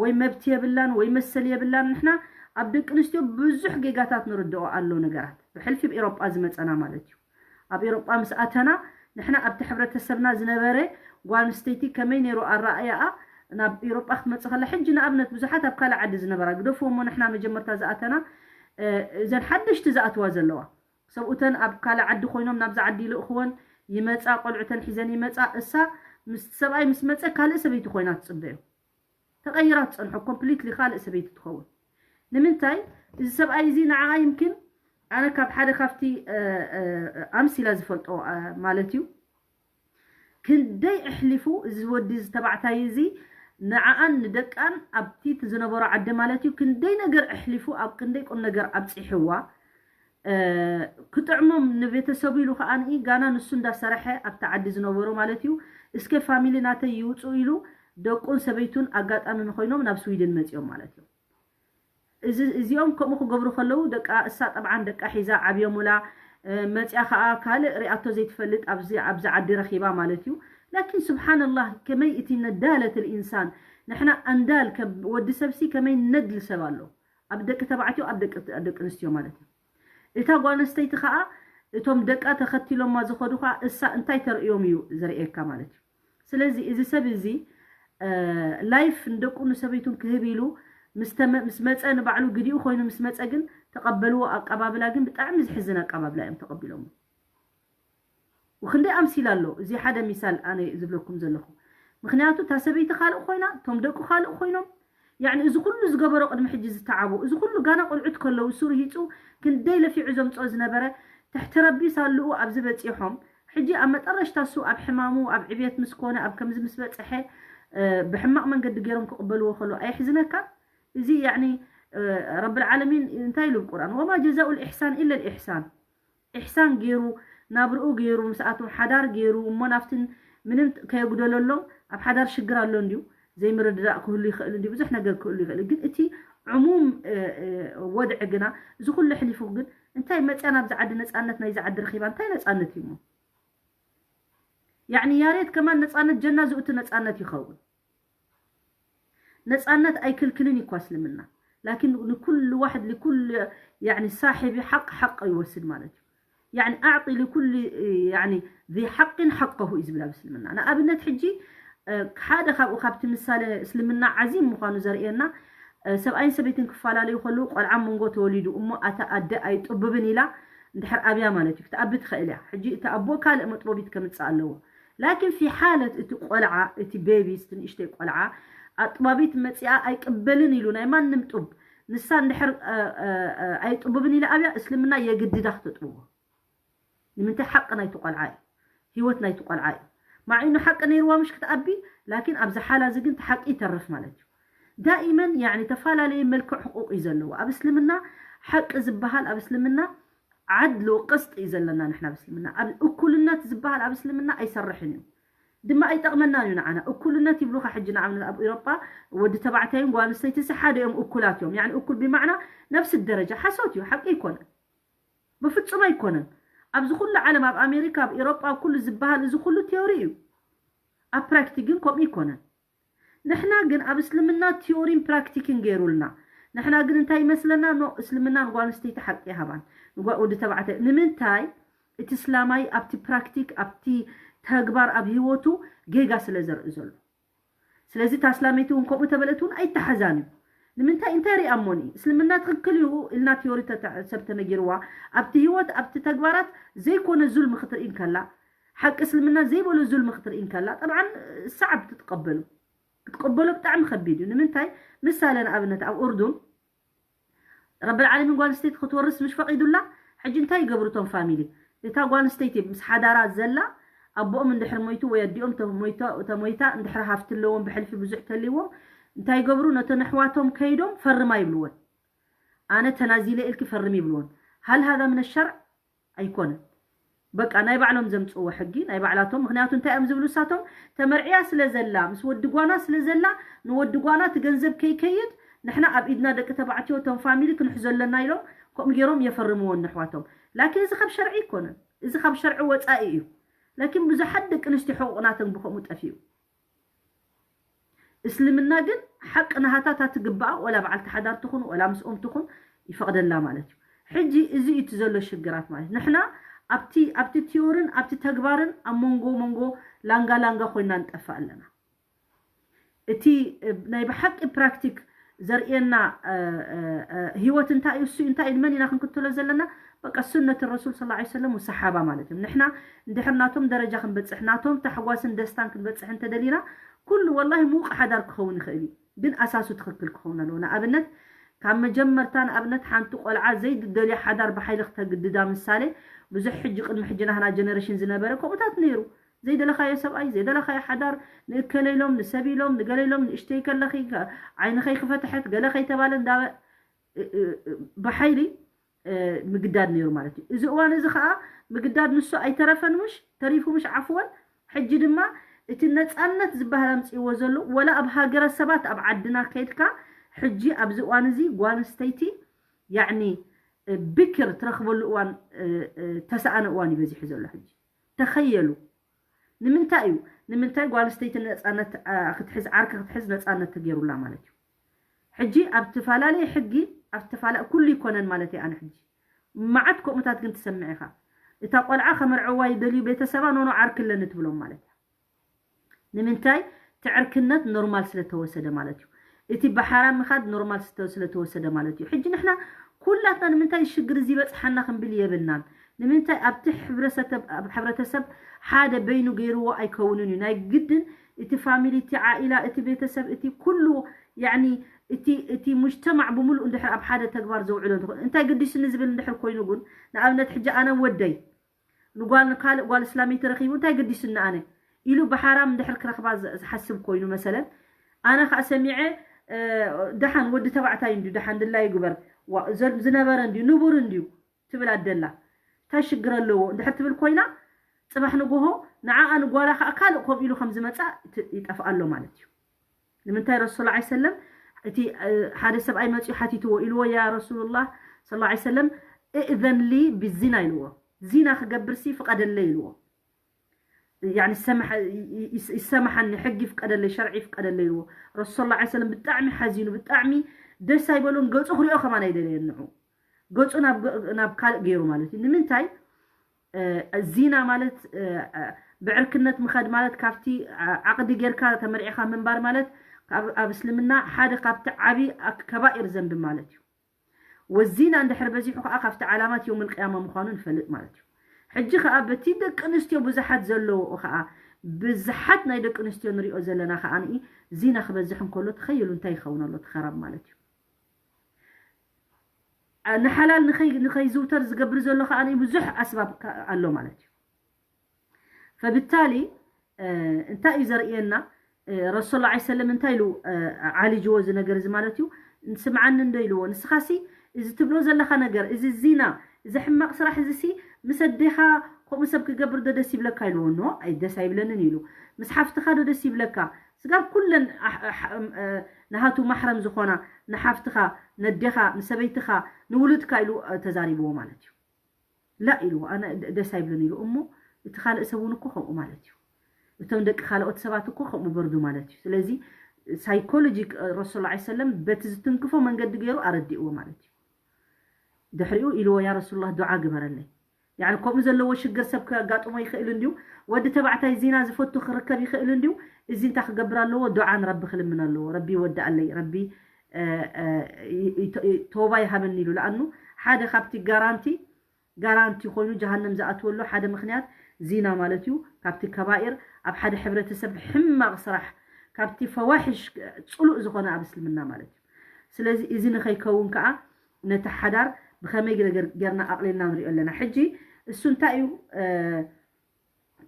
ወይ መብት የብላን ወይ መሰል የብላን ንሕና ኣብ ደቂ ኣንስትዮ ብዙሕ ጌጋታት ንርድኦ ኣሎ ነገራት ብሕልፊ ብ ኤሮጳ ዝመፀና ማለት እዩ ኣብ ኤሮጳ ምስ ኣተና ንሕና ኣብቲ ሕብረተሰብና ዝነበረ ጓል ኣንስተይቲ ከመይ ነይሩ ኣረኣያኣ ናብ ኤሮጳ ክትመፅእ ከላ ሕጂ ንኣብነት ብዙሓት ኣብ ካልእ ዓዲ ዝነበራ ግደፍዎ እሞ ንሕና መጀመርታ ዝኣተና እዘን ሓደሽቲ ዝኣትዋ ዘለዋ ሰብኡተን ኣብ ካልእ ዓዲ ኮይኖም ናብዚ ዓዲ ይልእኽወን ይመፃ ቆልዑተን ሒዘን ይመፃ እሳ ምስ ሰብኣይ ምስ መፀ ካልእ ሰበይቲ ኮይና ትፅበዮ ተቐይራ ትፀንሖ ኮምፕሊትሊ ካልእ ሰበይቲ ትኸውን ንምንታይ እዚ ሰብኣይ እዚ ንዓኣ ይምክን ኣነ ካብ ሓደ ካብቲ ኣምሲላ ዝፈልጦ ማለት እዩ ክንደይ ኣሕሊፉ እዚ ወዲ ዝተባዕታይ እዚ ንዓኣን ንደቃን ኣብቲ ዝነበሮ ዓዲ ማለት እዩ ክንደይ ነገር ኣሕሊፉ ኣብ ክንደይ ቁም ነገር ኣብፂሕዋ ክጥዕሞም ንቤተሰቡ ኢሉ ከዓ ንኢ ጋና ንሱ እንዳሰረሐ ኣብቲ ዓዲ ዝነበሩ ማለት እዩ እስከ ፋሚሊ ናተይ ይውፅኡ ኢሉ ደቁን ሰበይቱን ኣጋጣሚ ንኮይኖም ናብ ስዊድን መፂኦም ማለት እዩ እዚኦም ከምኡ ክገብሩ ከለዉ ደቃ እሳ ጠብዓን ደቃ ሒዛ ዓብዮሙላ መፅያ ከዓ ካልእ ሪኣቶ ዘይትፈልጥ ኣብዚ ዓዲ ረኪባ ማለት እዩ ላኪን ስብሓንላህ ከመይ እቲ ነዳለት ልኢንሳን ንሕና ኣንዳል ወዲ ሰብሲ ከመይ ነድል ሰብ ኣሎ ኣብ ደቂ ተባዕትዮ ኣብ ደቂ ኣንስትዮ ማለት እዩ እታ ጓል ኣንስተይቲ ከዓ እቶም ደቃ ተኸቲሎማ ዝኸዱ ከዓ እሳ እንታይ ተርእዮም እዩ ዘርእየካ ማለት እዩ ስለዚ እዚ ሰብ እዚ ላይፍ ንደቁ ንሰበይቱን ክህብ ኢሉ ምስ መፀ ንባዕሉ ግዲኡ ኮይኑ ምስ መፀ ግን ተቐበልዎ ኣቀባብላ ግን ብጣዕሚ ዝሕዝን ኣቀባብላ እዮም ተቐቢሎሞ ወክንደይ ኣምሲል ኣሎ እዚ ሓደ ሚሳል ኣነ ዝብለኩም ዘለኹ ምክንያቱ እታ ሰበይቲ ካልእ ኮይና እቶም ደቁ ካልእ ኮይኖም ያኒ እዚ ኩሉ ዝገበሮ ቅድሚ ሕጂ ዝተዓቦ እዚ ኩሉ ጋና ቆልዑት ከለዉ እሱ ርሂፁ ክንደይ ለፊዑ ዘምፅኦ ዝነበረ ትሕቲ ረቢ ሳልኡ ኣብዚ በፂሖም ሕጂ ኣብ መጠረሽታ እሱ ኣብ ሕማሙ ኣብ ዕብየት ምስ ኮነ ኣብ ከምዚ ምስ በፅሐ ብሕማቕ መንገዲ ገይሮም ክቕበልዎ ከሎ ኣየሕዝነካ እዚ ያኒ ረብል ዓለሚን እንታይ ኢሉ ቁርኣን ወማ ጀዛኡ ልኢሕሳን ኢለ ልኢሕሳን ኢሕሳን ገይሩ ናብርኡ ገይሩ ምስኣቶም ሓዳር ገይሩ እሞ ናብትን ምንም ከየጉደለሎም ኣብ ሓዳር ሽግር ኣሎ እንድዩ ዘይምርድዳእ ክህሉ ይኽእል እንድዩ ብዙሕ ነገር ክህሉ ይኽእል ግን እቲ ዕሙም ወድዒ ግና እዚ ኩሉ ሕሊፉ ግን እንታይ መፅያ ናብዚ ዓዲ ነፃነት ናይዚ ዓዲ ረኺባ እንታይ ነፃነት እዩ እሞ ያዕኒ ያሬድ ከማን ነፃነት ጀና ዝእቱ ነፃነት ይኸውን ነፃነት ኣይክልክልን ይኳ እስልምና ላኪን ንኩሉ ዋሕድ ንኩሉ ያዕኒ ሳሒቢ ሓቅ ሓቅ ይወስድ ማለት እዩ ያዕኒ ኣዕጢ ንኩሉ ያዕኒ ዚ ሓቅን ሓቀሁ እዩ ዝብል ኣብ እስልምና ንኣብነት ሕጂ ሓደ ካብኡ ካብቲ ምሳሌ እስልምና ዓዚም ምዃኑ ዘርእየና ሰብኣይን ሰበይትን ክፈላለዩ ከለዉ ቆልዓ መንጎ ተወሊዱ እሞ ኣታ ኣደ ኣይጥብብን ኢላ እንድሕር ኣብያ ማለት እዩ ክትኣቢ ትኽእል እያ። ሕጂ እቲ ኣቦ ካልእ መጥበቢት ከምፅእ ኣለዎ። ላኪን ፊ ሓለት እቲ ቆልዓ እቲ ቤቢ እቲ ንእሽተይ ቆልዓ ኣጥባቢት መፂኣ ኣይቅበልን ኢሉ ናይ ማንም ጡብ ንሳ እንድሕር ኣይጥብብን ኢላ ኣብያ እስልምና የግድዳ ክተጥብቦ ንምንታይ ሓቂ ናይቲ ቆልዓ እዩ። ህይወት ናይቲ ቆልዓ እዩ። ማዒኑ ሓቂ ነይርዋ ምሽ ክትኣቢ ላኪን ኣብዚ ሓላ እዚ ግን ሓቂ ይተርፍ ማለት እዩ። ዳኢመን ያኒ ተፈላለየ መልክዕ ሕቁቅ እዩ ዘለዎ ኣብ እስልምና ሓቂ ዝበሃል ኣብ እስልምና ዓድሎ ቅስጥ እዩ ዘለና ንሕና ኣብ እስልምና ኣብ እኩልነት ዝበሃል ኣብ እስልምና ኣይሰርሕን እዩ። ድማ ኣይጠቕመናን እዩ ንዓና እኩልነት ይብሉካ ሕጂ ንኣብነት ኣብ ኤሮጳ ወዲ ተባዕታይን ጓል ኣንስተይትሲ ሓደ እዮም እኩላት እዮም ያኒ እኩል ብማዕና ነፍሲ ደረጃ ሓሶት እዩ ሓቂ ኣይኮነን። ብፍጹም ኣይኮነን። ኣብዚ ኩሉ ዓለም ኣብ ኣሜሪካ ኣብ ኤሮጳ ኣብ ኩሉ ዝበሃል እዚ ኩሉ ቲዮሪ እዩ። ኣብ ፕራክቲክ ግን ከምኡ ይኮነን። ንሕና ግን ኣብ እስልምና ቲዮሪን ፕራክቲክን ገይሩልና ንሕና ግን እንታይ ይመስለና ኖ እስልምና ንጓል ኣንስተይቲ ሓቂ ይሃባን ንጓ- ወዲ ተባዕታይ ንምንታይ እቲ እስላማይ ኣብቲ ፕራክቲክ ኣብቲ ተግባር ኣብ ህይወቱ ጌጋ ስለ ዘርኢ ዘሎ ስለዚ እታ እስላመይቲ እውን ከምኡ ተበለት እውን ኣይተሓዛን እዩ ንምንታይ እንታይ ሪኣ እሞኒ እስልምና ትክክል እዩ ኢልና ቲዮሪ ተተ- ሰብ ተነጊርዋ ኣብቲ ህይወት ኣብቲ ተግባራት ዘይኮነ ዙልሚ ክትርኢ እንከላ ሓቂ እስልምና ዘይበሎ ዙልሚ ክትርኢ እንከላ ጠብዓን ሰዓብ ትትቀበሉ ክትቀበሎ ብጣዕሚ ከቢድ እዩ ንምንታይ ምሳለ ንኣብነት ኣብ ኡርዱን ረብል ዓለሚን ጓል ኣንስተይቲ ክትወርስ ምሽ ፈቒዱላ ሕጂ እንታይ ይገብሩ እቶም ፋሚሊ እታ ጓል ኣንስተይቲ ምስ ሓዳራ ዘላ ኣቦኦም እንድሕር ሞይቱ ወይ ኣዲኦም ተሞይቶ- ተሞይታ እንድሕር ሃፍቲ ኣለዎም ብሕልፊ ብዙሕ ተልዎም እንታይ ይገብሩ ነተን ኣሕዋቶም ከይዶም ፈርማ ይብልወን ኣነ ተናዚለ ኢልኪ ፈርሚ ይብልወን ሃል ሃዛ ምን ሸርዕ ኣይኮነን በቃ ናይ ባዕሎም ዘምፅዎ ሕጊ ናይ ባዕላቶም ምክንያቱ እንታይ እዮም ዝብሉ እሳቶም ተመርዕያ ስለ ዘላ ምስ ወዲ ጓና ስለ ዘላ ንወዲ ጓና እቲ ገንዘብ ከይከይድ ንሕና ኣብ ኢድና ደቂ ተባዕትዮ እቶም ፋሚሊ ክንሕዞ ኣለና ኢሎም ከምኡ ገይሮም የፈርምዎ ነሕዋቶም ላኪን እዚ ካብ ሸርዒ ኣይኮነን እዚ ካብ ሸርዒ ወፃኢ እዩ ላኪን ብዙሓት ደቂ ኣንስትዮ ሕቁቕ ናተን ብከምኡ ጠፊኡ እስልምና ግን ሓቂ ናሃታ እታ ትግባኣ ወላ በዓልቲ ሓዳር ትኹን ወላ ምስኦም ትኹን ይፈቕደላ ማለት እዩ ሕጂ እዚ እዩ እቲ ዘሎ ሽግራት ማለት ንሕና ኣብቲ ኣብቲ ቲዮርን ኣብቲ ተግባርን ኣብ መንጎ መንጎ ላንጋ ላንጋ ኮይና ንጠፋ ኣለና እቲ ናይ ብሓቂ ፕራክቲክ ዘርእየና ህይወት እንታይ እዩ እሱ እንታይ ኢልመን ኢና ክንክተሎ ዘለና በቃ ሱነት ረሱል ስ ሰለም ሰሓባ ማለት እዮም ንሕና እንድሕር ናቶም ደረጃ ክንበፅሕ ናቶም ታሕጓስን ደስታን ክንበፅሕ እንተደሊና ኩሉ ወላሂ ምውቕ ሓዳር ክኸውን ይኽእል እዩ ግን ኣሳሱ ትኽክል ክኸውን ኣለዎ ንኣብነት ካብ መጀመርታ ንኣብነት ሓንቲ ቆልዓ ዘይድደልዮ ሓዳር ብሓይሊ ክተግድዳ ምሳሌ ብዙሕ ሕጂ ቅድሚ ሕጂ ናህና ጀነሬሽን ዝነበረ ከምኡታት ነይሩ ዘይደለኻዮ ሰብኣይ ዘይደለኻዮ ሓዳር ንእከለ ኢሎም ንሰብ ኢሎም ንገለ ኢሎም ንእሽተይ ከለኺ ዓይንኸይ ክፈትሐት ገለ ከይተባለ እንዳ ብሓይሊ ምግዳድ ነይሩ ማለት እዩ እዚ እዋን እዚ ከዓ ምግዳድ ንሱ ኣይተረፈን ምሽ ተሪፉ ምሽ ዓፍወን ሕጂ ድማ እቲ ነፃነት ዝበሃል ኣምፅእዎ ዘሎ ወላ ኣብ ሃገረ ሰባት ኣብ ዓድና ከይድካ ሕጂ ኣብዚ እዋን እዚ ጓል ኣንስተይቲ ያዕኒ ብክር ትረኽበሉ እዋን ተሰኣነ እዋን እዩ በዚሑ ዘሎ ሕጂ ተኸየሉ ንምንታይ እዩ ንምንታይ ጓል ኣንስተይቲ ነፃነት ክትሕዝ ዓርኪ ክትሕዝ ነፃነት ተገይሩላ ማለት እዩ ሕጂ ኣብ ተፈላለየ ሕጊ ኣብ ተፋላ ኩሉ ይኮነን ማለት እዩ ኣነ ሕጂ መዓት ከምኡታት ግን ትሰምዕ ኢኻ እታ ቆልዓ ከመርዕዋ ይደልዩ ቤተሰባ ኖኖ ዓርኪ ኣለኒ ትብሎም ማለት እያ ንምንታይ ትዕርክነት ኖርማል ስለተወሰደ ማለት እዩ እቲ ብሓራም ምኻድ ኖርማል ስለተወሰደ ማለት እዩ ሕጂ ንሕና ኩላትና ንምንታይ ሽግር እዚ በፅሓና ክንብል የብልናን ንምንታይ ኣብቲ ሕብረተሰብ ሓደ በይኑ ገይርዎ ኣይከውንን እዩ ናይ ግድን እቲ ፋሚሊ እቲ ዓኢላ እቲ ቤተሰብ እቲ ኩሉ ያኒ እቲ እቲ ሙጅተማዕ ብምሉእ እንድሕር ኣብ ሓደ ተግባር ዘውዕሎ እንትኾን እንታይ ግዲስኒ ዝብል እንድሕር ኮይኑ ግን ንኣብነት ሕጂ ኣነ ወደይ ንጓል ንካልእ ጓል እስላመይቲ ረኺቡ እንታይ ገዲሱኒ ኣነ ኢሉ ብሓራም እንድሕር ክረኽባ ዝሓስብ ኮይኑ መሰለን ኣነ ከዓ ሰሚዐ ደሓን ወዲ ተባዕታይ እንድዩ ደሓን ድላይ ይግበር ዝነበረ እንድዩ ንቡር እንድዩ ትብል ኣደላ እንታይ ሽግር ኣለዎ እንድሕር ትብል ኮይና ፅባሕ ንጎሆ ንዓኣ ንጓላ ከዓ ካልእ ከምኡ ኢሉ ከም ዝመፃ ይጠፍኣሎ ማለት እዩ ንምንታይ ረሱል ላ ሰለም እቲ ሓደ ሰብኣይ መፅኡ ሓቲትዎ ኢልዎ ያ ረሱሉላህ ስ ሰለም እእዘን ሊ ብዚና ኢልዎ ዚና ክገብር ሲ ፍቀደለይ ኢልዎ ይሰማሓኒ ሕጊ ፍቀደለይ ሸርዒ ፍቀደለይ ኢልዎ ረሱል ላ ሰለም ብጣዕሚ ሓዚኑ ብጣዕሚ ደስ ኣይበሉን ገፁ ክሪኦ ከማን ኣይደለየን ንዑ ገፁ ናብ ካልእ ገይሩ ማለት እዩ ንምንታይ ዚና ማለት ብዕርክነት ምኸድ ማለት ካብቲ ዓቕዲ ጌርካ ተመርዒኻ ምንባር ማለት ኣብ እስልምና ሓደ ካብቲ ዓብዪ ከባኢር ዘንቢ ማለት እዩ። ወዚና እንድሕር በዚሑ ከዓ ካብቲ ዓላማት የውመል ቅያማ ምዃኑ ንፈልጥ ማለት እዩ። ሕጂ ከዓ በቲ ደቂ ኣንስትዮ ብዙሓት ዘለዎ ከዓ ብዙሓት ናይ ደቂ ኣንስትዮ ንሪኦ ዘለና ከዓ ዚና ክበዝሕ እንከሎ ተኸይሉ እንታይ ይኸውን ኣሎ ትኸረብ ማለት እዩ። ንሓላል ንኸይዝውተር ዝገብር ዘሎ ከዓ ብዙሕ ኣስባብ ኣሎ ማለት እዩ። ፈብታሊ እንታይ እዩ ዘርእየና? ረሱል ላ ሰለም እንታይ ኢሉ ዓሊጅዎ እዚ ነገር እዚ ማለት እዩ። ስምዓኒ እንዶ ኢልዎ፣ ንስኻሲ እዚ ትብሎ ዘለኻ ነገር፣ እዚ ዚና፣ እዚ ሕማቕ ስራሕ እዚሲ ምስ ኣዴኻ ከምኡ ሰብ ክገብር ዶ ደስ ይብለካ ኢልዎ። ኖ፣ ኣይ ደስ ኣይብለንን ኢሉ። ምስ ሓፍትኻ ዶ ደስ ይብለካ? ስጋብ ኩለን ናሃቱ ማሕረም ዝኾና ንሓፍትኻ፣ ነዴኻ፣ ንሰበይትኻ፣ ንውሉድካ ኢሉ ተዛሪብዎ ማለት እዩ። ላ ኢልዎ፣ ኣነ ደስ ኣይብልን ኢሉ። እሞ እቲ ካልእ ሰብ እውን እኮ ከምኡ ማለት እዩ። እቶም ደቂ ካልኦት ሰባት እኮ ከምኡ በርዱ ማለት እዩ። ስለዚ ሳይኮሎጂ ረሱል ላ ሰለም በቲ ዝትንክፎ መንገዲ ገይሩ ኣረዲእዎ ማለት እዩ። ድሕሪኡ ኢልዎ፣ ያ ረሱሉላህ ዱዓ ግበረለይ። ያዕኒ ከምኡ ዘለዎ ሽግር ሰብ ከጋጥሞ ይኽእል እንድዩ። ወዲ ተባዕታይ ዚና ዝፈቱ ክርከብ ይኽእል እንድዩ። እዚ እንታይ ክገብር ኣለዎ? ዱዓ ንረቢ ክልምን ኣለዎ። ረቢ ይወድኣለይ፣ ረቢ ተውባ ይሃበኒ ኢሉ። ለኣኑ ሓደ ካብቲ ጋራንቲ ጋራንቲ ኮይኑ ጀሃነም ዝኣትወሉ ሓደ ምኽንያት ዚና ማለት እዩ። ካብቲ ከባኢር ኣብ ሓደ ሕብረተሰብ ሕማቕ ስራሕ ካብቲ ፈዋሕሽ ፅሉእ ዝኾነ ኣብ እስልምና ማለት እዩ። ስለዚ እዚ ንኸይከውን ከዓ ነቲ ሓዳር ብኸመይ ነገር ጌርና ኣቕሊልና ንሪኦ ኣለና። ሕጂ እሱ እንታይ እዩ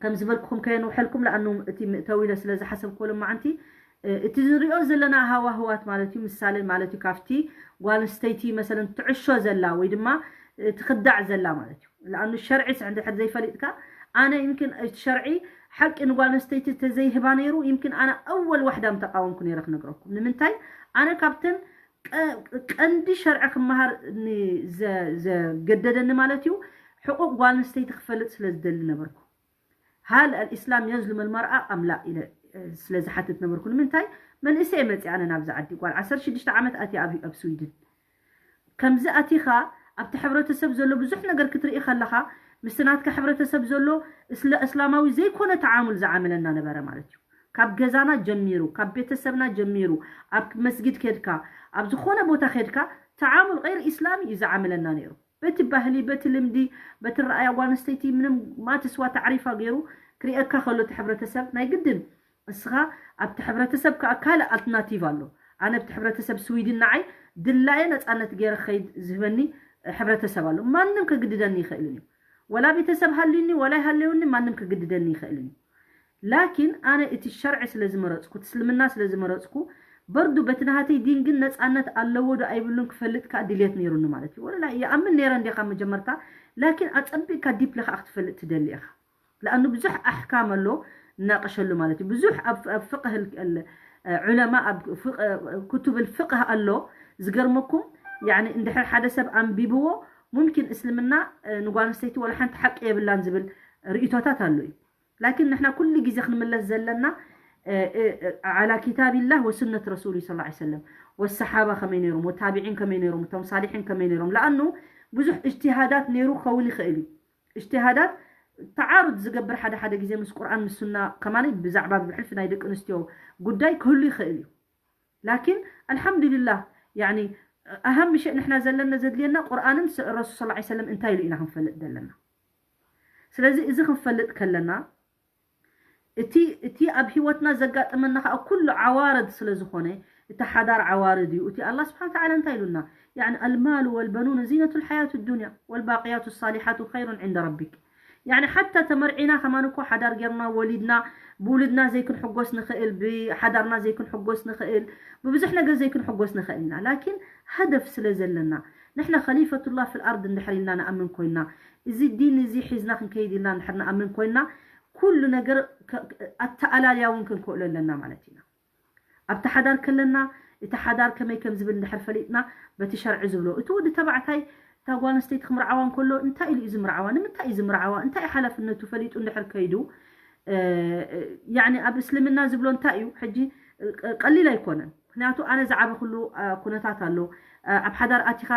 ከም ዝበልኩኹም ከየንውሐልኩም ለኣኑ እቲ ምእተዊ ኢለ ስለ ዝሓሰብኩ ሎማዓንቲ እቲ ንሪኦ ዘለና ሃዋህዋት ማለት እዩ ምሳሌ ማለት እዩ ካብቲ ጓል ኣንስተይቲ መሰለን ትዕሾ ዘላ ወይ ድማ ትኽዳዕ ዘላ ማለት እዩ። ለኣኑ ሸርዒ ስዕ እንድሕር ዘይፈሊጥካ ኣነ ይምክን እቲ ሸርዒ ሓቂ ንጓል ኣንስተይቲ ተዘይህባ ነይሩ ይምክን ኣነ ኣወል ዋሕዳ ምተቃወምኩ ነይረ ክነግረኩም። ንምንታይ ኣነ ካብተን ቀንዲ ሸርዒ ክመሃር ዘገደደኒ ማለት እዩ ሕቁቅ ጓል ኣንስተይቲ ክፈልጥ ስለ ዝደሊ ነበርኩ። ሃል ኣልእስላም የዝሉም ኣልመርኣ ኣም ላ ኢለ ስለ ዝሓትት ነበርኩ። ንምንታይ መንእሰይ መፅእ ኣነ ናብዚ ዓዲ ጓል ዓሰርተ ሽዱሽተ ዓመት ኣትያ ኣብ ስዊድን ከምዚ ኣቲኻ ኣብቲ ሕብረተሰብ ዘሎ ብዙሕ ነገር ክትርኢ ከለኻ ምስቲ ናትካ ሕብረተሰብ ዘሎ እስለ እስላማዊ ዘይኮነ ተዓሙል ዝዓምለና ነበረ ማለት እዩ። ካብ ገዛና ጀሚሩ ካብ ቤተሰብና ጀሚሩ ኣብ መስጊድ ከድካ ኣብ ዝኾነ ቦታ ከድካ ተዓሙል غير ኢስላሚ እዩ ዝዓምለና ነይሩ። በቲ ባህሊ በቲ ልምዲ በቲ ረኣያ ጓል ኣንስተይቲ ምንም ማትስዋ ታዕሪፋ ገይሩ ክሪአካ ከሎ እቲ ሕብረተሰብ ናይ ግድን እስኻ ኣብቲ ሕብረተሰብ ከዓ ካልእ ኣልትርናቲቭ ኣሎ። ኣነ ኣብቲ ሕብረተሰብ ስዊድን ንዓይ ድላየ ነፃነት ገይረ ክኸይድ ዝህበኒ ሕብረተሰብ ኣሎ። ማንም ከግድደኒ ይኽእልን እዩ። ወላ ቤተሰብ ሃልዩኒ ወላ ይሃለዩኒ ማንም ከግድደኒ ይኽእልን እዩ። ላኪን ኣነ እቲ ሸርዒ ስለ ዝመረፅኩ እቲ እስልምና ስለ ዝመረፅኩ በርዱ በቲ ናሃተይ ዲን ግን ነፃነት ኣለዎ ዶ ኣይብሉን ክፈልጥ ከዓ ድልየት ነይሩኒ ማለት እዩ። ወላ ይኣምን ነይረ እንዲኻ መጀመርታ ላኪን ኣፀቢቕካ ዲፕሊ ከዓ ክትፈልጥ ትደሊ ኢኻ። ለኣኑ ብዙሕ ኣሕካም ኣሎ እናቀሸሉ ማለት እዩ። ብዙሕ ኣብ ፍቅህ ዑለማ ኣብ ኩቱብ ፍቅህ ኣሎ ዝገርመኩም ያኒ እንድሕር ሓደ ሰብ ኣንቢብዎ ሙምኪን እስልምና ንጓል ኣንስተይቲ ወላ ሓንቲ ሓቂ የብላን ዝብል ርእቶታት ኣሎ እዩ። ላኪን ንሕና ኩሉ ግዜ ክንምለስ ዘለና ዓላ ኪታቢላህ ወሱነት ረሱሉ ስ ሰለም ወሰሓባ ከመይ ነይሮም ወታቢዒን ከመይ ነይሮም እቶም ሳሊሒን ከመይ ነይሮም ለኣኑ ብዙሕ እጅትሃዳት ነይሩ ክኸውን ይኽእል እዩ። እጅትሃዳት ተዓሩድ ዝገብር ሓደ ሓደ ግዜ ምስ ቁርኣን ምስ ሱና ከማኒ ብዛዕባ ብሕልፊ ናይ ደቂ ኣንስትዮ ጉዳይ ክህሉ ይኽእል እዩ። ላኪን ኣልሓምዱሊላህ ያኒ ኣሃም ሸእ ንሕና ዘለና ዘድልየና ቁርኣንን ረሱል ስ ሰለም እንታይ ኢሉ ኢና ክንፈልጥ ዘለና። ስለዚ እዚ ክንፈልጥ ከለና እቲ እቲ ኣብ ህይወትና ዘጋጥመና ከዓ ኩሉ ዓዋርድ ስለ ዝኾነ እቲ ሓዳር ዓዋርድ እዩ። እቲ ኣላህ ስብሓን ተዓላ እንታይ ኢሉና? ያኒ ኣልማሉ ወልበኑነ ዚነቱ ልሓያቱ ዱንያ ወልባቅያቱ ሳሊሓቱ ኸይሩን ዕንደ ረቢክ። ያኒ ሓታ ተመርዒና ከማን እኮ ሓዳር ጌርና ወሊድና ብውልድና ዘይክንሕጎስ ንኽእል፣ ብሓዳርና ዘይክንሕጎስ ንኽእል፣ ብብዙሕ ነገር ዘይክንሕጎስ ንኽእል ኢና። ላኪን ሃደፍ ስለ ዘለና ንሕና ከሊፈቱላህ ፊል ኣርድ እንድሕር ኢልና ንኣምን ኮይና እዚ ዲን እዚ ሒዝና ክንከይድ ኢልና እንድሕር ንኣምን ኮይና ኩሉ ነገር ኣተኣላልያ እውን ክንክእሎ ኣለና ማለት ኢና። ኣብቲ ሓዳር ከለና እቲ ሓዳር ከመይ ከም ዝብል እንድሕር ፈሊጥና በቲ ሸርዒ ዝብሎ እቲ ወዲ ተባዕታይ እታ ጓል ኣንስተይቲ ክምርዓዋ እንከሎ እንታይ ኢሉ እዩ ዝምርዓዋ? ንምንታይ እዩ ዝምርዓዋ? እንታይ ሓላፍነቱ ፈሊጡ እንድሕር ከይዱ ያኒ ኣብ እስልምና ዝብሎ እንታይ እዩ? ሕጂ ቀሊል ኣይኮነን። ምክንያቱ ኣነ ዝዓበ ኩሉ ኩነታት ኣሎ ኣብ ሓዳር ኣቲኻ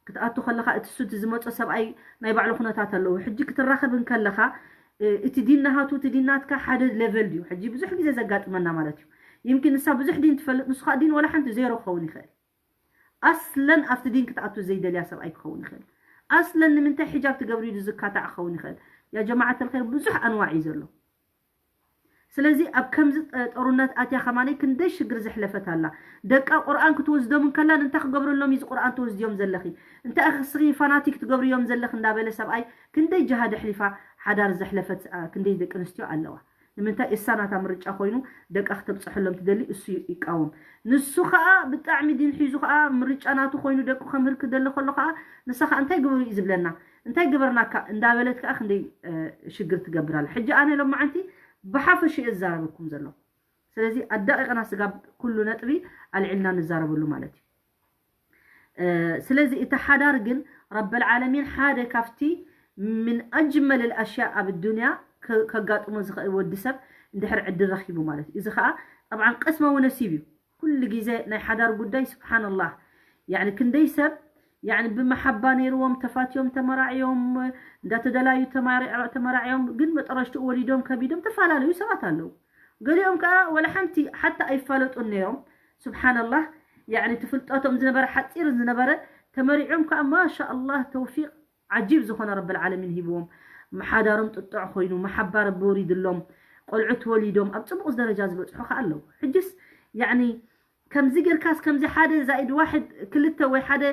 ክትኣቱ ከለኻ እቲ ሱት ዝመፆ ሰብኣይ ናይ ባዕሉ ኩነታት ኣለዎ። ሕጂ ክትራኸብ እንከለኻ እቲ ዲን ናሃቱ እቲ ዲን ናትካ ሓደ ሌቨል ድዩ? ሕጂ ብዙሕ ግዜ ዘጋጥመና ማለት እዩ። ይምኪን ንሳ ብዙሕ ዲን ትፈልጥ፣ ንሱ ከዓ ዲን ወላ ሓንቲ ዜሮ ክኸውን ይኽእል። ኣስለን ኣብቲ ዲን ክትኣቱ ዘይደልያ ሰብኣይ ክኸውን ይኽእል። ኣስለን ንምንታይ ሒጃብ ትገብሪ ኢሉ ዝካታዕ ክኸውን ይኽእል። ያ ጀማዓት ኣልኸይር ብዙሕ ኣንዋዕ እዩ ዘሎ። ስለዚ ኣብ ከምዚ ጠ- ጠሩነት ኣትያ ከማነይ ክንደይ ሽግር ዘሕለፈት ኣላ። ደቃ ቁርኣን ክትወስዶም እንከላ እንታይ ክገብረሎም እዩ እዚ ቁርኣን ተወስድዮም ዘለኺ? እንታይ ኣኽስኺ ፋናቲክ ትገብርዮም ዘለኺ እንዳበለ ሰብኣይ ክንደይ ጅሃድ ኣሕሊፋ ሓዳር ዘሕለፈት ኣ፣ ክንደይ ደቂ ኣንስትዮ ኣለዋ። ንምንታይ እሳ ናታ ምርጫ ኮይኑ ደቃ ክተብፅሐሎም ትደሊ እሱ ይቃወም። ንሱ ከዓ ብጣዕሚ ዲን ሒዙ ከዓ ምርጫ ናቱ ኮይኑ ደቁ ከምህር ክደሊ ከሎ ከዓ ንሳ ከዓ እንታይ ግበሩ እዩ ዝብለና እንታይ ግበርናካ እንዳበለት ከዓ ክንደይ ሽግር ትገብር ኣላ። ሕጂ ኣነ ሎማዓንቲ ብሓፈሽኡ እዛረበኩም ዘሎ ስለዚ ኣዳቂቅና ስጋብ ኩሉ ነጥቢ ኣልዒልና ንዛረበሉ ማለት እዩ። ስለዚ እቲ ሓዳር ግን ረበል ዓለሚን ሓደ ካብቲ ምን ኣጅመል ኣሽያ ኣብ ዱንያ ከጋጥሞ ዝኽእል ወዲ ሰብ እንድሕር ዕድል ረኪቡ ማለት እዩ። እዚ ከዓ ጠብዓን ቀስማዊ ነሲብ እዩ። ኩሉ ግዜ ናይ ሓዳር ጉዳይ ስብሓንላህ ያኒ ክንደይ ሰብ ያኒ ብመሓባ ነይርዎም ተፋትዮም ተመራዕዮም እንዳተደላዩ ተማሪዖ- ተመራዕዮም ግን መጠረሽትኡ ወሊዶም ከቢዶም ተፈላለዩ ሰባት ኣለዉ። ገሊኦም ከዓ ወላ ሓንቲ ሓታ ኣይፋለጡን ነይሮም። ስብሓንላህ ያኒ ትፍልጠቶም ዝነበረ ሓፂር ዝነበረ ተመሪዖም ከዓ ማሻ ኣላህ ተውፊቅ ዓጂብ ዝኾነ ረብል ዓለሚን ሂብዎም መሓዳሮም ጥጡዕ ኮይኑ መሓባ ረቢ ወሪድሎም ቆልዑት ወሊዶም ኣብ ፅቡቕ ደረጃ ዝበፅሑ ከዓ ኣለዉ። ሕጅስ ያኒ ከምዚ ጌርካስ ከምዚ ሓደ ዛኢድ ዋሕድ ክልተ ወይ ሓደ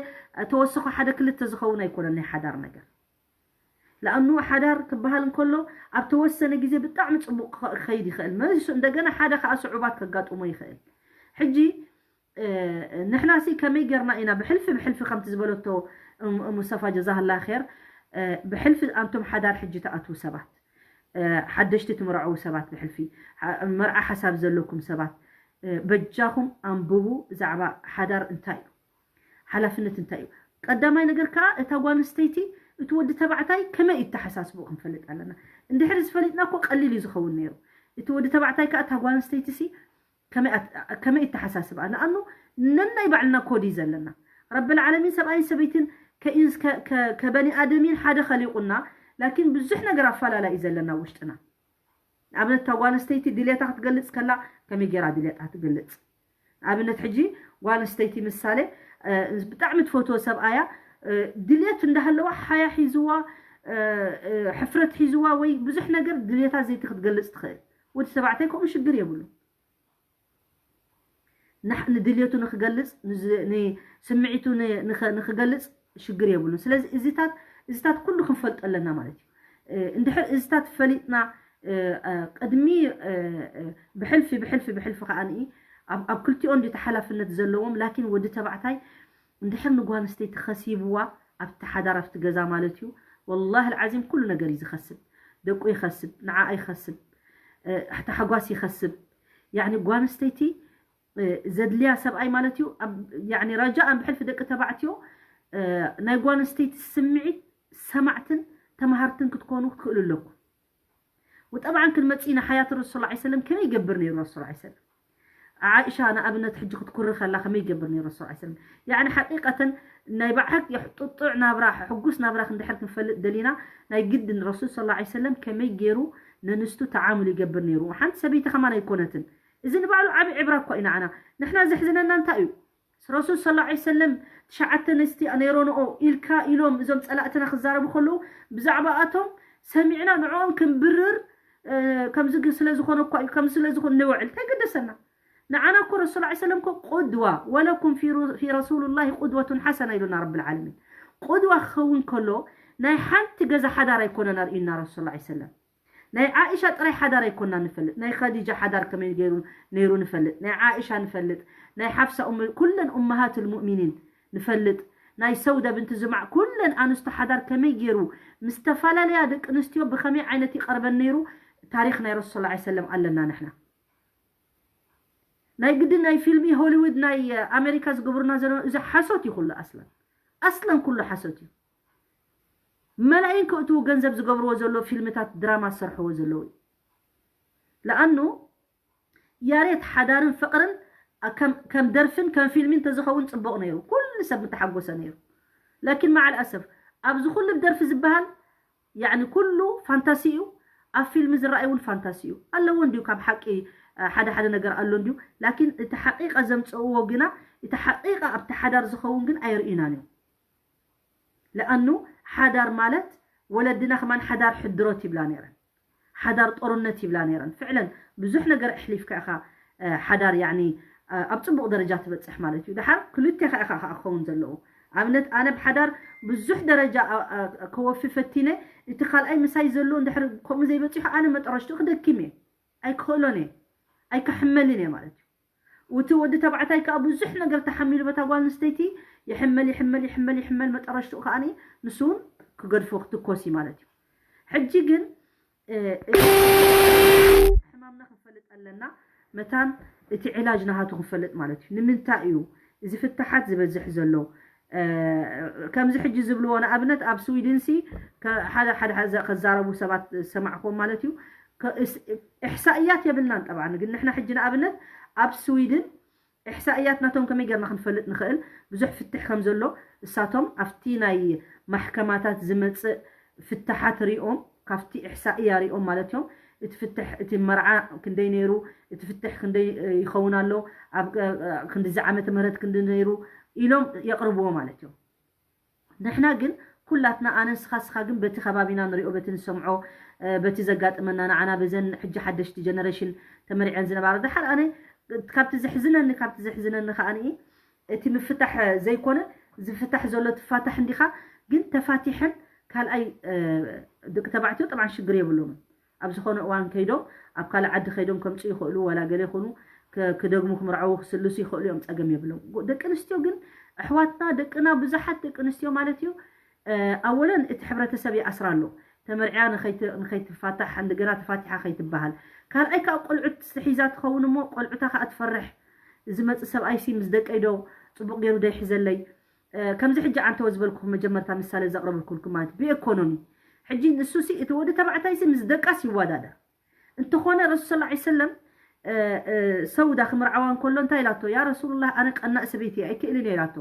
ተወሰኾ ሓደ ክልተ ዝኸውን ኣይኮነን ናይ ሓዳር ነገር። ለኣኑ ሓዳር ክበሃል እንከሎ ኣብ ተወሰነ ግዜ ብጣዕሚ ፅቡቕ ክኸ- ክኸይድ ይኽእል መሊሱ እንደገና ሓደ ከዓ ስዑባት ከጋጥሞ ይኽእል። ሕጂ ንሕና ሲ ከመይ ጌርና ኢና ብሕልፊ ብሕልፊ ከምቲ ዝበለቶ እም- እሙ ሰፋ ጀዛህላ ኸር ብሕልፊ ኣንቶም ሓዳር ሕጂ ተኣትዉ ሰባት ሓደሽቲ ትምርዐዉ ሰባት ብሕልፊ መርዓ ሓሳብ ዘለኩም ሰባት በጃኹም ኣንብቡ ብዛዕባ ሓዳር እንታይ እዩ ሓላፍነት እንታይ እዩ። ቀዳማይ ነገር ከዓ እታ ጓል ኣንስተይቲ እቲ ወዲ ተባዕታይ ከመይ እዩ ተሓሳስቡ ክንፈልጥ ኣለና። እንድሕር ዝፈሊጥና እኮ ቀሊል እዩ ዝኸውን ነይሩ። እቲ ወዲ ተባዕታይ ከዓ እታ ጓል ኣንስተይቲ ሲ ከመይ ኣት- ከመይ እተሓሳስባ ንኣኑ ነናይ ባዕልና ኮድ እዩ ዘለና። ረብል ዓለሚን ሰብኣይን ሰበይትን ከኢንስ ከ- ከ- ከበኒ ኣደሚን ሓደ ከሊቁና ላኪን ብዙሕ ነገር ኣፋላላይ እዩ ዘለና ውሽጥና። ንኣብነት እታ ጓል ኣንስተይቲ ድሌታ ክትገልፅ ከላ ከመይ ገይራ ድሌታ ትገልፅ? ንኣብነት ሕጂ ጓል ኣንስተይቲ ምሳሌ እ፣ ብጣዕሚ ትፈትዎ ሰብኣያ እ፣ ድሌት እንዳሃለዋ ሓያ ሒዝዋ እ፣ እ፣ ሕፍረት ሒዝዋ ወይ ብዙሕ ነገር ድሌታ ዘይቲ ክትገልፅ ትኽእል። ወዲ ተባዕታይ ከምኡ ሽግር የብሉ። ንሕ- ንድልየቱ ንክገልፅ ንዝ- ንስምዒቱ ን- ንኸ- ንክገልፅ ሽግር የብሉን። ስለዚ እዚታት እዚታት ኩሉ ክንፈልጦ ኣለና ማለት እዩ። እ፣ እንድሕር እዚታት ፈሊጥና እ፣ እ፣ ቅድሚ እ፣ እ፣ ብሕልፊ ብሕልፊ ብሕልፊ ከዓ ንኢ ኣብ ኣብ ክልቲኦ እንዲ ተሓላፍነት ዘለዎም ላኪን ወዲ ተባዕታይ እንድሕር ንጓል ኣንስተይቲ ከሲብዋ ኣብቲ ሓዳር ኣብቲ ገዛ ማለት እዩ ወላሂ ልዓዚም ኩሉ ነገር እዩ ዝኸስብ። ደቁ ይኸስብ፣ ንዓኣ ይኸስብ፣ እ፣ ታሕጓስ ይኸስብ። ያኒ ጓል ኣንስተይቲ ዘድልያ ሰብኣይ ማለት እዩ። ረጃኣን ብሕልፊ ደቂ ተባዕትዮ ናይ ጓል ኣንስተይቲ ስምዒት ሰማዕትን ተማሃርትን ክትኮኑ ክትክእሉ ኣለኩም። ወጠብዓን ክንመፅእ ኢና ሓያት ረሱል ላ ሰለም ከመይ ይገብር ነይሩ ረሱል ላ ሰለም ዓኢሻ ንኣብነት ሕጂ ክትኩሪ ከላ ከመይ ይገብር ነይሩ ረሱል ላ ሰለም ያኒ ሓቂቀተን ናይ ባዕሕቅ ጥጡዕ ናብራ ሕጉስ ናብራ ክንድሕር ክንፈልጥ ደሊና ናይ ግድን ረሱል ስ ላ ሰለም ከመይ ገይሩ ነንስቱ ተዓምሉ ይገብር ነይሩ ሓንቲ ሰበይቲ ከማን ኣይኮነትን እዚ ንባዕሉ ዓቢ ዕብራ እኳ እዩ ንዓና። ንሕና ዘሕዝነና እንታይ እዩ? ረሱል ሰለላሁ ዐለይሂ ወሰለም ትሽዓተ ኣንስቲ ነይሮንኦ ኢልካ ኢሎም እዞም ጸላእትና ክዛረቡ ከለዉ ብዛዕባኣቶም ሰሚዕና ንዕኦም ክንብርር ከምዚ ስለ ዝኾነ እኳ እዩ ከምዚ ስለ ዝኾነ ንውዕል እንታይ ገደሰና? ንዓና እኮ ረሱል ዐለይሂ ሰለም እኮ ቁድዋ ወለኩም ፊ ረሱሉላሂ ቁድወቱን ሐሰና ኢሉና ረብል ዓለሚን። ቁድዋ ክኸውን ከሎ ናይ ሓንቲ ገዛ ሓዳር ኣይኮነን ኣርእዩና ረሱል ዐለይሂ ሰለም። ናይ ዓኢሻ ጥራይ ሓዳር ኣይኮና ንፈልጥ ናይ ኸዲጃ ሓዳር ከመይ ገይሩ ነይሩ ንፈልጥ ናይ ዓኢሻ ንፈልጥ ናይ ሓፍሳ ኡም ኩለን ኡመሃት ልሙእሚኒን ንፈልጥ ናይ ሰውደ ብንቲ ዝማዕ ኩለን ኣንስቶ ሓዳር ከመይ ገይሩ ምስ ተፈላለያ ደቂ ኣንስትዮ ብኸመይ ዓይነት ይቐርበን ነይሩ ታሪክ ናይ ረሱል ዐለይሂ ሰለም ኣለና ንሕና ናይ ግዲ ናይ ፊልሚ ሆሊውድ ናይ ኣሜሪካ ዝገብሩና ዘሎ እዚ ሓሶት እዩ ኩሉ ኣስለን ኣስለን ኩሉ ሓሶት እዩ መላይን ከእትዉ ገንዘብ ዝገብርዎ ዘሎ ፊልምታት ድራማ ዝሰርሕዎ ዘለዉ እዩ ለኣኑ ያሬት ሓዳርን ፍቅርን ከም ደርፍን ከም ፊልሚ እንተዝኸውን ፅቡቅ ነይሩ ኩሉ ሰብ ምተሓጎሰ ነይሩ ላኪን መዓል ኣሰፍ ኣብዚ ኩሉ ደርፊ ዝበሃል ያኒ ኩሉ ፋንታሲ እዩ ኣብ ፊልሚ ዝረኣይ እውን ፋንታሲ እዩ ኣለዎ እንዲዩ ካብ ሓቂ ሓደ ሓደ ነገር ኣሎ እንድዩ። ላኪን እቲ ሓቂቃ ዘምፀእዎ ግና፣ እቲ ሓቂቃ ኣብቲ ሓዳር ዝኸውን ግን ኣይርእናን እዮም። ለኣኑ ሓዳር ማለት ወለድና ከማን ሓዳር ሕድሮት ይብላ ነይረን፣ ሓዳር ጦርነት ይብላ ነይረን። ፍዕለን ብዙሕ ነገር ኣሕሊፍካ ኢኻ ሓዳር ያኒ ኣብ ፅቡቕ ደረጃ ትበፅሕ ማለት እዩ። ድሓር ክልቴኻ ኢኻ ከዓ ክኸውን ዘለዎ። ኣብነት ኣነ ብሓዳር ብዙሕ ደረጃ ከወፊ ፈቲነ፣ እቲ ካልኣይ ምሳይ ዘሎ እንድሕር ከምኡ ዘይበፂሑ ኣነ መጠረሽቱ ክደኪም እየ፣ ኣይክኽእሎን እየ፣ ኣይክሕመልን እየ ማለት እዩ። እቲ ወዲ ተባዕታይ ከዓ ብዙሕ ነገር ተሓሚሉ በታ ጓል ኣንስተይቲ ይሕመል ይሕመል ይሕመል ይሕመል መጠረሽትኡ ከዓ ንሱ እውን ክገድፎ ክትኮሲ ማለት እዩ። ሕጂ ግን ሕማምና ክንፈልጥ ኣለና። መታን እቲ ዕላጅ ናሃቱ ክንፈልጥ ማለት እዩ። ንምንታይ እዩ እዚ ፍታሓት ዝበዝሕ ዘሎ? ከምዚ ሕጂ ዝብልዎ ንኣብነት ኣብ ስዊድን ሲ ሓደ ሓደ ከዛረቡ ሰባት ዝሰማዕክዎም ማለት እዩ። እሕሳእያት የብልናን ጠብዓ ግን ንሕና ሕጂ ንኣብነት ኣብ ስዊድን እሕሳእያት ናቶም ከመይ ጌርና ክንፈልጥ ንኽእል ብዙሕ ፍትሕ ከም ዘሎ እሳቶም ኣብቲ ናይ ማሕከማታት ዝመፅእ ፍትሓት ሪኦም ካብቲ እሕሳእያ ሪኦም ማለት እዮም። እቲ ፍትሕ እቲ መርዓ ክንደይ ነይሩ፣ እቲ ፍትሕ ክንደይ ይኸውን ኣሎ፣ ኣብ ክንዲዚ ዓመተ ምህረት ክንዲ ነይሩ ኢሎም የቕርብዎ ማለት እዮም። ንሕና ግን ኩላትና ኣነ ንስኻ ንስኻ ግን በቲ ከባቢና ንሪኦ በቲ ንሰምዖ በቲ ዘጋጥመና ንዓና በዘን ሕጂ ሓደሽቲ ጀነሬሽን ተመሪዐን ዝነበራ ድሓር ኣነ ካብቲ ዘሕዝነኒ ካብቲ ዘሕዝነኒ ከዓ እቲ ምፍታሕ ዘይኮነ ዝፍታሕ ዘሎ ትፋታሕ እንዲኻ ግን ተፋቲሐን ካልኣይ ደቂ ተባዕትዮ ጠብዓን ሽግር የብሎምን። ኣብ ዝኾነ እዋን ከይዶም ኣብ ካልእ ዓዲ ከይዶም ከምፁ ይኽእሉ ዋላ ገለ ይኹኑ ክደግሙ ክምርዐዉ ክስልሱ ይኽእሉ እዮም ፀገም የብሎም። ደቂ ኣንስትዮ ግን ኣሕዋትና ደቅና ብዙሓት ደቂ ኣንስትዮ ማለት እዩ ኣወለን እቲ ሕብረተሰብ ይኣስራ ኣሎ ተመርዕያ ንኸይትፋታሕ እንደገና ተፋቲሓ ከይትበሃል ካልኣይ ከዓ ቆልዑት ሒዛ ትኸውን እሞ ቆልዑታ ከዓ ትፈርሕ ዝመፅእ ሰብኣይሲ ምስ ደቀይ ዶ ፅቡቕ ገይሩ ዶ ይሕዘለይ ከምዚ ሕጂ ዓንተወ ዝበልኩኹም መጀመርታ ምሳሌ ዘቕረብልኩልኩም ማለት ብኤኮኖሚ ሕጂ ንሱሲ እቲ ወዲ ተባዕታይሲ ምስ ደቃስ ይወዳደር እንተኾነ ረሱል ስ ሰለም ሰውዳ ክምርዓዋ እንከሎ እንታይ ኢላቶ ያ ረሱሉላህ ኣነ ቀናእ ሰበይቲ ኣይክእልን እየ ኢላቶ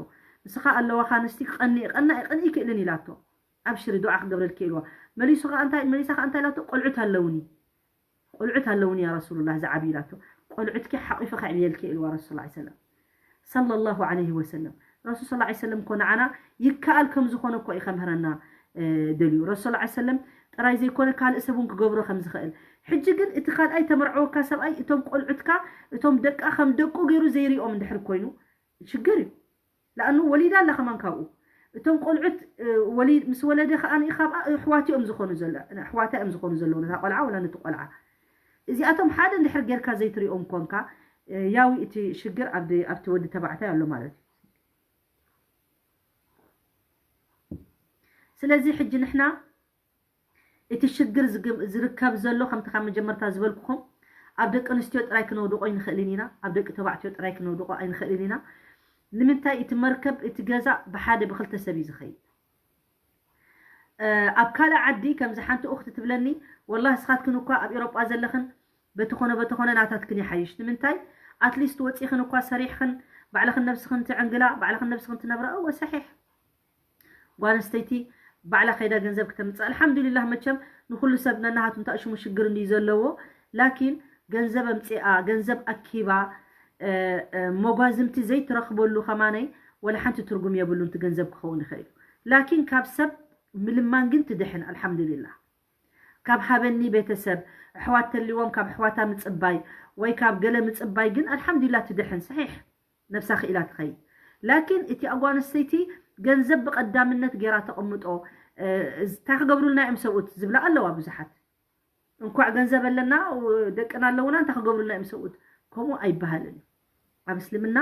ንስኻ ኣለዋኻ ኣንስቲ ክቐንእ ቀናእ ይቐንእ ይክእልን ኢላቶ ኣብሽሪ ዱዓ ክገብረልኪ ኢልዋ መሊሱ ከዓ እንታይ መሊሳ ከዓ እንታይ ኢላቶ ቆልዑት ኣለውኒ ቆልዑት ኣለውኒ ያ ረሱሉላህ ዝዓብ ኢላቶ ቆልዑትኪ ሓቂፈ ከዕብየልኪ ኢልዋ ረሱል ስ ሰለም ሰለላሁ ዐለይሂ ወሰለም ረሱል ስ ሰለም እኮ ንዓና ይከኣል ከም ዝኾነ እኮ እዩ ከምህረና ደልዩ ረሱል ስ ሰለም ጥራይ ዘይኮነ ካልእ ሰብ እውን ክገብሮ ከም ዝኽእል ሕጂ ግን እቲ ካልኣይ ተመርዐወካ ሰብኣይ እቶም ቆልዑትካ እቶም ደቃ ከም ደቁ ገይሩ ዘይሪኦም እንድሕር ኮይኑ ሽግር እዩ ለኣኑ ወሊዳ ኣላ ከማን ካብኡ እቶም ቆልዑት ምስ ወለደ ከዓ ካብኣ ኣሕዋት እዮም ዝኾኑ ኣሕዋታ እዮም ዝኾኑ ዘለዉ ነታ ቆልዓ ወላ ነቲ ቆልዓ እዚኣቶም ሓደ እንድሕር ጌርካ ዘይትሪኦም ኮንካ ያዊ እቲ ሽግር ኣብቲ ወዲ ተባዕታይ ኣሎ ማለት እዩ ስለዚ ሕጂ ንሕና እቲ ሽግር ዝርከብ ዘሎ ከምቲ ካብ መጀመርታ ዝበልኩኹም ኣብ ደቂ ኣንስትዮ ጥራይ ክነውድቆ ኣይንኽእልን ኢና ኣብ ደቂ ተባዕትዮ ጥራይ ክነውድቆ ኣይንኽእልን ኢና ንምንታይ እቲ መርከብ እቲ ገዛ ብሓደ ብክልተ ሰብ እዩ ዝኸይድ ኣብ ካልእ ዓዲ ከምዚ ሓንቲ ኡኽቲ ትብለኒ ወላ ስኻትክን እኳ ኣብ ኤሮጳ ዘለኽን በትኾነ በትኾነ ናታትክን ይሓይሽ ንምንታይ ኣትሊስት ወፂኽን እኳ ሰሪሕኽን ባዕልኽን ነብስኽን ትዕንግላ ባዕልኽን ነብስኽን ትነብራ እወ ሰሒሕ ጓል ኣንስተይቲ ባዕላ ከይዳ ገንዘብ ክተምፅእ ኣልሓምዱሊላህ መቸም ንኩሉ ሰብ ነናሃቱ እንታይ ሽሙ ሽግር እንድዩ ዘለዎ ላኪን ገንዘብ ኣምፂኣ ገንዘብ ኣኪባ መጓዝምቲ ዘይትረኽበሉ ከማነይ ወላ ሓንቲ ትርጉም የብሉን እቲ ገንዘብ ክኸውን ይኽእል እዩ ላኪን ካብ ሰብ ምልማን ግን ትድሕን ኣልሓምዱሊላህ ካብ ሃበኒ ቤተሰብ ኣሕዋት ተልዎም ካብ ኣሕዋታ ምፅባይ ወይ ካብ ገለ ምፅባይ ግን ኣልሓምዱሊላህ ትድሕን ሰሒሕ ነብሳ ክኢላ ትኸይድ ላኪን እቲ ኣጓንስተይቲ ገንዘብ ብቐዳምነት ገይራ ተቐምጦ እንታይ ክገብሩልና እዮም ሰብኡት ዝብላ ኣለዋ ብዙሓት እንኳዕ ገንዘብ ኣለና ደቅና ኣለውና እንታይ ክገብሩልና እዮም ሰብኡት ከምኡ ኣይበሃልን እዩ ኣብ እስልምና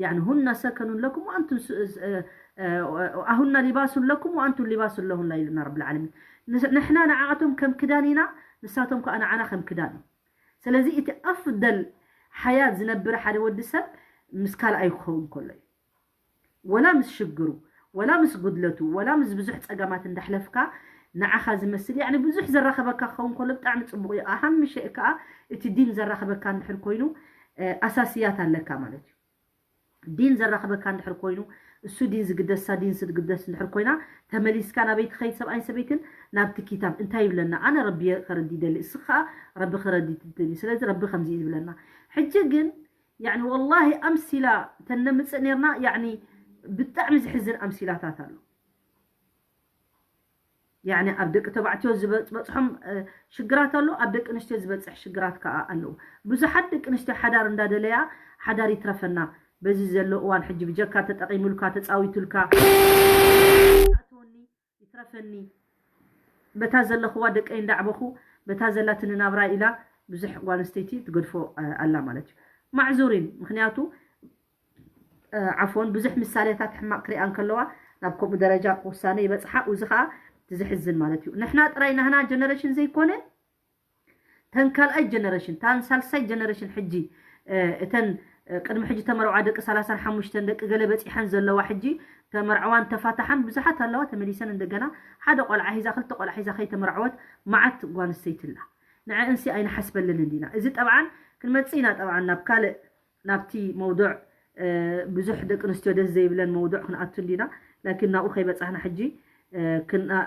يعني هن سكن لكم وأنتم هن لباس لكم وأنتم لباس لهن ኢሉና رب العالمين ንሕና ንዓኣቶም ከም ክዳን ኢና ንሳቶም ከዓ ንዓና ከም ክዳን እዩ ስለዚ እቲ ኣፍደል ሓያት ዝነብር ሓደ ወዲ ሰብ ምስ ካልኣይ ክኸውን ከሎ እዩ ወላ ምስ ሽግሩ ወላ ምስ ጉድለቱ ወላ ምስ ብዙሕ ፀገማት እንዳሕለፍካ ንዓኻ ዝመስል ያኒ ብዙሕ ዘራኸበካ ክኸውን ከሎ ብጣዕሚ ፅቡቕ እዩ ኣሃምሸ ከዓ እቲ ዲን ዘራኸበካ እንድሕር ኮይኑ ኣሳስያት ኣለካ ማለት እዩ ዲን ዘራኸበካ እንድሕር ኮይኑ እሱ ዲን ዝግደስ፣ እሳ ዲን ዝግደስ እንድሕር ኮይና፣ ተመሊስካ ናበይ ትኸይድ? ሰብኣይን ሰበይትን ናብቲ ኪታብ እንታይ ይብለና? ኣነ ረቢ ከረዲ ይደሊ፣ እሱ ከዓ ረቢ ከረዲ ትደሊ። ስለዚ ረቢ ከምዚ እዩ ዝብለና። ሕጂ ግን ያኒ ወላሂ ኣምሲላ ተነምፅእ ነርና። ያኒ ብጣዕሚ ዝሕዝን ኣምሲላታት ኣሎ። ያኒ ኣብ ደቂ ተባዕትዮ ዝበፅሖም ሽግራት ኣሎ፣ ኣብ ደቂ ኣንስትዮ ዝበፅሕ ሽግራት ከዓ ኣለዉ። ብዙሓት ደቂ ኣንስትዮ ሓዳር እንዳደለያ ሓዳር ይትረፈና፣ በዚ ዘሎ እዋን ሕጂ ብጀካ ተጠቂሙልካ ተፃዊቱልካ፣ ይትረፈኒ፣ በታ ዘለኽዋ ደቀይ እንዳዕበኹ፣ በታ ዘላትኒ ናብራ ኢላ ብዙሕ ጓል ኣንስተይቲ ትገድፎ ኣላ ማለት እዩ። ማዕዙሪን ምክንያቱ ዓፎን ብዙሕ ምሳሌታት ሕማቕ ክሪኣ እንከለዋ ናብ ከምኡ ደረጃ ውሳነ ይበፅሓ። እዚ ከዓ ዝሕዝን ማለት እዩ። ንሕና ጥራይ ናህና ጀነሬሽን ዘይኮነ፣ ተን ካልኣይ ጀነሬሽን፣ ታን ሳልሳይ ጀነሬሽን ሕጂ እተን ቅድሚ ሕጂ ተመርዓ ደቂ ሰላሳን ሓሙሽተን ደቂ ገለ በፂሐን ዘለዋ ሕጂ ተመርዕዋን ተፋታሓን ብዙሓት ኣለዋ። ተመሊሰን እንደገና ሓደ ቆልዓ ሒዛ ክልተ ቆልዓ ሒዛ ከይተመርዐወት መዓት ጓንስተይትላ ንዐእንሲ ኣይንሓስበልን እንዲና። እዚ ጠብዓን ክንመፅእ ኢና። ጠብዓን ናብ ካልእ ናብቲ መውዱዕ ብዙሕ ደቂ ኣንስትዮ ደስ ዘይብለን መውዱዕ ክንኣቱ እንዲና። ላኪን ናብኡ ከይበፃሕና ሕጂ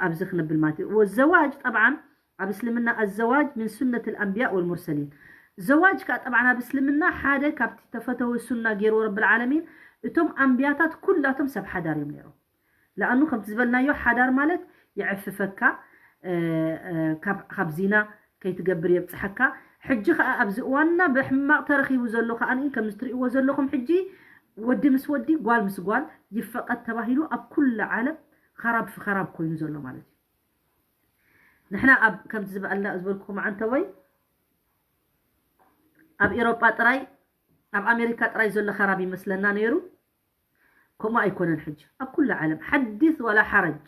ኣብዚ ክነብል ማለት እዩ። ወዘዋጅ ጠብዓን ኣብ እስልምና ኣዘዋጅ ምን ሱነት ኣልኣንብያ ወልሙርሰሊን። ዘዋጅ ከዓ ጠብዓን ኣብ እስልምና ሓደ ካብቲ ተፈተዊ ሱና ገይርዎ ረብል ዓለሚን። እቶም ኣንብያታት ኩላቶም ሰብ ሓዳር እዮም ነይሮም። ለኣኑ ከምቲ ዝበልናዮ ሓዳር ማለት የዕፍፈካ፣ ካብ ዚና ከይትገብር የብፅሐካ። ሕጂ ከዓ ኣብዚ እዋንና ብሕማቕ ተረኺቡ ዘሎ ከዓ ከምዚ ትርእይዎ ዘለኹም ሕጂ ወዲ ምስ ወዲ ጓል ምስ ጓል ይፈቐድ ተባሂሉ ኣብ ኩሉ ዓለም ኸራብ ፍኸራብ ኮይኑ ዘሎ ማለት እዩ። ንሕና ኣብ ከምቲ ዝበልና ዝበልኩኹም ዓንተወይ ኣብ ኤሮጳ ጥራይ ኣብ ኣሜሪካ ጥራይ ዘሎ ኸራብ ይመስለና ነይሩ። ከምኡ ኣይኮነን። ሕጂ ኣብ ኩሉ ዓለም ሓዲስ ዋላ ሓረጅ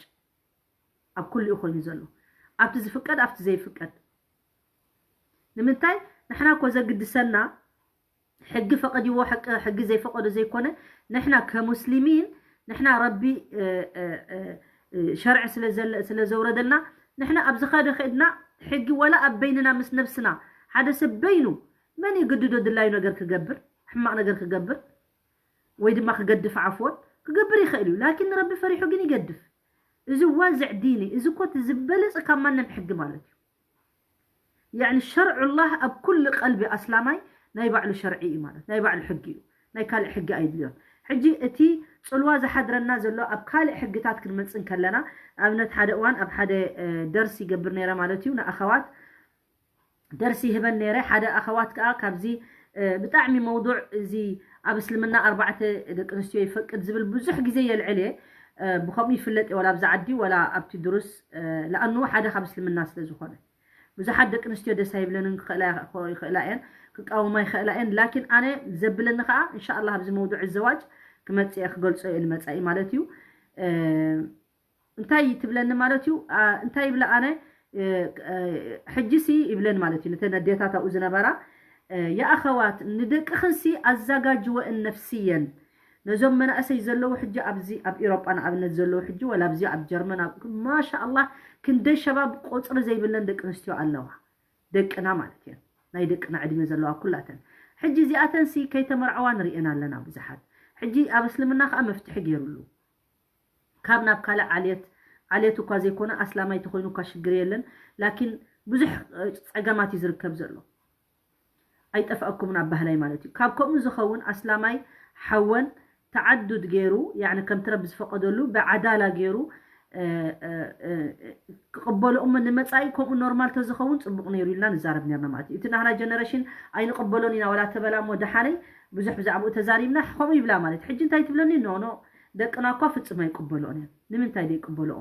ኣብ ኩሉ እዩ ኮይኑ ዘሎ፣ ኣብቲ ዝፍቀድ ኣብቲ ዘይፍቀድ። ንምንታይ ንሕና እኮ ዘግድሰና ሕጊ ፈቐድዎ ሕጊ ዘይፈቐዶ ዘይኮነ፣ ንሕና ከሙስሊሚን ንሕና ረቢ ሸርዒ ስለዘውረደልና ንሕና ኣብ ዝኸደ ከድና ሕጊ ወላ ኣብ በይንና ምስ ነብስና ሓደ ሰብ በይኑ መን ይግድዶ ድላዩ ነገር ክገብር ሕማቕ ነገር ክገብር ወይ ድማ ክገድፍ ዓፍወን ክገብር ይኽእል እዩ። ላኪን ንረቢ ፈሪሑ ግን ይገድፍ። እዚ ዋዝዕ ዲኒ እዚ ኮት ዝበለፀ ካብ ማንም ሕጊ ማለት እዩ። ያኒ ሸርዑላህ ኣብ ኩሉ ቀልቢ ኣስላማይ ናይ ባዕሉ ሸርዒ እዩ ማለት ናይ ባዕሉ ሕጊ እዩ። ናይ ካልእ ሕጊ ኣይድልዮን። ሕጂ እቲ ፅልዋ ዝሓድረና ዘሎ ኣብ ካልእ ሕግታት ክንመፅእ እንከለና ኣብነት ሓደ እዋን ኣብ ሓደ ደርሲ ይገብር ነይረ ማለት እዩ ንኣኸዋት ደርሲ ይህበን ነይረ። ሓደ ኣኸዋት ከዓ ካብዚ ብጣዕሚ መውዱዕ እዚ ኣብ እስልምና ኣርባዕተ ደቂ ኣንስትዮ ይፈቅድ ዝብል ብዙሕ ግዜ የልዕል እየ። ብከምኡ ይፍለጥ እየ ወላ ኣብዚ ዓዲ ወላ ኣብቲ ድሩስ ለኣኑ ሓደ ካብ እስልምና ስለ ዝኾነ ብዙሓት ደቂ ኣንስትዮ ደስ ኣይብለንን ክኽእላ ይኽእላ እየን ክቃወማ ይኽእላ እየን። ላኪን ኣነ ዘብለኒ ከዓ እንሻ ኣላ ኣብዚ መውዱዕ ዘዋጅ ክመፅእ እየ ክገልፆ እየ ንመፃኢ ማለት እዩ። እንታይ ትብለኒ ማለት እዩ እንታይ ይብላ ኣነ ሕጂ ሲ ይብለን ማለት እዩ ነተን ኣዴታት ኣብኡ ዝነበራ የኣኸዋት ንደቅኽን ሲ ኣዘጋጅወእን ነፍስየን ነዞም መናእሰይ ዘለዉ ሕጂ ኣብዚ ኣብ ኤሮጳ ንኣብነት ዘለዉ ሕጂ ወላ ኣብዚ ኣብ ጀርመን ማሻ ኣላህ ክንደይ ሸባብ ቁፅሪ ዘይብለን ደቂ ኣንስትዮ ኣለዋ ደቅና ማለት እየን ናይ ደቅና ዕድመ ዘለዋ ኩላተን ሕጂ እዚኣተን ሲ ከይተመርዐዋ ንርእየን ኣለና ብዙሓት ሕጂ ኣብ እስልምና ከዓ መፍትሒ ገይሩሉ ካብ ናብ ካልእ ዓልየት ዓልየት እኳ ዘይኮነ ኣስላማይ ተኮይኑ እኳ ሽግር የለን ላኪን ብዙሕ ፀገማት እዩ ዝርከብ ዘሎ ኣይጠፍኣኩምን ኣብ ባህላይ ማለት እዩ ካብ ከምኡ ዝኸውን ኣስላማይ ሓወን ተዓዱድ ገይሩ ያኒ ከምቲ ረቢ ዝፈቀደሉ ብዓዳላ ገይሩ ክቕበሎ እሞ ንመፃኢ ከምኡ ኖርማል ተዝኸውን ፅቡቕ ነይሩ ኢልና ንዛረብ ነርና ማለት እዩ እቲ ናህና ጀነሬሽን ኣይንቕበሎን ኢና ወላ ተበላ እሞ ደሓነይ ብዙሕ ብዛዕባኡ ተዛሪብና ከምኡ ይብላ ማለት ሕጂ እንታይ ትብለኒ ኖ ኖ ደቅና እኳ ፍጹም ኣይቅበልኦን እየን ንምንታይ ዘይቅበልኦ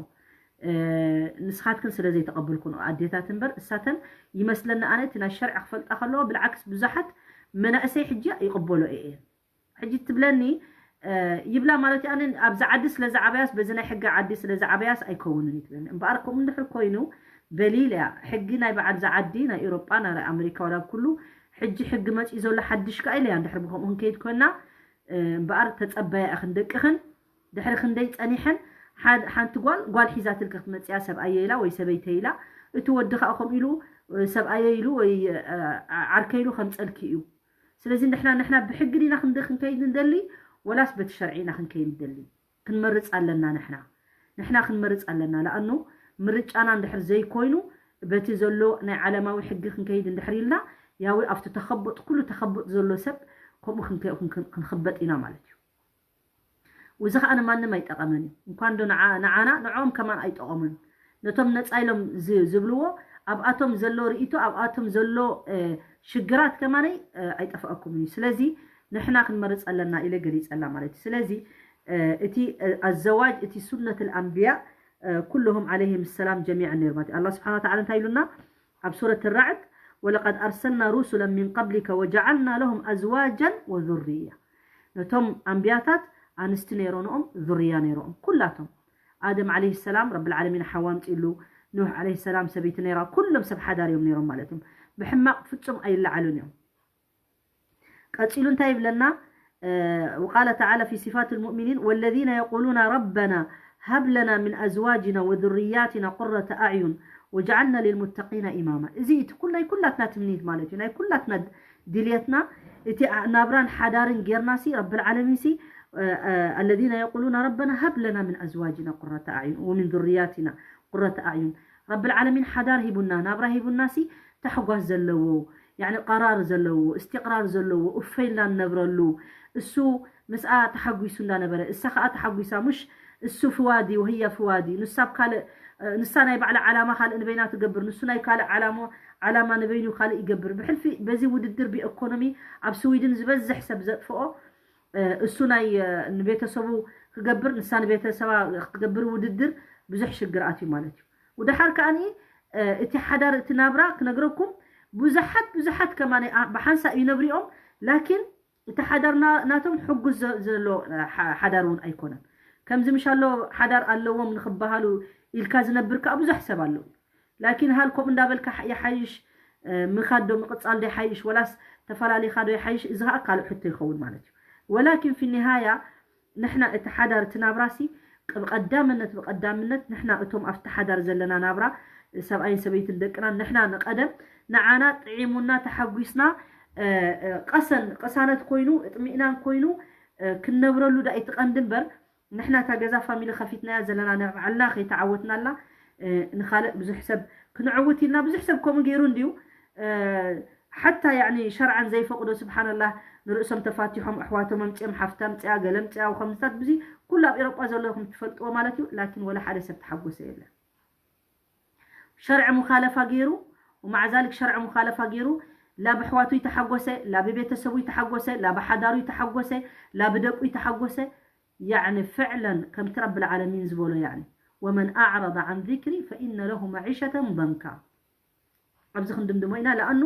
ንስኻትክን ስለ ዘይተቐበልኩን ኣዴታት እምበር እሳተን ይመስለኒ ኣነ እቲ ናይ ሸርዒ ክፈልጣ ከለዎ ብልዓክስ ብዙሓት መናእሰይ ሕጂ ይቕበሎ እየን ሕጂ ትብለኒ ይብላ ማለት ኣነ ኣብዚ ዓዲ ስለ ዝዓበያስ በዚ ናይ ሕጊ ዓዲ ስለ ዝዓበያስ ኣይከውንን እዩ ትብለኒ እምበኣር ከምኡ እንድሕር ኮይኑ በሊል እያ ሕጊ ናይ በዓል ዝዓዲ ናይ ኤሮጳ ናይ ኣሜሪካ ወላ ኩሉ ሕጂ ሕጊ መፅኡ ዘሎ ሓድሽ ከዓ ኢለያ እንድሕር ብከምኡ ክንከይድ ኮይና እምበኣር ተፀበያ ኢኽን ደቅኽን ድሕሪ ክንደይ ፀኒሐን ሓንቲ ጓል ጓል ሒዛትልኪ ክትመፅያ ሰብኣየ ኢላ ወይ ሰበይተ ኢላ እቲ ወዲ ከዓ ከምኡ ኢሉ ሰብኣየ ኢሉ ወይ ዓርከ ኢሉ ከምፀልኪ እዩ ስለዚ ንሕና ንሕና ብሕጊ ዲና ክንከይድ ንደሊ ወላስ በቲ ሸርዒ ኢና ክንከይድ ንደሊ ክንመርፅ ኣለና ንሕና ንሕና ክንመርፅ ኣለና ለኣኑ ምርጫና እንድሕር ዘይኮይኑ በቲ ዘሎ ናይ ዓለማዊ ሕጊ ክንከይድ እንድሕር ኢልና ያዊ ኣብቲ ተኸብጥ ኩሉ ተኸብጥ ዘሎ ሰብ ከምኡ ክንከ- ክንክ- ክንኽበጥ ኢና ማለት እዩ እዚ ከዓ ንማንም ኣይጠቐመን እዩ እንኳን ዶ ንዓ- ንዓና ንዕኦም ከማን ኣይጠቐሙን ነቶም ነፃ ኢሎም ዝ- ዝብልዎ ኣብኣቶም ዘሎ ርእቶ ኣብኣቶም ዘሎ እ፣ ሽግራት ከማነይ እ፣ ኣይጠፍኣኩም እዩ ስለዚ ንሕና ክንመርፅ ኣለና ኢለ ገሊፀላ ማለት እዩ ስለዚ እ፣ እቲ እ፣ ኣዘዋጅ እቲ ሱነት ኣልኣንብያ እ፣ ኩልሁም ዓለይሂም ሰላም ጀሚዐን ነይሩ ማለት እዩ ኣላ ስብሓን ወተዓላ እንታይ ኢሉና ኣብ ሱረት ራዕድ ولقد أرسلنا رسلا من قبلك وجعلنا لهم أزواجا وذرية ነቶም ኣንብያታት ኣንስቲ ነይሮንኦም ዙርያ ነይሮም ኩላቶም ኣደም ዓለይሂ ሰላም ረብል ዓለሚን ሓዋ ኣምፂሉ ኑህ ዓለይሂ ሰላም ሰበይቲ ነይራ ኩሎም ሰብ ሓዳር እዮም ነይሮም ማለት እዮም ብሕማቅ ፍጹም ኣይለዓሉን እዮም ቀፂሉ እንታይ ይብለና وقال تعالى في صفات المؤمنين والذين يقولون ربنا هب لنا من أزواجنا وذرياتنا قرة أعين واجعلنا للمتقين إماما እዚ እቲ ኩላይ ኩላትና ትምኒት ማለት እዩ ናይ ኩላትና ድልየትና እቲ ናብራን ሓዳርን ጌርናሲ ረብል ዓለሚንሲ الذين يقولون ربنا هب لنا من أزواجنا قرة أعين ومن ذرياتنا قرة أعين ረብል ዓለሚን ሓዳር ሂቡና ናብራ ሂቡናሲ ታሕጓስ ዘለዎ ያኒ ቀራር ዘለዎ እስትቅራር ዘለዎ እፈይልና ንነብረሉ እሱ ምስኣ ተሓጒሱ እንዳነበረ እሳ ከዓ ተሓጒሳ ሙሽ እሱ ፍዋዲ ወህያ ፍዋዲ ንሳ ኣብ ካልእ ንሳ ናይ ባዕላ ዓላማ ካልእ ንበይና ትገብር ንሱ ናይ ካልእ ዓላሞ ዓላማ ንበይኑ ካልእ ይገብር ብሕልፊ በዚ ውድድር ብኢኮኖሚ ኣብ ስዊድን ዝበዝሕ ሰብ ዘጥፍኦ እሱ ናይ ንቤተሰቡ ክገብር ንሳ ንቤተሰባ ክትገብር ውድድር ብዙሕ ሽግር ኣትዩ ማለት እዩ ወደሓር ከዓኒ እቲ ሓዳር እቲ ናብራ ክነግረኩም ብዙሓት ብዙሓት ከማን ብሓንሳእ ይነብሪኦም ላኪን እቲ ሓዳር ናቶም ሕጉስ ዘሎ ሓዳር እውን ኣይኮነን ከምዚ ምሻሎ ሓዳር ኣለዎም ንክበሃሉ ኢልካ ዝነብር ከዓ ብዙሕ ሰብ ኣለዉ ላኪን ሃል ከምኡ እንዳበልካ ይሓይሽ ምኻድ ዶ ምቕፃል ዶ ይሓይሽ ወላስ ተፈላለኻ ዶ ይሓይሽ እዚ ከዓ ካልእ ሕቶ ይኸውን ማለት እዩ ወላኪን ፊ ኒሃያ ንሕና እቲ ሓዳር እቲ ናብራሲ ብቐዳምነት ብቐዳምነት ንሕና እቶም ኣብቲ ሓዳር ዘለና ናብራ ሰብኣይን ሰበይትን ደቅና ንሕና ንቐደም ንዓና ጥዒሙና ተሓጒስና ቀሰን ቅሳነት ኮይኑ ጥሚእናን ኮይኑ ክንነብረሉ ዳ እቲ ቀንዲ እምበር ንሕና እታ ገዛ ፋሚሊ ከፊትናያ ዘለና ንባዕልና ከይተዓወትናላ ንኻልእ ብዙሕ ሰብ ክንዕውት ኢልና ብዙሕ ሰብ ከምኡ ገይሩ እንድዩ ሓታ ያኒ ሸርዓን ዘይፈቅዶ ስብሓንላህ ንርእሶም ተፋቲሖም ኣሕዋቶም ኣምፅኦም ሓፍታ ኣምፅኣ ገለ ኣምፅኣ ከምዝታት ብዚ ኩሉ ኣብ ኤሮጳ ዘለኹም ትፈልጥዎ ማለት እዩ ላኪን ወላ ሓደ ሰብ ተሓጎሰ የለን ሸርዒ ሙኻለፋ ገይሩ ومع ذلك ሸርዒ ሙኻለፋ ገይሩ ላ ብሕዋቱ ይተሓጎሰ ላ ብቤተሰቡ ይተሓጎሰ ላ ብሓዳሩ ይተሓጎሰ ላ ብደቁ ይተሓጎሰ ያዕኒ ፍዕለን ከምቲ ረብል ዓለሚን ዝበሎ ያዕኒ ومن أعرض عن ذكري فإن له معيشة ضنكا ኣብዚ ክንድምድሞ ኢና ለኣኑ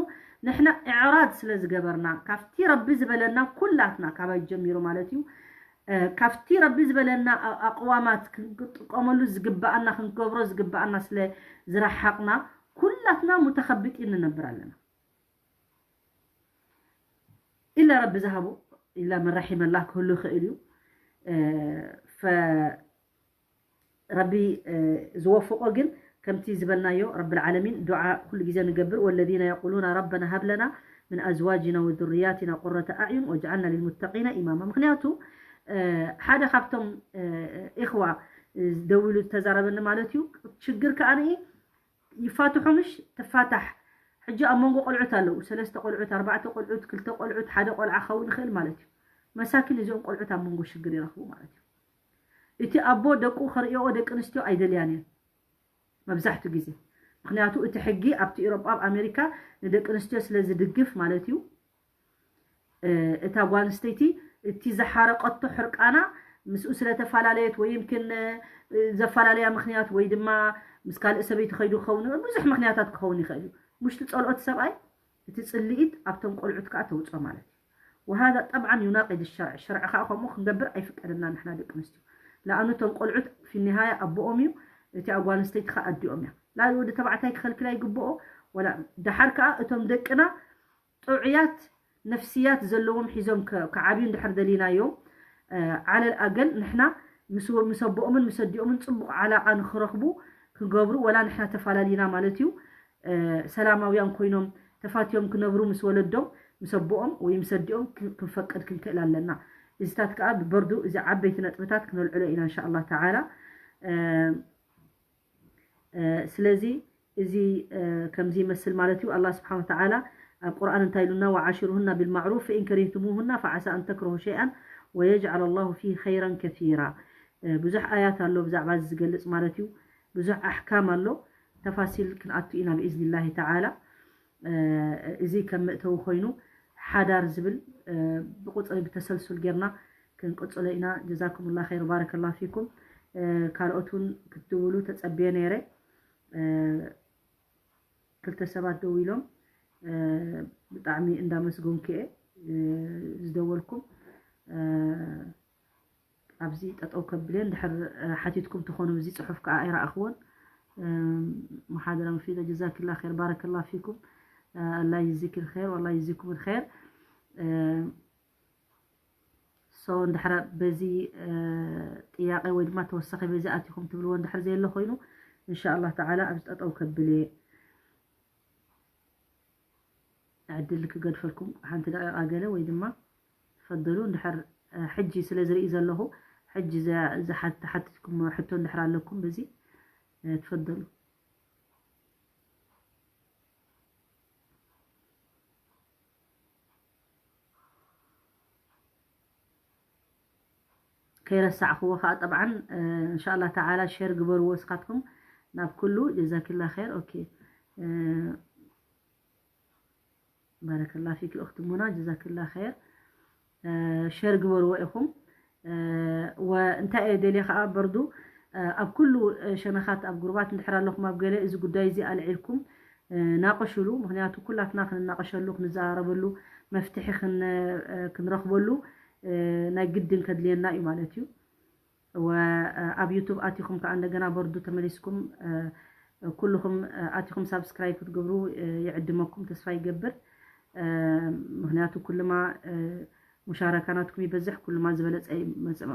ንሕና ኢዕራድ ስለ ዝገበርና ካብቲ ረቢ ዝበለና ኩላትና ካባይ ጀሚሩ ማለት እዩ ካብቲ ረቢ ዝበለና ኣቅዋማት ክንጥቀመሉ ዝግበኣና ክንገብሮ ዝግበኣና ስለ ዝረሓቕና ኩላትና ሙተኸብጢን ንነብር ኣለና ኢላ ረቢ ዝሃቦ ኢላ መን ረሒመላ ክህሉ ይኽእል እዩ ረቢ ዝወፍቆ ግን ከምቲ ዝበልናዮ ረብል ዓለሚን ዱዓ ኩሉ ግዜ ንገብር والذين يقولون ربنا هب لنا من أزواجنا وذرياتنا قرة أعين واجعلنا للمتقين إماما ምክንያቱ ሓደ ካብቶም ኢኽዋ ደዊሉ ዝተዛረበኒ ማለት እዩ ችግር ከኣ ይፋትሑ ምሽ ትፋታሕ ሕጂ ኣብ መንጎ ቆልዑት ኣለዉ ሰለስተ ቆልዑት ኣርባዕተ ቆልዑት ክልተ ቆልዑት ሓደ ቆልዓ ክኸውን ይኽእል ማለት እዩ መሳኪን እዚኦም ቆልዑት ኣብ መንጎ ሽግር ይረኽቡ ማለት እዩ እቲ ኣቦ ደቁ ከርእዮ ደቂ ኣንስትዮ ኣይደልያን እየን መብዛሕቱ ግዜ ምክንያቱ እቲ ሕጊ ኣብቲ ኤሮጳ ኣብ ኣሜሪካ ንደቂ ኣንስትዮ ስለ ዝድግፍ ማለት እዩ እታ ጓል ኣንስተይቲ እቲ ዝሓረቀቶ ሕርቃና ምስኡ ስለተፈላለየት ወይ ይምክን ዘፈላለያ ምክንያት ወይ ድማ ምስ ካልእ ሰበይቲ ከይዱ ክኸውን ብዙሕ ምክንያታት ክኸውን ይኽእል እዩ ምሽቲ ፀልኦት ሰብኣይ እቲ ፅልኢት ኣብቶም ቆልዑት ከዓ ተውፅኦ ማለት እዩ وهذا طبعا يناقض الشرع شرع ከዓ ከምኡ ክንገብር ኣይፍቀደና ንሕና ደቂ ኣንስትዮ ለኣኑ እቶም ቆልዑት ፊኒሃያ ኣቦኦም እዩ እቲ ኣጓል ኣንስተይቲ ከዓ ኣዲኦም እያ ላ ወዲ ተባዕታይ ክኸልክል ኣይግብኦ ወላ ደሓር ከዓ እቶም ደቅና ጥዑያት ነፍስያት ዘለዎም ሒዞም ክዓብዩ እንድሕር ደሊናዮም ዓለል ኣገል ንሕና ምስ ኣቦኦምን ምስ ኣዲኦምን ፅቡቕ ዓላቃ ንክረኽቡ ክገብሩ ወላ ንሕና ተፈላለዩና ማለት እዩ ሰላማውያን ኮይኖም ተፋትዮም ክነብሩ ምስ ወለዶም ምስ ኣቦኦም ወይ ምስ ኣዲኦም ክንፈቅድ ክንክእል ኣለና እዚታት ከዓ ብበርዱ እዚ ዓበይቲ ነጥብታት ክነልዕሎ ኢና እንሻ ኣላህ ተዓላ። ስለዚ እዚ ከምዚ ይመስል ማለት እዩ። ኣላህ ስብሓን ወተዓላ ኣብ ቁርኣን እንታይ ኢሉና? ወዓሽሩሁና ቢልማዕሩፍ ፈኢን ከሪህቱሙሁና ፈዓሳ ኣን ተክረሁ ሸይኣን ወየጅዓል ኣላሁ ፊህ ኸይራን ከሲራ። ብዙሕ ኣያት ኣሎ ብዛዕባ እዚ ዝገልፅ ማለት እዩ። ብዙሕ ኣሕካም ኣሎ። ተፋሲል ክንኣቱ ኢና ብኢዝኒላሂ ተዓላ። እዚ ከም መእተዊ ኮይኑ ሓዳር ዝብል ብቁፅሪ ብተሰልሱል ጌርና ክንቅፅሎ ኢና። ጀዛኩምላ ኸይር ባረከላ ፊኩም። ካልኦት እውን ክትድውሉ ተፀብየ ነይረ። ክልተ ሰባት ደው ኢሎም ብጣዕሚ እንዳመስገንኩ እየ ዝደወልኩም። ኣብዚ ጠጠው ከብልን ድሕር ሓቲትኩም ትኾኑ እዚ ፅሑፍ ከዓ ኣይረኣኽዎን። መሓደራ መፊደ ጀዛኪላ ኸይር ባረከላ ፊኩም። ኣላ ይዚኪል ኸይር ወላ ይዚኩም ኸይር። ሶ እንድሕር በዚ ጥያቄ ወይ ድማ ተወሳኺ በዚ ኣቲኹም ትብልዎ እንድሕር ዘየለ ኮይኑ እንሻ ኣላህ ተዓላ ኣብዚ ጠጠው ከብል እየ። ዕድል ክገድፈልኩም ሓንቲ ደቂቃ ገለ ወይ ድማ ትፈደሉ እንድሕር ሕጂ ስለ ዝርኢ ዘለኹ ሕጂ ዝሓትትኩም ሕቶ እንድሕር ኣለኩም በዚ ትፈደሉ። ከይረሳዕክዎ ከዓ ጠብዓን እንሻላ ተዓላ ሸር ግበርዎ እስኻትኩም ናብ ኩሉ ጀዛኪላ ኸይር። ኦኬ ባረከላ ፊኪ እኽቲ ሙና ጀዛኪላ ኸይር። ሸር ግበርዎ ኢኹም። ወእንታይ እየ ደልየ ከዓ በርዱ ኣብ ኩሉ ሸነኻት ኣብ ጉርባት እንድሕር ኣለኹም ኣብ ገለ እዚ ጉዳይ እዚ ኣልዒልኩም ናቀሽሉ። ምክንያቱ ኩላትና ክንናቀሸሉ ክንዘራረበሉ መፍትሒ ክንረኽበሉ ናይ ግድን ከድልየና እዩ ማለት እዩ። ኣብ ዩቱብ ኣቲኹም ከዓ እንደገና በርዱ ተመሊስኩም ኩልኹም ኣቲኹም ሳብስክራይብ ክትገብሩ ይዕድመኩም ተስፋ ይገብር። ምክንያቱ ኩልማ ሙሻረካ ናትኩም ይበዝሕ ኩልማ ዝበለፀ ይመፅእ።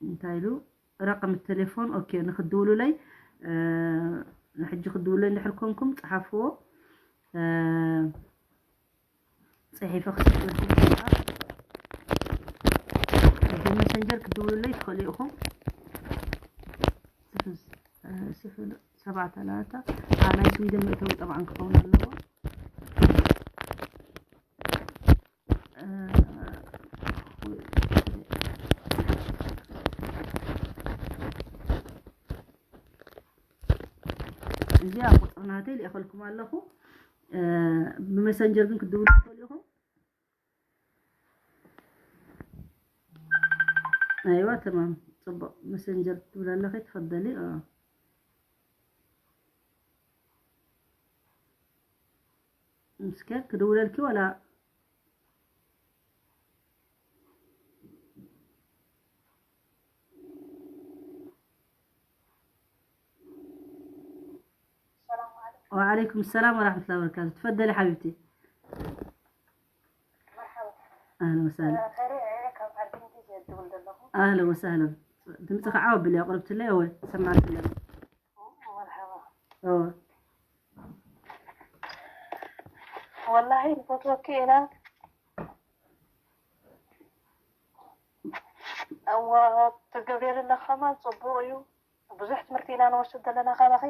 እንታይ ኢሉ ረቀም ቴሌፎን ኦኬ ንክትድውሉለይ ንሕጂ ክትድውሉለይ እንድሕር ኮንኩም ፀሓፍዎ። ፅሒፈ ክሰጥለኩም ብመሰንጀር ክትድውሉለይ ትኽእሉ ኢኹም። ስፍል ሰባ ተላታ ናይ ስዊድን መእተዊ ጠብዓን ክኸውን ኣለዎ። እዚኣ ቁፅሪ ናተይ ልእኸልኩም ኣለኹ። ብመሰንጀር ግን ክትድውሉ ትኽእሉ ኢኹም። ኣይዋ ተማም ፅቡቅ መሰንጀር ክትብል ኣለኺ ትፈደሊ። እስከ ክድውለልኪ ወላ وعليكم السلام ورحمة الله وبركاته. تفضلي حبيبتي. مرحبا. أهلا وسهلا. أهلا وسهلا. ድምፅኺ ዓው ኣቢልኪ ኣቕርብትለይ እወ ሰማዕትለይ። مرحبا. እወ والله ንፈትወኪ ኢና። እወ ትገብሪ ኣለኺ ከማን ፅቡቅ እዩ። ብዙሕ ትምህርቲ ኢና ንወስድ ዘለና ካባኺ።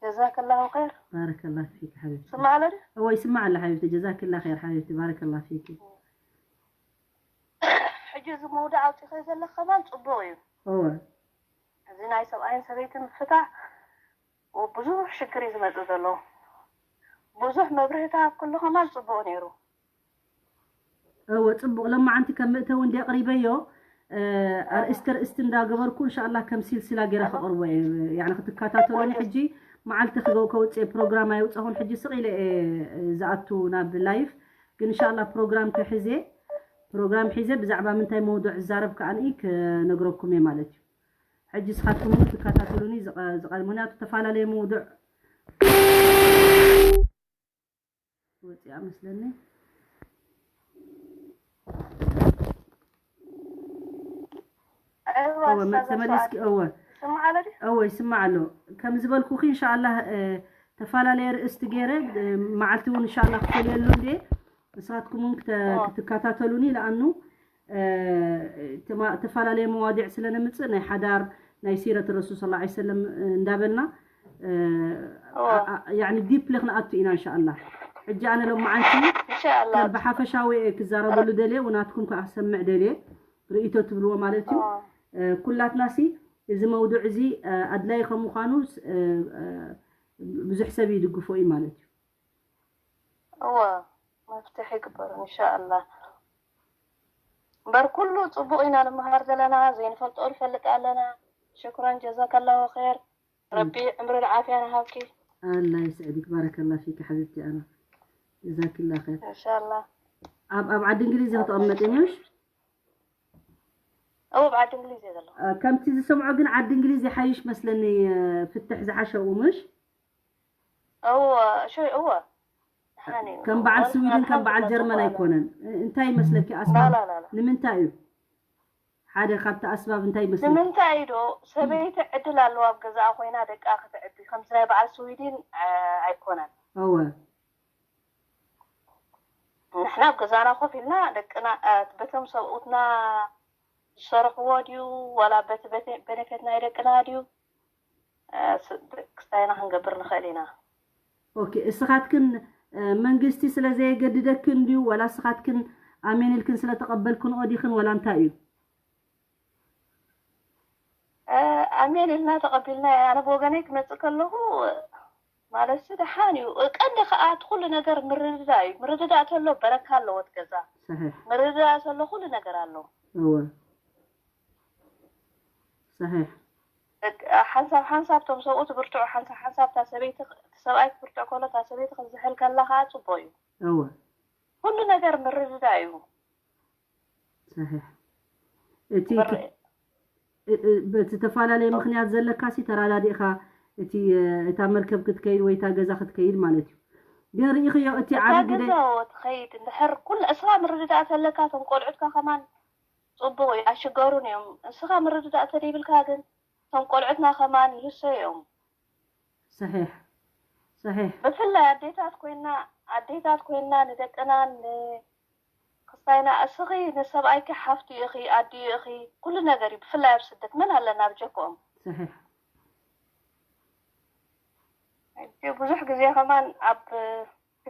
ጀዛከላሁ ኸይር። ባረከላ ፊክ ሓቢብቲ። ስማዕ ኣሎ ድዩ? እወ ይስማዕ ኣሎ ሓቢብቲ። ጀዛክላ ኸይር ሓቢብቲ። ባረከላ ፊክ። ሕጂ እዚ መውድእ ኣውፂኸ ዘለኽ ከማን ፅቡቅ እዩ። እወ እዚ ናይ ሰብኣይን ሰበይትን ምፍታሕ ብዙሕ ሽግር እዩ ዝመፅእ ዘሎ። ብዙሕ መብርሂ ተሃብክሉ ከማን ፅቡቅ ነይሩ። እወ ፅቡቅ። ለማዓንቲ ከም መእተዊ እንዲ ኣቅሪበዮ ኣርእስቲ ኣርእስቲ እንዳገበርኩ እንሻላ ከም ሲልሲላ ገይረ ከቅርቦ እየ። ያኒ ክትከታተሉኒ ሕጂ መዓልቲ ክገው ከውፅእ ፕሮግራም ኣይውፀኹን። ሕጂ ስቅ ኢለ እየ ዝኣቱ ናብ ላይፍ። ግን እንሻላ ፕሮግራም ክሕዜ ፕሮግራም ሒዘ ብዛዕባ ምንታይ መውዱዕ ዝዛረብ ከዓኒ ክነግረኩም እየ ማለት እዩ። ሕጂ ስኻትኩም እውን ትከታተሉኒ ዝቀ- ዝቀ- ምክንያቱ ተፈላለየ መውዱዕ ወፂኣ መስለኒ። እወ፣ እወ፣ መ- ተመሊስኪ፣ እወ። ይስማዕ ኣሎ ድዩ? እወ፣ ይስማዕ ኣሎ። ከም ዝበልኩኺ፣ እንሻኣላህ፣ እ፣ ተፈላለየ ርእስቲ ገይረ፣ እ፣ መዓልቲ እውን፣ እንሻኣላህ፣ ክፈልየሉ እንዴ። ንስኻትኩም እውን ክተ- ክትከታተሉኒ ለኣኑ ተፈላለየ መዋዲዕ ስለ ነምፅእ ናይ ሓዳር ናይ ሲረት ረሱል ስ ሰለም እንዳበልና ዲፕሊ ክንኣቱ ኢና እንሻ ኣላ። ሕጂ ኣነ ሎመዓንቲ ብሓፈሻዊ ክዛረበሉ ደልየ፣ ናትኩም ከዓ ክሰምዕ ደልየ፣ ርእይቶ ትብልዎ ማለት እዩ። ኩላትናሲ እዚ መውዱዕ እዚ ኣድላይ ከም ምዃኑ ብዙሕ ሰብ ይድግፎ እዩ ማለት እዩ። እወ መፍትሒ ይግበሩ እንሻኣላ። እምበር ኩሉ ፅቡቕ ኢና ንምሃር ዘለና፣ ዘይንፈልጦ ንፈልጥ ኣለና። ሽክረን ጀዛከላሁ ኸይር። ረቢ ዕምርን ዓፍያን ይሃብኪ። ኣላ ይስዕድክ ባረከላ ፊክ ሓቢብቲ ኣና ጀዛክላ ኸይር። እንሻላ ኣብ ኣብ ዓዲ እንግሊዝ ኢኺ ትቕመጢ ምሽ? እወ ኣብ ዓዲ እንግሊዝ እየ ዘለኹ። ከምቲ ዝሰምዖ ግን ዓዲ እንግሊዝ ይሓይሽ መስለኒ ፍትሕ ዝሓሸኡ ምሽ? እወ እሾይ እወ ደሓን እዩ። ከም በዓል እወ፣ ስዊድን ከም በዓል ኣልሓምዱሊላህ ጀርመን ጽቡቕ ኣይኮነን። እ- እንታይ ይመስለኪ ኣስባብ? ላላላ። ንምንታይ እዩ? ሓደ ካብቲ ኣስባብ እንታይ ይመስለኪ? ንምንታይ እዩ ዶ ሰበይቲ ዕድል ኣለዋ ኣብ ገዛኣ ኮይና ደቃ ክትዕቢ ከምዚ ናይ በዓል ስዊድን እ፣ ኣይኮነን። እወ። ንሕና ኣብ ገዛና ኮፍ ኢልና ደቅና እ፣ በቶም ሰብኡትና ዝሰርሕዎ ድዩ ዋላ በቲ በተ- ቤነፌት ናይ ደቅና ድዩ ክስታይና ክንገብር ንኽእል ኢና። ኦኬ፣ እስኻትክን መንግስቲ ስለ ዘየገድደክን ድዩ ዋላ እስኻትክን ኣሜን ኢልክን ስለ ተቐበልክንኦ ዲኽን ዋላ እንታይ እዩ? ኣሜን ኢልና ተቐቢልና፣ ኣነ ብወገነይ ክመፅእ ከለኹ ማለት ደሓን እዩ። ቀንዲ ከዓ እቲ ኩሉ ነገር ምርድዳእ እዩ። ምርድዳእ ተሎ በረካ ኣለዎ እቲ ገዛ። ሰሒሕ ምርድዳእ ተሎ ኩሉ ነገር ኣሎ። እወ ሰሒሕ ሓንሳብ ሓንሳብ ቶም ሰብኡ ትብርትዑ ሓንሳብ ሓንሳብ እታ ሰበይቲ እቲ ሰብኣይ ክብርትዕ ከሎ እታ ሰበይቲ ክትዝሕል ከላ ከዓ ፅቡቅ እዩ። እወ ኩሉ ነገር ምርድዳ እዩ። ሰሒሕ እቲ በቲ ተፈላለየ ምክንያት ዘለካ ሲ ተራዳዲእካ እቲ እታ መርከብ ክትከይድ ወይ እታ ገዛ ክትከይድ ማለት እዩ። ግን ርኢኽዮ እቲ ዓቢ ግደ ገዛ ትኸይድ እንድሕር ኩሉ እስኻ ምርድዳእ ተለካ እቶም ቆልዑትካ ከማን ፅቡቕ እዩ ኣሽገሩን እዮም። እስኻ ምርድዳእ ተደይብልካ ግን እቶም ቆልዑትና ከማን ይህሰዩ እዮም። ሰሒሕ ሰሒሕ ብፍላይ ኣዴታት ኮይና ኣዴታት ኮይና ንደቅናን ክስታይና እስኺ ንሰብኣይኪ ሓፍቱ ኢኺ ኣዲኡ ኢኺ ኩሉ ነገር እዩ ብፍላይ ኣብ ስደት መን ኣለና ኣብ ጀክኦም ሰሒሕ ብዙሕ ግዜ ከማን ኣብ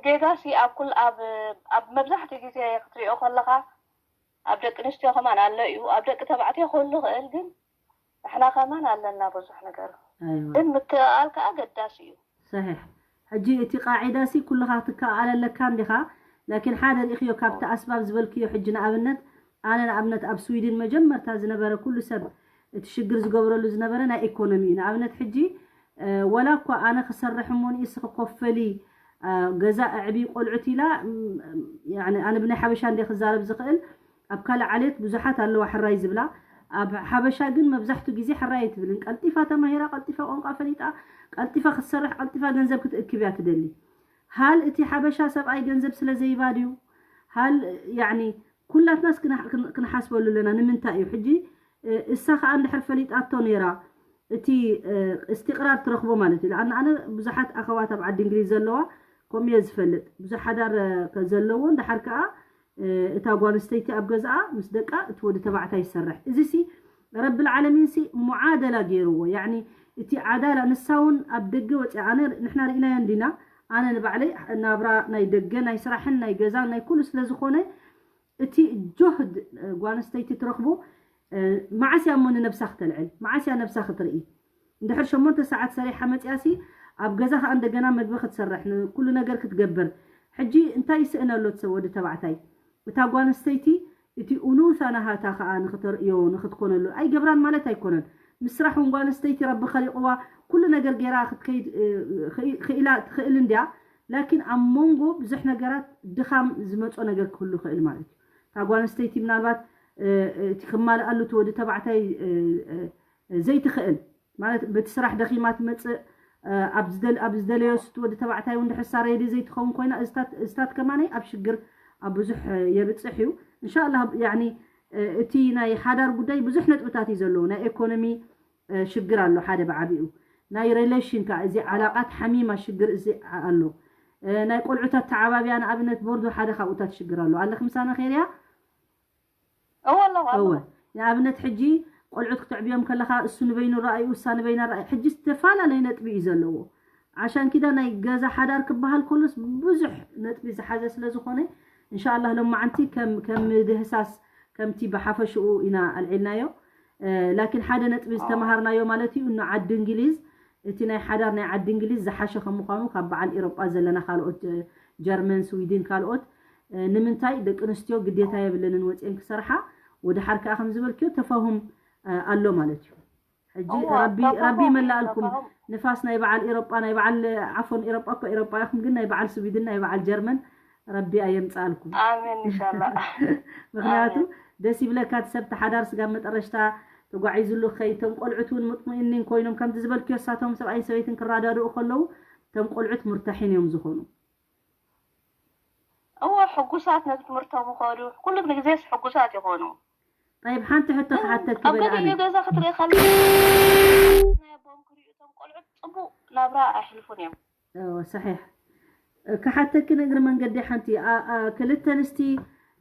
ጌጋ ሲ ኣብ ኩል ኣብ ኣብ መብዛሕትኡ ግዜ ክትሪኦ ከለኻ ኣብ ደቂ ኣንስትዮ ከማን ኣሎ እዩ ኣብ ደቂ ተባዕትዮ ክህሉ ይኽእል ግን ንሕና ከማን ኣለና ብዙሕ ነገር ግን ምትእኣል ከዓ ኣገዳሲ እዩ። ሰሒሕ ሕጂ እቲ ቃዒዳ ሲ ኩልኻ ክትከኣል ኣለካ እንዲኻ ላኪን ሓደ ርኢኽዮ ካብቲ ኣስባብ ዝበልክዮ ሕጂ ንኣብነት ኣነ ንኣብነት ኣብ ስዊድን መጀመርታ ዝነበረ ኩሉ ሰብ እቲ ሽግር ዝገብረሉ ዝነበረ ናይ ኢኮኖሚ እዩ ንኣብነት ሕጂ ወላ እኳ ኣነ ክሰርሕ እሞ ንእስኺ ኮፈሊ ገዛ ኣዕቢ ቆልዑት ኢላ ኣነ ብናይ ሓበሻ እንደ ክዛረብ ዝኽእል ኣብ ካልእ ዓሌት ብዙሓት ኣለዋ ሕራይ ዝብላ ኣብ ሓበሻ ግን መብዛሕቱ ግዜ ሕራይ ኣይትብልን ቀልጢፋ ተማሂራ ቀልጢፋ ቋንቋ ፈሊጣ ቀልጢፋ ክትሰርሕ ቀልጢፋ ገንዘብ ክትእክብ እያ ትደሊ ሃል እቲ ሓበሻ ሰብኣይ ገንዘብ ስለ ዘይባ ድዩ ሃል ያኒ ኩላትናስ ክንሓስበሉ ኣለና ንምንታይ እዩ ሕጂ እሳ ከዓ እንድሕር ፈሊጣቶ ነይራ እቲ እስትቅራር ትረኽቦ ማለት እዩ። ኣነ ኣነ ብዙሓት ኣኸዋት ኣብ ዓዲ እንግሊዝ ዘለዋ ከምኡ እየ ዝፈልጥ። ብዙሕ ሓዳር ዘለዎን ደሓር ከዓ እታ ጓል ኣንስተይቲ ኣብ ገዝኣ ምስ ደቃ እቲ ወዲ ተባዕታይ ይሰርሕ። እዚ ሲ ረብል ዓለሚን ሲ ሙዓደላ ገይርዎ ያኒ እቲ ዓዳላ ንሳ እውን ኣብ ደገ ወፂኣ ኣነ ንሕና ርኢናዮ እንዲና ኣነ ንባዕለይ ናብራ ናይ ደገ ናይ ስራሕን ናይ ገዛን ናይ ኩሉ ስለ ዝኾነ እቲ ጆህድ ጓል ኣንስተይቲ ትረኽቦ መዓስ እያ እሞ ንነብሳ ክተልዕል መዓስ እያ ነብሳ ክትርኢ እንድሕር ሸሞንተ ሰዓት ሰሪሓ መፅያሲ ኣብ ገዛ ከዓ እንደገና መግቢ ክትሰርሕ ንኩሉ ነገር ክትገብር ሕጂ እንታይ ይስእነሎ እቲ ሰብ ወዲ ተባዕታይ እታ ጓል ኣንስተይቲ እቲ ኡኑሳ ናሃታ ከዓ ንክተርእዮ ንክትኮነሉ ኣይገብራን ማለት ኣይኮነን ምስ ስራሕ እውን ጓል ኣንስተይቲ ረቢ ከሊቕዋ ኩሉ ነገር ገይራ ክትከይድ ክኢላ ትኽእል እንድያ ላኪን ኣብ መንጎ ብዙሕ ነገራት ድኻም ዝመፆ ነገር ክህሉ ይኽእል ማለት እዩ እታ ጓል ኣንስተይቲ ምናልባት እቲ ክማልኣሉ እቲ ወዲ ተባዕታይ ዘይትኽእል ማለት በቲ ስራሕ ደኺማ ትመፅእ ኣብ ዝደለዮ ስቲ ወዲ ተባዕታይ እውን ድሕሳ ሬዲ ዘይትኸውን ኮይና እዝታት ከማነይ ኣብ ሽግር ኣብ ብዙሕ የብፅሕ እዩ እንሻላ ያኒ እቲ ናይ ሓዳር ጉዳይ ብዙሕ ነጥብታት እዩ ዘለዎ ናይ ኤኮኖሚ ሽግር ኣሎ ሓደ ብዓቢኡ ናይ ሬሌሽን ከዓ እዚ ዓላቃት ሓሚማ ሽግር እዚ ኣሎ እ፣ ናይ ቆልዑታት ተዓባብያ ንኣብነት ቦርዶ ሓደ ካብኡታት ሽግር ኣሎ። ኣለኺ ምሳና ኸይርያ? እወ ኣለኹ እወ ኣለኹ ንኣብነት ሕጂ ቆልዑት ክትዕብዮም ከለኻ እሱ ንበይኑ ረኣዩ እሳ ንበይና ረኣዩ ሕጂ ዝተፈላለየ ነጥቢ እዩ ዘለዎ። ዓሻን ኪዳ ናይ ገዛ ሓዳር ክበሃል ከሎስ ብዙሕ ነጥቢ ዝሓዘ ስለ ዝኾነ እንሻኣላህ ሎማዓንቲ ከም ከም ምህሳስ ከምቲ ብሓፈሽኡ ኢና ኣልዒልናዮ። እ፣ ላኪን ሓደ ነጥቢ ዝተምሃርናዮ ማለት እዩ እኖ ዓዲ እንግሊዝ እቲ ናይ ሓዳር ናይ ዓዲ እንግሊዝ ዝሓሸ ከም ምዃኑ ካብ በዓል ኤሮጳ ዘለና ካልኦት እ፣ ጀርመን ስዊድን ካልኦት እ፣ ንምንታይ ደቂ ኣንስትዮ ግዴታ የብለንን ወፅየን ክሰርሓ ወድሓር ከዓ ከም ዝበልክዮ ተፋሁም እ፣ ኣሎ ማለት እዩ። ሕጂ እወ ረቢ ረቢ ተፋሁም እዩ ይመላኣልኩም። ተፋሁም ንፋስ ናይ በዓል ኤሮጳ ናይ በዓል ዓፎን ኤሮጳ እኮ ኤሮጳ ኢኹም ግን ናይ በዓል ስዊድን ናይ በዓል ጀርመን ረቢ ኣየምፅኣልኩም። ኣሜን እንሻላ ምክንያቱ ኣሜን ደስ ይብለካ እቲ ሰብ ተሓዳር ስጋብ መጠረሽታ ተጓዒዝሉ ክኸይድ እቶም ቆልዑት እውን ሙጥሙኢኒን ኮይኖም ከምቲ ዝበልክዮ እሳቶም ሰብኣይን ሰበይትን ክረዳድኡ ከለዉ እቶም ቆልዑት ሙርታሒን እዮም ዝኾኑ። እወ ሕጉሳት ነቲ ትምህርቶም ይኸዱ ኩሉ ግዜስ ሕጉሳት ይኾኑ ጠይብ ሓንቲ ሕቶ ግን ክሓተኪ ኣብ በለ ኣነ ገሊኡ ገዛ ክትርኢ ከለካ ናይ ኣቦም ክሪኡ እቶም ቆልዑት ፅቡቅ ናብራ ኣይሕልፉን እዮም እወ፣ ሰሒሕ ክሓተኪ ንእግሪ መንገዲ ሓንቲ ኣ- ኣ- ክልተ ኣንስቲ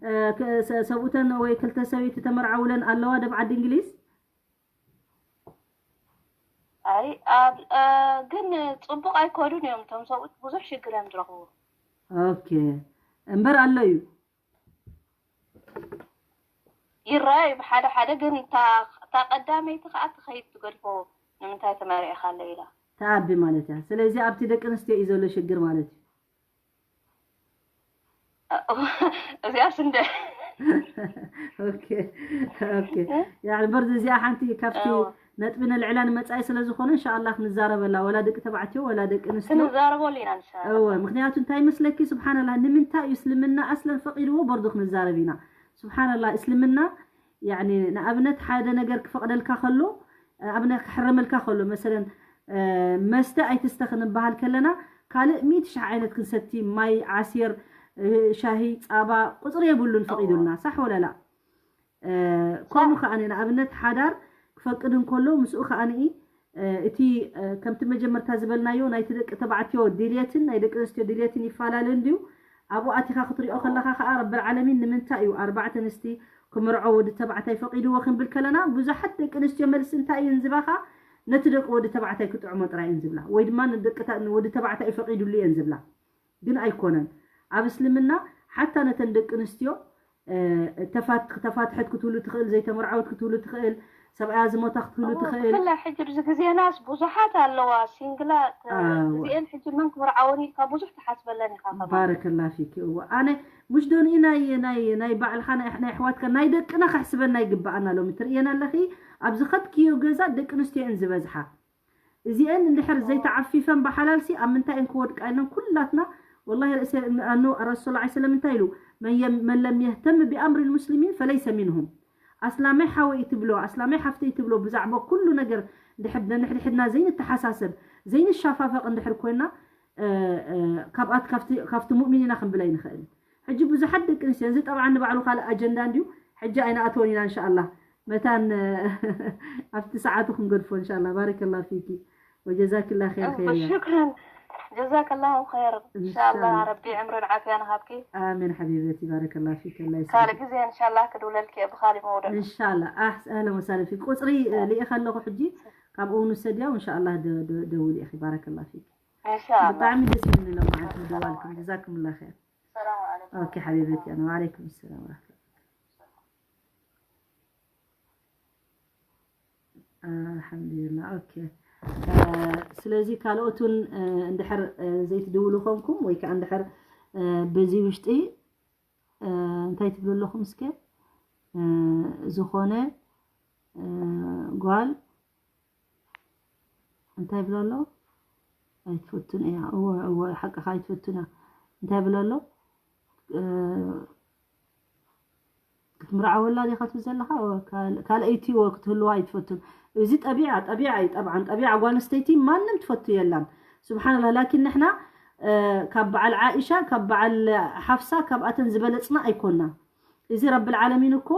እ፣ ክ- ሰ- ሰብኡተን ወይ ክልተ ሰበይቲ ተመርዓውለን ኣለዋ ደብ ዓዲ እንግሊዝ ኣይ ኣብ እ፣ ግን ፅቡቅ ኣይከዱን እዮም እቶም ሰብኡት ብዙሕ ሽግር እዮም ዝረኽቡ ኦኬ እምበር ኣሎ እዩ ይረኣዩ ብሓደ ሓደ ግን እታ እታ ቀዳመይቲ ከዓ ትኸይድ ትገድፎ ንምንታይ ተመሪዕካ ኣሎ ኢላ ተኣቢ ማለት እያ ስለዚ ኣብቲ ደቂ ኣንስትዮ እዩ ዘሎ ሽግር ማለት እዩ እዚኣስ እንደ ኦኬ ኦኬ ያኒ በርዚ እዚኣ ሓንቲ ካብቲ እወ። ነጥቢ ነልዕላ ንመጻኢ ስለ ዝኾነ እንሻኣላ ክንዛረበላ ወላ ደቂ ተባዕትዮ ወላ ደቂ ኣንስትዮ ክንዛረበሉ ኢና ንሳ እወ ምክንያቱ እንታይ መስለኪ ስብሓንላ ንምንታይ እዩ እስልምና ኣስለን ፈቂድዎ በርዱ ክንዛረብ ኢና ስብሓንላ እስልምና ያኒ ንኣብነት ሓደ ነገር ክፈቅደልካ ከሎ ኣብነት ክሕረመልካ ከሎ መሰለን መስተ ኣይትስተ ክንበሃል ከለና ካልእ ሚእቲ ሽሕ ዓይነት ክንሰቲ ማይ ዓሲር ሻሂ ፃባ ቁፅሪ የብሉን ፈቂዱልና ሳሕ ወለላ ከምኡ ከዓ ንኣብነት ሓዳር ክፈቅድ እንከሎ ምስኡ ከዓ እቲ ከምቲ መጀመርታ ዝበልናዮ ናይቲ ደቂ ተባዕትዮ ድልየትን ናይ ደቂ ኣንስትዮ ድልየትን ይፈላለ እንድዩ ኣብኡ ኣቲኻ ክትሪኦ ከለኻ ከዓ ረብል ዓለሚን ንምንታይ እዩ ኣርባዕተ ኣንስቲ ክምርዖ ወዲ ተባዕታይ ፈቂድዎ ክንብል ከለና ብዙሓት ደቂ ኣንስትዮ መልሲ እንታይ እየን ዝባኻ ነቲ ደቂ ወዲ ተባዕታይ ክጥዕሞ ጥራይ እየን ዝብላ ወይ ድማ ንደቂ ተ- ንወዲ ተባዕታይ ፈቂዱሉ እየን ዝብላ ግን ኣይኮነን ኣብ እስልምና ሓታ ነተን ደቂ ኣንስትዮ እ፣ ተፋት- ተፋትሐት ክትህሉ ትኽእል ዘይተመርዓወት ክትህሉ ትኽእል ሰብኣያ ዝሞታ ክትህሉ ትኽእል ብፍላይ ሕጂ ኣብዚ ግዜናስ ብዙሓት ኣለዋ ሲንግላት ኣዎ። እዚአን ሕጂ መን ክምርዓወን ኢልካ ብዙሕ ትሓስበለን ኢኻ ከማን ባረከላ ፊኪ እዎ ኣነ ሙሽ ዶንኢ ናይ ናይ ናይ ባዕልካ ናይ ናይ ኣሕዋትካ ናይ ደቅና ከሕስበና ይግባኣና ሎሚ ትርእየን ኣለኺ ኣብዚ ከድክዮ ገዛ ደቂ ኣንስትዮ እየን ዝበዝሓ እዚአን እንድሕር ዘይተዓፊፈን ብሓላልሲ ኣብ ምንታይ እየን ክወድቃ ኢለን ኩላትና ወላሂ ርእሰ ኣኖ ረሱል ላ ሰለም እንታይ ኢሉ መን የም- መን ለም የህተም ብኣምሪ ልሙስሊሚን ፈለይሰ ሚንሁም ኣስላማይ ሓወይ ትብሎ ኣስላማይ ሓፍተይ ትብሎ ብዛዕባ ኩሉ ነገር ድሕር ነንሕድሕድና ዘይንተሓሳሰብ ዘይንሻፋፈቕ እንድሕር ኮይና እ፣ እ፣ ካብኣት ካብቲ ካብቲ ሙእሚን ኢና ክንብል ኣይንኽእል ሕጂ ብዙሓት ደቂ ኣንስትዮ እዚ ጠብዓ ንባዕሉ ካልእ ኣጀንዳ እንድዩ ሕጂ ኣይንኣትወን ኢና እንሻኣላ መታን እ፣ ኣብቲ ሰዓቱ ክንገድፎ እንሻላ ባረከላ ፊኪ ወጀዛክላ ኸይር ኸይር ያ ሽክረን ጀዛከላሁ ኸይር እንሻላ እንሻላ። ረቢ ዕምርን ዓፍያን ሃብኪ ኣሜን ሓቢበቲ ባረከላ ፊክ ኣላ ካልእ ይስዓድክ ግዜ እንሻላ ክድውለልኪ እየ ብኻሊእ መውድዕ እንሻላ ኣህስ ኣህለን ወሳለን ፊክ ቁፅሪ እ፣ ልኢኸ ኣለኹ ሕጂ ካብኡ ንውሰድያ እንሻላ ደ- ደ- ደውል ኢኺ ባረከላ ፊክ እንሻላ ብጣዕሚ ደስ ይብልኒ ለማዓት ምድዋልኩም ጀዛኩምላ ኸይር ሰላም ዓለይኩም ኦኬ ሓቢበቲ ኣነ ወዓለይኩም ሰላም ወራህመቱላ ኣልሓምዱሊላ ኦኬ እ፣ ስለዚ ካልኦት እውን እ፣ እንድሕር እ፣ ዘይትድውሉ ኮንኩም ወይ ከዓ እንድሕር እ፣ በዚ ውሽጢ እ፣ እንታይ ትብሉ ኣለኹም እስከ እ፣ ዝኾነ እ፣ ጓል እንታይ ይብሎ ኣሎ ኣይትፈቱን እያ እወ እወ ሓቅኻ ኣይትፈቱን እያ እንታይ ይብሎ ኣሎ እ፣ ክትምርዓወላ ዲኻ ትብል ዘለኻ እወ፣ ካል- ካልኣይቲ እወ ክትህልዋ ኣይትፈቱን እዚ ጠቢዓ ጠቢዓ እዩ ጠብዓን ጠቢዓ ጓል ኣንስተይቲ ማንም ትፈቱ የላን ስብሓንላ ላኪን ንሕና እ፣ ካብ በዓል ዓኢሻ ካብ በዓል ሓፍሳ ካብኣተን ዝበለፅና ኣይኮና እዚ ረብል ዓለሚን እኮ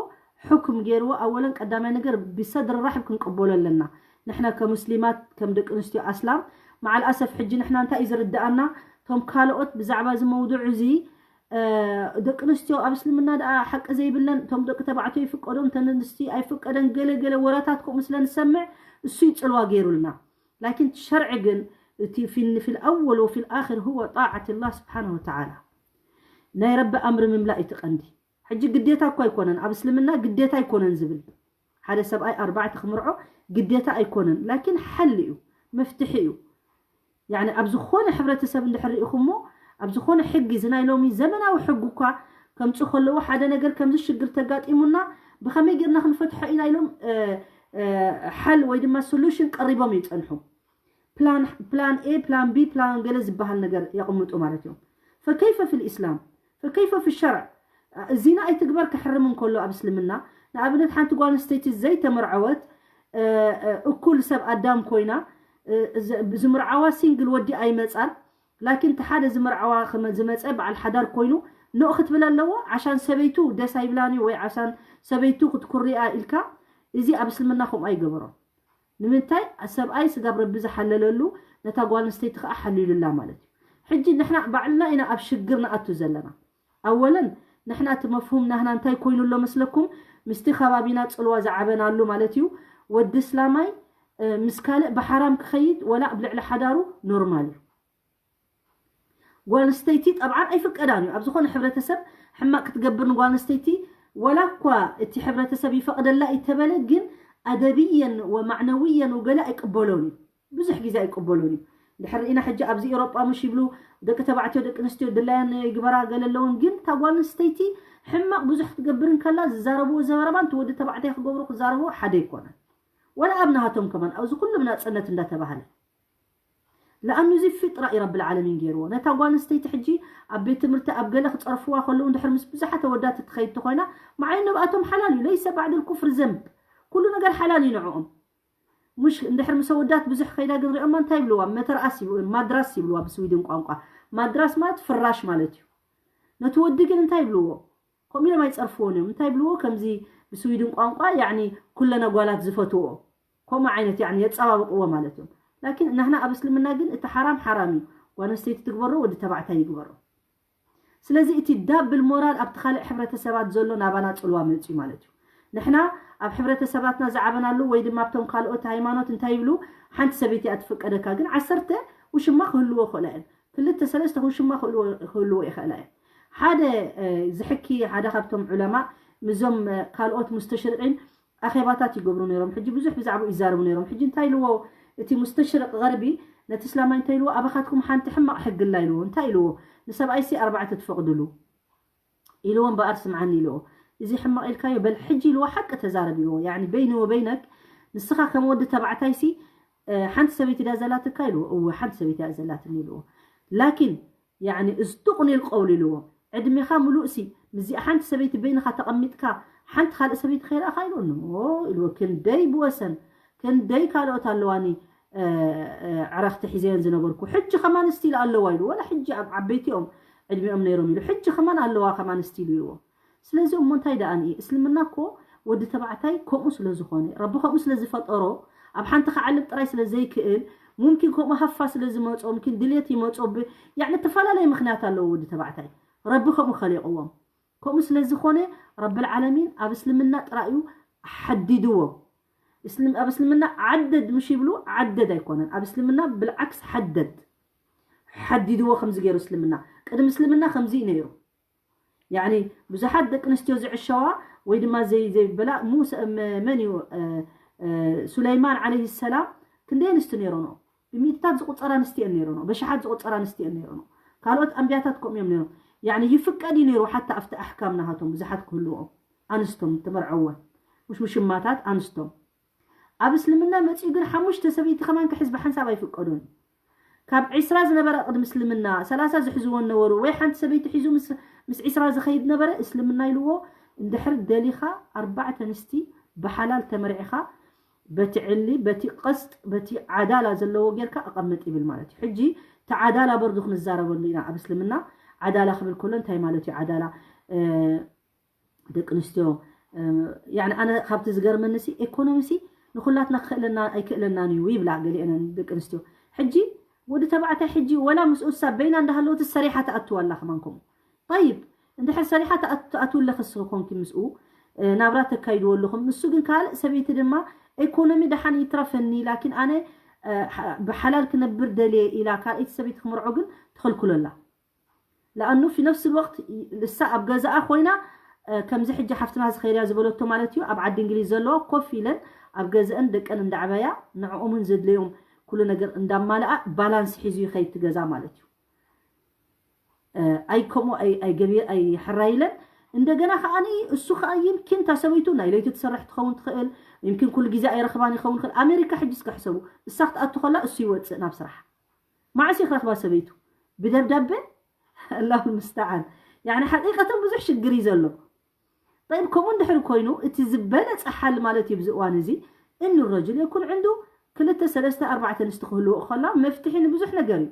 ሕኩም ገይርዎ ኣወለን ቀዳማይ ነገር ብሰድሪ ራሕብ ክንቀበሎ ኣለና ንሕና ከሙስሊማት ከም ደቂ ኣንስትዮ ኣስላም መዓል ኣሰፍ ሕጂ ንሕና እንታይ እዩ ዝርድኣና እቶም ካልኦት ብዛዕባ እዚ መውዱዕ እዚ ደቂ ኣንስትዮ ኣብ እስልምና ደኣ ሓቂ ዘይብለን፣ እቶም ደቂ ተባዕትዮ ይፍቀዶም፣ እተን ኣንስቲ ኣይፍቀደን፣ ገለ ገለ ወረታት ከምኡ ስለ ንሰምዕ እሱ እዩ ጽልዋ ገይሩልና። ላኪን እቲ ሸርዒ ግን እቲ ፊ ፊል ኣወል ወፊል ኣኽር ሁወ ጣዓት ላህ ስብሓነሁ ወተዓላ፣ ናይ ረቢ ኣምሪ ምምላእ እዩ እቲ ቀንዲ። ሕጂ ግዴታ እኮ ኣይኮነን፣ ኣብ እስልምና ግዴታ ኣይኮነን ዝብል ሓደ ሰብኣይ ኣርባዕተ ክምርዖ ግዴታ ኣይኮነን፣ ላኪን ሓል እዩ፣ መፍትሒ እዩ። ያኒ ኣብ ዝኾነ ሕብረተሰብ እንድሕር ርኢኹሞ፣ ኣብ ዝኾነ ሕጊ፣ እዚ ናይ ሎሚ ዘመናዊ ሕጊ እኳ ከምፁ ከለዎ፣ ሓደ ነገር ከምዚ ሽግር ተጋጢሙና ብኸመይ ጌርና ክንፈትሖ ኢና ኢሎም ሓል ወይ ድማ ሶሉሽን ቀሪቦም ይፀንሑ። ፕላን ፕላን ኤ፣ ፕላን ቢ፣ ፕላን ገለ ዝበሃል ነገር የቕምጡ ማለት እዮም። ፈከይፈ ፊል ኢስላም፣ ፈከይፈ ፊ ሸርዕ። እዚና ኣይትግበር ክሕርም እንከሎ ኣብ እስልምና፣ ንኣብነት ሓንቲ ጓል ኣንስተይቲ ዘይተመርዐወት እኩል ሰብ ኣዳም ኮይና ዝምርዓዋ ሲንግል ወዲ ኣይመፃን። ላኪን እቲ ሓደ ዝምርዓዋ ዝመፀ በዓል ሓዳር ኮይኑ ንኡ ክትብል ኣለዎ። ዓሻን ሰበይቱ ደስ ኣይብላን እዩ ወይ ዓሻን ሰበይቱ ክትኩርያ ኢልካ፣ እዚ ኣብ እስልምና ከምኡ ኣይገበሮም። ንምንታይ? ሰብኣይ ስጋብ ረቢ ዝሓለለሉ ነታ ጓል ኣንስተይቲ ከዓ ሓሊሉላ ማለት እዩ። ሕጂ ንሕና ባዕልና ኢና ኣብ ሽግር ንኣቱ ዘለና። ኣወለን ንሕና እቲ መፍሁም ናህና እንታይ ኮይኑ ኣሎ መስለኩም? ምስቲ ከባቢና ፅልዋ ዝዓበናሉ ማለት እዩ። ወዲ እስላማይ ምስ ካልእ ብሓራም ክኸይድ ወላ ኣብ ልዕሊ ሓዳሩ ኖርማል እዩ። ጓል ኣንስተይቲ ጠብዓን ኣይፍቀዳን እዩ ኣብ ዝኾነ ሕብረተሰብ ሕማቅ ክትገብር ንጓል ኣንስተይቲ። ወላ እኳ እቲ ሕብረተሰብ ይፈቅደላ ይተበለ ግን ኣደብየን ወማዕነውየን ወገለ ኣይቅበሎን እዩ። ብዙሕ ግዜ ኣይቅበሎን እዩ። ድሕር ኢና ሕጂ ኣብዚ ኤሮጳ ምሽ ይብሉ፣ ደቂ ተባዕትዮ ደቂ ኣንስትዮ ድላየን ይግበራ ገለ ኣለውን። ግን እታ ጓል ኣንስተይቲ ሕማቅ ብዙሕ ክትገብር እንከላ ዝዛረብዎ ዘረባን እቲ ወዲ ተባዕታይ ክገብሩ ክዛረብዎ ሓደ ኣይኮነን። ወላ ኣብ ናሃቶም ከማን ኣብዚ ኩሉ ብናፅነት እንዳተባሃለ ለኣኑ እዚ ፊጥራ እዩ ረብል ዓለሚን ገይርዎ። ነታ ጓል ኣንስተይቲ ሕጂ ኣብ ቤት ትምህርቲ ኣብ ገለ ክፀርፍዋ ከለዉ እንድሕር ምስ ብዙሓት ኣወዳት እትኸይድ ተኮይና፣ መዓይ ንብኣቶም ሓላል እዩ። ለይሰ ባዕድ ልኩፍር ዘንብ፣ ኩሉ ነገር ሓላል እዩ ንዕኦም። ሙሽ እንድሕር ምስ ኣወዳት ብዙሕ ከይዳ ግን ሪኦማ እንታይ ይብልዋ? መተርኣስ ይብ- ማድራስ ይብልዋ ብስዊድን ቋንቋ። ማድራስ ማለት ፍራሽ ማለት እዩ። ነቲ ወዲ ግን እንታይ ይብልዎ? ከምኡ ኢሎም ኣይፀርፍዎን እዮም። እንታይ ይብልዎ? ከምዚ ብስዊድን ቋንቋ ያኒ ኩለነ ጓላት ዝፈትዎ ከምኡ ዓይነት ያኒ የፀባብቅዎ ማለት እዮም። ላኪን ናህና ኣብ እስልምና ግን እቲ ሓራም ሓራም እዩ። ጓል ኣንስተይቲ ትግበሮ፣ ወዲ ተባዕታይ ይግበሮ። ስለዚ እቲ ዳብል ሞራል ኣብቲ ካልእ ሕብረተሰባት ዘሎ ናባና ፅልዋ መፅዩ ማለት እዩ። ንሕና ኣብ ሕብረተሰባትና ዝዓበናሉ ወይ ድማ ኣብቶም ካልኦት ሃይማኖት እንታይ ይብሉ? ሓንቲ ሰበይቲ እያ ትፍቀደካ፣ ግን ዓሰርተ ውሽማ ክህልዎ ይኽእላ እየን። ክልተ ሰለስተ ውሽማ ክህልዎ ክህልዎ ይኽእላ እየን። ሓደ ዝሕኪ ሓደ ካብቶም ዑለማ ምዞም ካልኦት ሙስተሽርቂን ኣኼባታት ይገብሩ ነይሮም። ሕጂ ብዙሕ ብዛዕባኡ ይዛረቡ ነይሮም። ሕጂ እንታይ ኢልዎ እቲ ሙስተሽርቅ ገርቢ ነቲ እስላማይ እንታይ ኢልዎ? ኣባኻትኩም ሓንቲ ሕማቕ ሕጊ ኣላ ኢልዎ። እንታይ ኢልዎ? ንሰብኣይሲ ኣርባዕተ ትፈቕድሉ ኢልዎ እምበኣር ስምዓኒ ኢልዎ። እዚ ሕማቕ ኢልካዮ በል ሕጂ ኢልዎ ሓቂ ተዛረብ ኢልዎ። ያኒ በይኒ ወበይነክ ንስኻ ከም ወዲ ተባዕታይሲ ሓንቲ ሰበይቲ ድያ ዘላትካ ኢልዎ። እወ ሓንቲ ሰበይቲ እያ ዘላትኒ ኢልዎ። ላኪን ያኒ እዝቱቅኒ ልቀውል ኢልዎ። ዕድሜኻ ምሉእሲ ምስዚኣ ሓንቲ ሰበይቲ በይንኻ ተቐሚጥካ ሓንቲ ካልእ ሰበይቲ ከይረኣኻ ኢልዎ። ኖ ኢልዎ። ክንደይ ብወሰን ክንደይ ካልኦት ኣለዋኒ ዕረኽቲ ሒዘዮን ዝነበርኩ ሕጂ ከማን ስቲል ኣለዋ ኢሉ። ወላ ሕጂ ኣብ ዓበይቲ እዮም ዕድሚኦም ነይሮም ኢሉ። ሕጂ ከማን ኣለዋ ከማን ስቲል ኢልዎ። ስለዚ እሞ እንታይ ደኣ ንኢ እስልምና እኮ ወዲ ተባዕታይ ከምኡ ስለ ዝኾነ ረቢ ከምኡ ስለ ዝፈጠሮ ኣብ ሓንቲ ክዓልብ ጥራይ ስለ ዘይክእል ሙምኪን ከምኡ ሃፋ ስለ ዝመጾ ሙምኪን ድልየት ይመጾ ብ ያኒ እተፈላለየ ምክንያት ኣለዎ ወዲ ተባዕታይ ረቢ ከምኡ ከሊቕዎም ከምኡ ስለ ዝኾነ ረብል ዓለሚን ኣብ እስልምና ጥራይ እዩ ሓዲድዎ። እስልም ኣብ እስልምና ዓደድ ምሽ ይብሉ ዓደድ ኣይኮነን ኣብ እስልምና ብልዓክስ ሓደድ ሓዲድዎ ከምዚ ገይሩ እስልምና ቅድሚ እስልምና ከምዚ እዩ ነይሩ። ያኒ ብዙሓት ደቂ ኣንስትዮ ዝዕሸዋ ወይ ድማ ዘይ ዘይበላ ሙሳ መን እዩ ሱለይማን ዓለይሂ ሰላም ክንደይ ኣንስቲ ነይሮኖ ብሚእትታት ዝቁፀራ ኣንስቲ እየን ነይሮኖ በሽሓት ዝቁፀራ ኣንስቲ እየን ነይሮኖ ካልኦት ኣንቢያታት ከምኡ እዮም ነይሮም ያኒ ይፍቀድ እዩ ነይሩ ሓታ ኣብቲ ኣሕካም ናሃቶም ብዙሓት ክህልዎም ኣንስቶም ተመርዐወን ሙሽ ሙሽማታት ኣንስቶም ኣብ እስልምና መፂኡ ግን ሓሙሽተ ሰበይቲ ከማን ክሕዝ ብሓንሳብ ኣይፍቀዶን እዩ ካብ ዒስራ ዝነበረ ቅድሚ እስልምና ሰላሳ ዝሕዝዎ ነበሩ ወይ ሓንቲ ሰበይቲ ሒዙ ምስ ዒስራ ዝኸይድ ነበረ እስልምና ኢልዎ እንድሕር ደሊኻ ኣርባዕተ ኣንስቲ ብሓላል ተመርዒኻ በቲ ዕሊ በቲ ቅስጥ በቲ ዓዳላ ዘለዎ ጌርካ ኣቐምጥ ይብል ማለት እዩ ሕጂ እቲ ዓዳላ በርዱ ክንዛረበሉ ኢና ኣብ እስልምና ዓዳላ ክብል ከሎ እንታይ ማለት እዩ ዓዳላ ደቂ ኣንስትዮ ያኒ ኣነ ካብቲ ዝገርመኒ ሲ ኤኮኖሚ ሲ ንኩላትና ክኽእለና ኣይክእለናን እዩ ይብላ ገሊአን ደቂ ኣንስትዮ ሕጂ ወዲ ተባዕታይ ሕጂ ወላ ምስኡ እሳ በይና እንዳሃለወት ሰሪሓ ትኣትዋ ኣላ ከማን ከምኡ። ጠይብ፣ እንድሕር ሰሪሓ ትኣት- ትኣትውለኺ እስኺ ኮንኪ ምስኡ፣ እ፣ ናብራ ተካይድዎ ኣለኹም። ንሱ ግን ካልእ ሰበይቲ ድማ ኢኮኖሚ ደሓን ይትረፈኒ፣ ላኪን ኣነ፣ እ፣ ሓ- ብሓላል ክነብር ደልየ ኢላ ካልኣይቲ ሰበይቲ ክምርዖ ግን ትኽልክሎ ኣላ። ለኣኑ ፊ ነፍሲ ልወቅት እሳ ኣብ ገዛኣ ኮይና፣ እ፣ ከምዚ ሕጂ ሓፍትና ዝኸይድያ ዝበለቶ ማለት እዩ፣ ኣብ ዓዲ እንግሊዝ ዘለዋ ኮፍ ኢለን ኣብ ገዛእን ደቀን እንዳዕበያ ንዕኦምን ዘድለዮም ኩሉ ነገር እንዳማለኣ ባላንስ ሒዙ ይኸይድ እቲ ገዛ ማለት እዩ። እ፣ ኣይ ከምኡ ኣይ- ኣይገቢ ኣይሕራይለን። እንደገና ከዓኒ እሱ ከኣ ይምኪን እታ ሰበይቱ ናይ ለይቲ ትሰርሕ ትኸውን ትኽእል፣ ይምኪን ኩሉ ግዜ ኣይረኽባን ይኸውን ይኽእል። ኣሜሪካ ሕጂ እስከ ሕሰቡ፣ እሳ ክትኣቱ ከላ እሱ ይወፅእ ናብ ስራሕ። ማዕሲ ክረኽባ ሰበይቱ ብደብዳቤ ኣላሁ ምስተዓን። ያኒ ሓቂቀተን ብዙሕ ሽግር እዩ ዘሎ። ጠይብ፣ ከምኡ እንድሕር ኮይኑ እቲ ዝበለፀ ሓል ማለት እዩ ብዚ እዋን እዚ እን ረጁል የኩን ዕንዱ ክልተ ሰለስተ ኣርባዕተ ኣንስቲ ክህልዎ ከላ መፍትሒ ንብዙሕ ነገር እዩ።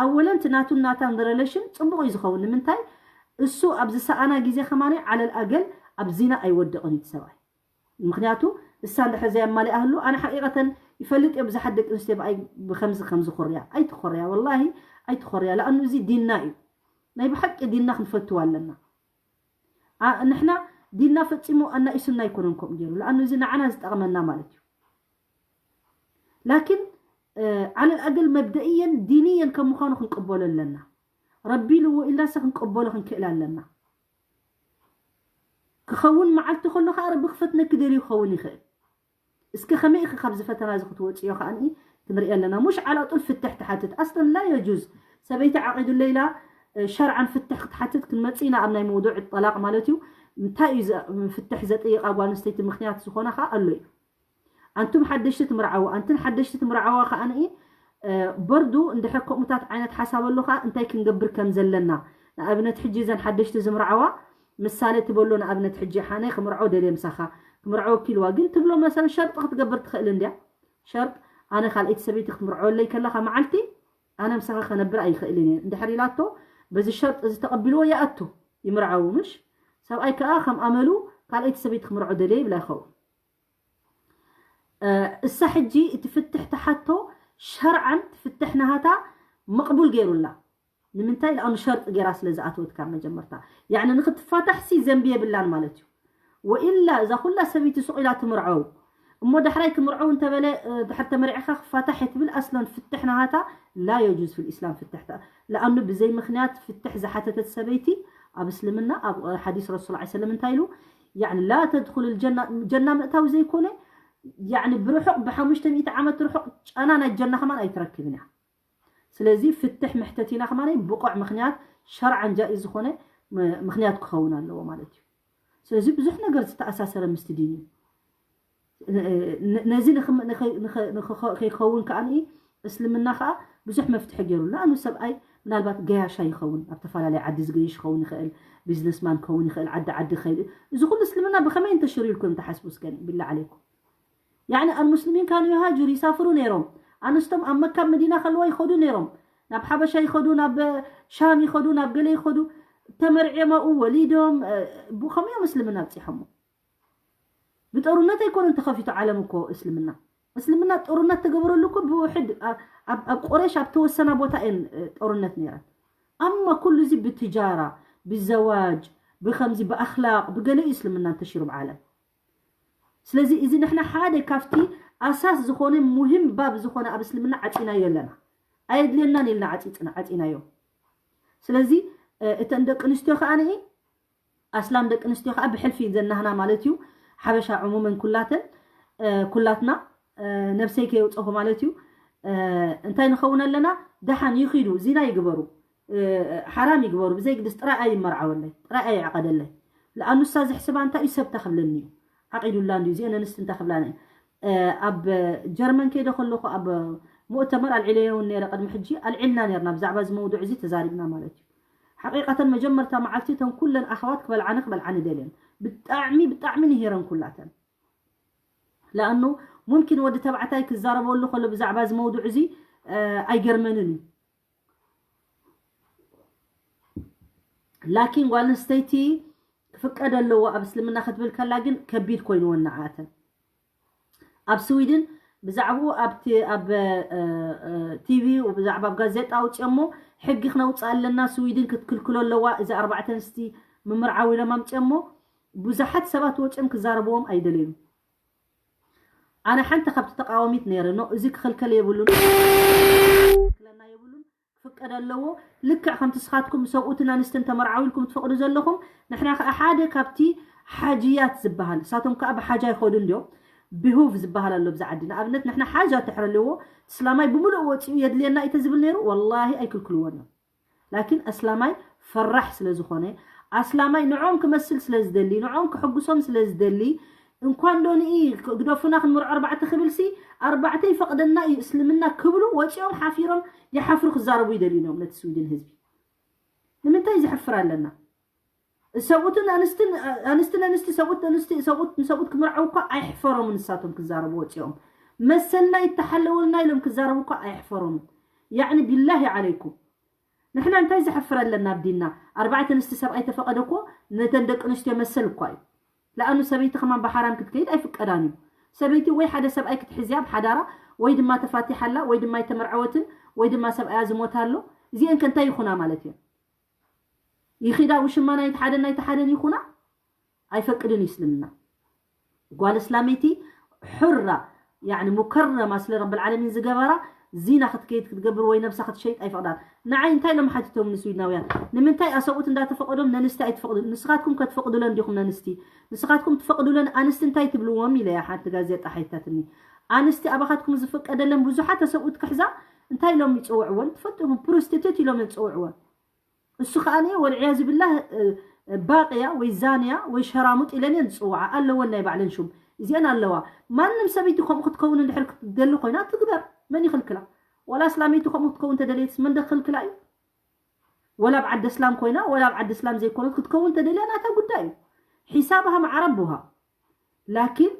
ኣወለን እቲ ናቱን ናታን ሪሌሽን ፅቡቕ እዩ ዝኸውን። ንምንታይ? እሱ ኣብ ዝሰኣና ግዜ ከማኒ ዓለል ኣገል ኣብ ዚና ኣይወድቕን እዩ እቲ ሰብኣይ። ምክንያቱ እሳ እንድሕር ዘየማሊኣህሉ ኣነ ሓቂቀተን ይፈልጥ እየ። ብዙሓት ደቂ ኣንስትዮ ብኣይ ብከምዚ ከምዚ ኮርያ ኣይትኮርያ፣ ወላሂ ኣይትኮርያ። ለኣኑ እዚ ዲንና እዩ። ናይ ብሓቂ ዲንና ክንፈትዋ ኣለና። ኣ- ንሕና ዲንና ፈጺሙ ኣናኢሱና ኣይኮነን ከምኡ ገይሩ። ለኣኑ እዚ ንዓና ዝጠቕመና ማለት እዩ። ላኪን ዓለል ኣገል መብደእየን ዲንየን ከም ምዃኑ ክንቅበሎ ኣለና። ረቢ ኢልዎ ኢልናሰ ክንቅበሎ ክንክእል ኣለና። ክኸውን መዓልቲ ከሎ ከዓ ረቢ ክፈትነኪ ደልዩ ክኸውን ይኽእል። እስኪ ከመይ ኢኺ ካብዚ ፈተና እዚ ክትወፅዮ ከዓ ክንርኢ ኣለና። ሙሽ ዓላጡል ፍትሕ ትሓትት ኣስለን ላ የጁዝ። ሰበይቲ ዓቂዱለይ ኢላ ሸርዓን ፍትሕ ክትሓትት ክንመፅእ ኢና ኣብ ናይ መውዱዕ ጠላቅ ማለት እዩ። እንታይ እዩ ዘ- ፍትሕ ዘጥይቃ ጓል ኣንስተይቲ ምክንያት ዝኾነ ከዓ ኣሎ እዩ። ኣንቱም ሓደሽቲ ትምርዓዉ ኣንትን ሓደሽቲ ትምርዓዋ ከዓ ንኢ በርዱ እንድሕር ከምኡታት ዓይነት ሓሳብ ኣሎ ከዓ እንታይ ክንገብር ከም ዘለና። ንኣብነት ሕጂ እዘን ሓደሽቲ ዝምርዓዋ ምሳሌ ትበሎ። ንኣብነት ሕጂ ሓነ ክምርዖ ደልየ ምሳኻ ክምርዖ ወኪልዋ ግን ትብሎ መሰል ሸርጥ ክትገብር ትኽእል እንድያ። ሸርጥ ኣነ ካልኣይቲ ሰበይቲ ክትምርዖለይ ከለኻ መዓልቲ ኣነ ምሳኻ ከነብር ኣይኽእልን እየ እንድሕር ኢላቶ በዚ ሸርጥ እዚ ተቐቢልዎ ይኣቱ ይምርዓዉ ምሽ። ሰብኣይ ከዓ ከም ኣመሉ ካልኣይቲ ሰበይቲ ክምርዖ ደልየ ይብላ ይኸውን። እሳ ሕጂ እቲ ፍትሕ ተሓቶ ሸርዓን ትፍትሕ ናሃታ መቕቡል ገይሩላ። ንምንታይ? ለኣኑ ሸርጢ ገይራ ስለ ዝኣተወት ካብ መጀመርታ። ያዕኒ ንክትፋታሕ ሲ ዘንቢ የብላን ማለት እዩ። ወኢላ እዛ ኩላ ሰበይቲ ሱቕ ኢላ ትምርዐው እሞ ዳሕራይ ክምርዐው እንተበለ ድሕር ተመሪዕኻ ክፋታሕ የትብል ኣስለን ፍትሕ ናሃታ ላ የጁዝ ፊል ኢስላም ፍትሕ ለኣኑ ብዘይ ምክንያት ፍትሕ ዝሓተተት ሰበይቲ ኣብ እስልምና ኣብ ሓዲስ ረሱል ላ ሰለም እንታይ ኢሉ ያዕኒ ላ ተድኩል ጀና ምእታዊ ዘይኮነ ያዕኒ ብርሑቕ ብሓሙሽተ ሚእቲ ዓመት ርሑቕ ጨና ናይ ጀና ከማን ኣይትረክብን እያ። ስለዚ ፍትሕ ምሕተት ኢና ከማን ብቑዕ ምክንያት ሸርዓን ጃኢዝ ዝኾነ ምክንያት ክኸውን ኣለዎ ማለት እዩ። ስለዚ ብዙሕ ነገር ዝተኣሳሰረ ምስቲ ዲን እዩ። ነዚ ከይከውን ከዓ እስልምና ከዓ ብዙሕ መፍትሒ ገይሩ ንኣኑ ሰብኣይ ምናልባት ገያሻ ይኸውን ኣብ ተፈላለየ ዓዲ ዝገይሽ ይኸውን ይኽእል ቢዝነስማን ክኸውን ይኽእል ዓዲ ዓዲ ይኸይድ እዚ ኩሉ እስልምና ብኸመይ እንተሽሩ ኢልኩም ተሓስቡ እስከ ቢላ ዓለይኩም ያዕኒ ኣልሙስሊሚን ካኑ ይሃጅሩ ይሳፍሩ ነይሮም ኣንስቶም ኣብ መካ መዲና ከለዋ ይኸዱ ነይሮም ናብ ሓበሻ ይኸዱ ናብ ሻም ይኸዱ ናብ ገለ ይኸዱ ተመርዕዮም ኣብኡ ወሊዶም ብኸምኡ እዮም እስልምና ኣብፂሖሞ ብጦርነት ኣይኮነን ተኸፊቱ ዓለም እኮ እስልምና እስልምና ጦርነት ተገበረሉ እኮ ብውሕድ ኣብ ቁረሽ ኣብ ተወሰና ቦታ እየን ጦርነት ነይረን ኣማ ኩሉ እዚ ብትጃራ ብዘዋጅ ብከምዚ ብኣክላቅ ብገለ እዩ እስልምና እንተሽሩ ብዓለም ስለዚ እዚ ንሕና ሓደ ካብቲ ኣሳስ ዝኾነ ሙሂም ባብ ዝኾነ ኣብ እስልምና ዓፂናዮ ኣለና ኣየድልየናን ኢልና ዓፂፅና ዓፂናዮ ስለዚ እተን ደቂ ኣንስትዮ ከዓ ንኢ ኣስላም ደቂ ኣንስትዮ ከዓ ብሕልፊ ዘናህና ማለት እዩ ሓበሻ ዕሙመን ኩላተን ኩላትና ነብሰይ ከየውፀኹ ማለት እዩ እንታይ ንኸውን ኣለና ደሓን ይኺዱ ዚና ይግበሩ ሓራም ይግበሩ ብዘይ ግድስ ጥራይ ኣይመርዓወለይ ጥራይ ኣይዕቐደለይ ለኣኑ እሳ ዝሕስባ እንታይ እዩ ሰብ ተኽብለኒ እዩ ዓቂዱላ እንዲ እዚአን ኣንስቲ እንታይ ክብላና ኣብ ጀርመን ከይደ ከለኹ ኣብ ሙእተመር ኣልዒለዮ እውን ነረ ቅድሚ ሕጂ ኣልዒልና ነርና ብዛዕባ እዚ መውዱዕ እዚ ተዛሪብና ማለት እዩ ሓቂቀተን መጀመርታ መዓልቲ እተን ኩለን ኣኸዋት ክበልዓኒ ክበልዓኒ ደልየን ብጣዕሚ ብጣዕሚ ንሄረን ኩላተን ለኣኑ ሙምኪን ወዲ ተባዕታይ ክዛረበሉ ከሎ ብዛዕባ እዚ መውዱዕ እዚ ኣይገርመንን እዩ ላኪን ጓል ኣንስተይቲ ክፍቀድ ኣለዎ ኣብ እስልምና ክትብል ከላ ግን ከቢድ ኮይንወን ንዓተን ኣብ ስዊድን ብዛዕባኡ ኣብቲ ኣብ ቲቪ ብዛዕባ ኣብ ጋዜጣ ኣውፅኦሞ ሕጊ ክነውፅእ ኣለና፣ ስዊድን ክትክልክሎ ኣለዋ እዚ ኣርባዕተ ኣንስቲ ምምርዓው ኢሎም ኣምፅኦሞ። ብዙሓት ሰባት ወፅኦም ክዛረብዎም ኣይደለዩን። ኣነ ሓንቲ ካብቲ ተቃዋሚት ነይረ። ኖ፣ እዚ ክኽልከል የብሉን፣ ክኽልከለና የብሉን፣ ክፍቀድ ኣለዎ። ልክዕ ከምቲ ስኻትኩም ሰብኡትን ኣንስትን ተመርዓው ኢልኩም ትፈቕዱ ዘለኹም፣ ንሕና ከዓ ሓደ ካብቲ ሓጅያት ዝበሃል፣ እሳቶም ከዓ ብሓጃ ይኸዱ እንዲዮም፣ ብሁቭ ዝበሃል ኣሎ ብዛ ዓዲ። ንኣብነት ንሕና ሓጃ ትሕረልዎ፣ እስላማይ ብምሉእ ወፂኡ የድልየና እዩ ተዝብል ነይሩ፣ ወላሂ ኣይክልክልዎን እዮም። ላኪን ኣስላማይ ፈራሕ ስለ ዝኾነ፣ ኣስላማይ ንዖም ክመስል ስለ ዝደሊ፣ ንዖም ክሕጉሶም ስለ ዝደሊ፣ እንኳን ዶ ንኢ ግደፉና ክንምርዖ ኣርባዕተ ክብልሲ፣ ኣርባዕተ ይፈቕደና እዩ እስልምና ክብሉ ወፂኦም ሓፊሮም ይሓፍሩ ክዛረቡ ይደልዩ እዮም ነቲ ስዊድን ህዝቢ። ንምንታይ ዘሕፍር ኣለና? ሰብኡትን ኣንስትን ኣንስትን ኣንስቲ ሰብኡት ኣንስቲ ሰብኡት ንሰብኡት ክምርዓው እኳ ኣይሕፈሮም። ንሳቶም ክዛረቡ ወፂኦም መሰልና ይተሓለወልና ኢሎም ክዛረቡ እኳ ኣይሕፈሮምን። ያዕኒ ቢላሂ ዓለይኩም፣ ንሕና እንታይ ዘሕፍር ኣለና ኣብ ዲንና? ኣርባዕተ ኣንስቲ ሰብኣይ ተፈቐደ እኮ ነተን ደቂ ኣንስትዮ መሰል እኳ እዩ። ለኣኑ ሰበይቲ ከማን ብሓራም ክትከይድ ኣይፍቀዳን እዩ። ሰበይቲ ወይ ሓደ ሰብኣይ ክትሕዝያ ብሓዳራ፣ ወይ ድማ ተፋቲሓላ፣ ወይ ድማ ኣይተመርዐወትን፣ ወይ ድማ ሰብኣያ ዝሞት ኣሎ። እዚአን ከ እንታይ ይኹና ማለት እየን? ይኺዳ ውሽማ ናይቲ ሓደን ናይቲ ሓደን ይኹና? ኣይፈቅድን እዩ እስልምና። ጓል እስላመይቲ ሑራ፣ ያዕኒ ሙከረማ ስለ ረብል ዓለሚን ዝገበራ፣ ዚና ክትከይድ ክትገብር ወይ ነብሳ ክትሸይጥ ኣይፈቕዳን። ንዓይ እንታይ ኢሎም ሓቲቶም ንስዊድናውያን? ንምንታይ ኣሰብኡት እንዳተፈቐዶም ነንስቲ ኣይትፈቕዱ? ንስኻትኩም ከትፈቕዱለን ዲኹም ነንስቲ? ንስኻትኩም ትፈቕዱለን ኣንስቲ እንታይ ትብልዎም? ኢለ እያ ሓንቲ ጋዜጣ ሓይታትኒ። ኣንስቲ ኣባኻትኩም ዝፍቀደለን ብዙሓት ኣሰብኡት ክሕዛ እንታይ ኢሎም ይፅውዕወን? ትፈልጡ ኢኹም፣ ፕሮስቲቱት ኢሎም እዮም ዝፅውዕወን። እሱ ከዓ ወልዕያዙ ብላህ ባቅያ ወይ ዛንያ ወይ ሸራሙጥ ኢለን እየን ዝፅውዓ፣ ኣለወን ናይ ባዕለን ሹም። እዚአን ኣለዋ። ማንም ሰበይቲ ከምኡ ክትከውን እንድሕር ክትደሊ ኮይና ትግበር፣ መን ይኽልክላ? ወላ እስላመይቲ ከምኡ ክትከውን ተደለየትስ መን ዶ ክኽልክላ እዩ? ወላ ኣብ ዓዲ እስላም ኮይና ወላ ኣብ ዓዲ እስላም ዘይኮነት ክትከውን ተደልያ ናታ ጉዳይ እዩ። ሒሳብሃ መዓ ረቡሃ። ላኪን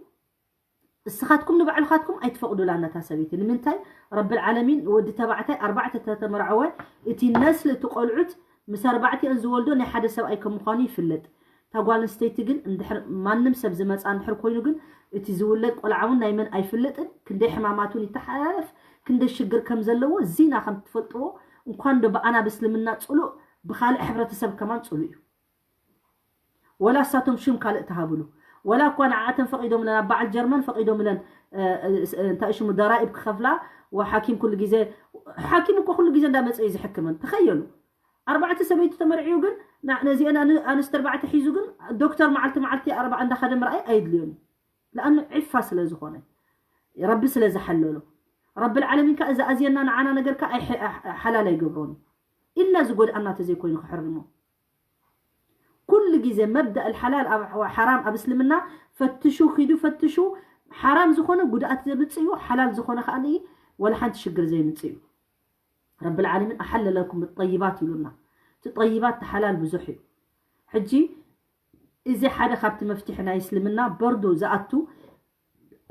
እስኻትኩም ንባዕልኻትኩም ኣይትፈቕዱላ ነታ ሰበይቲ። ንምንታይ? ረብል ዓለሚን ወዲ ተባዕታይ ኣርባዕተ ተተመርዐወ፣ እቲ ነስል፣ እቲ ቆልዑት ምስ ኣርባዕቲአን ዝወልዶ ናይ ሓደ ሰብኣይ ከም ምዃኑ ይፍለጥ። እታ ጓል ኣንስተይቲ ግን እንድሕር ማንም ሰብ ዝመፃ እንድሕር ኮይኑ ግን እቲ ዝውለድ ቆልዓ እውን ናይ መን ኣይፍለጥን። ክንደይ ሕማማት እውን ይተሓላለፍ፣ ክንደይ ሽግር ከም ዘለዎ ዚና ከም ትፈልጥዎ። እንኳን ዶ ብኣና ብእስልምና ፅሉእ፣ ብኻልእ ሕብረተሰብ ከማን ፅሉእ እዩ። ወላ እሳቶም ሽም ካልእ ተሃብሉ። ወላ እኳ ንዓኣተን ፈቒዶምለን፣ ኣብ በዓል ጀርመን ፈቒዶምለን፣ እ፣ እ፣ እ፣ እንታይ ሽሙ፣ ደራኢብ ክኸፍላ። ወሓኪም ኩሉ ግዜ፣ ሓኪም እኮ ኩሉ ግዜ እንዳመፀ እዩ ዝሕክመን። ተኸየሉ። ኣርባዕተ ሰበይቲ ተመርዕዩ ግን፣ ና-፣ ነዚአን ኣን-፣ ኣንስቲ ኣርባዕተ ሒዙ ግን ዶክተር መዓልቲ መዓልቲ ኣርባዓ እንዳኸደ ምርኣይ ኣይድልዮን እዩ። ለኣኑ ዒፋ ስለ ዝኾነ፣ ረቢ ስለ ዝሓለሎ። ረብል ዓለሚን ከ እዚ ኣዝየና ንዓና ነገር ከ ኣይሐ-፣ ኣሕ-፣ ሓላል ኣይገብሮን እዩ። ኢልና ዝጎድኣና ተዘይኮይኑ ክሕርሞ። ኩሉ ግዜ መብዳእ ሓላል ኣብ ሓራም ኣብ እስልምና ፈትሹ፣ ኪዱ ፈትሹ። ሓራም ዝኾነ ጉድኣት ዘምፅእ እዩ፣ ሓላል ዝኾነ ከዓ ወላ ሓንቲ ሽግር ዘይምፅእ እዩ። ረብል ዓለሚን ኣሓለለ ለኩም ጠይባት ኢሉና። እቲ ጠይባት፣ እቲ ሓላል ብዙሕ እዩ። ሕጂ እዚ ሓደ ካብቲ መፍትሒ ናይ እስልምና በርዶ ዝኣቱ፣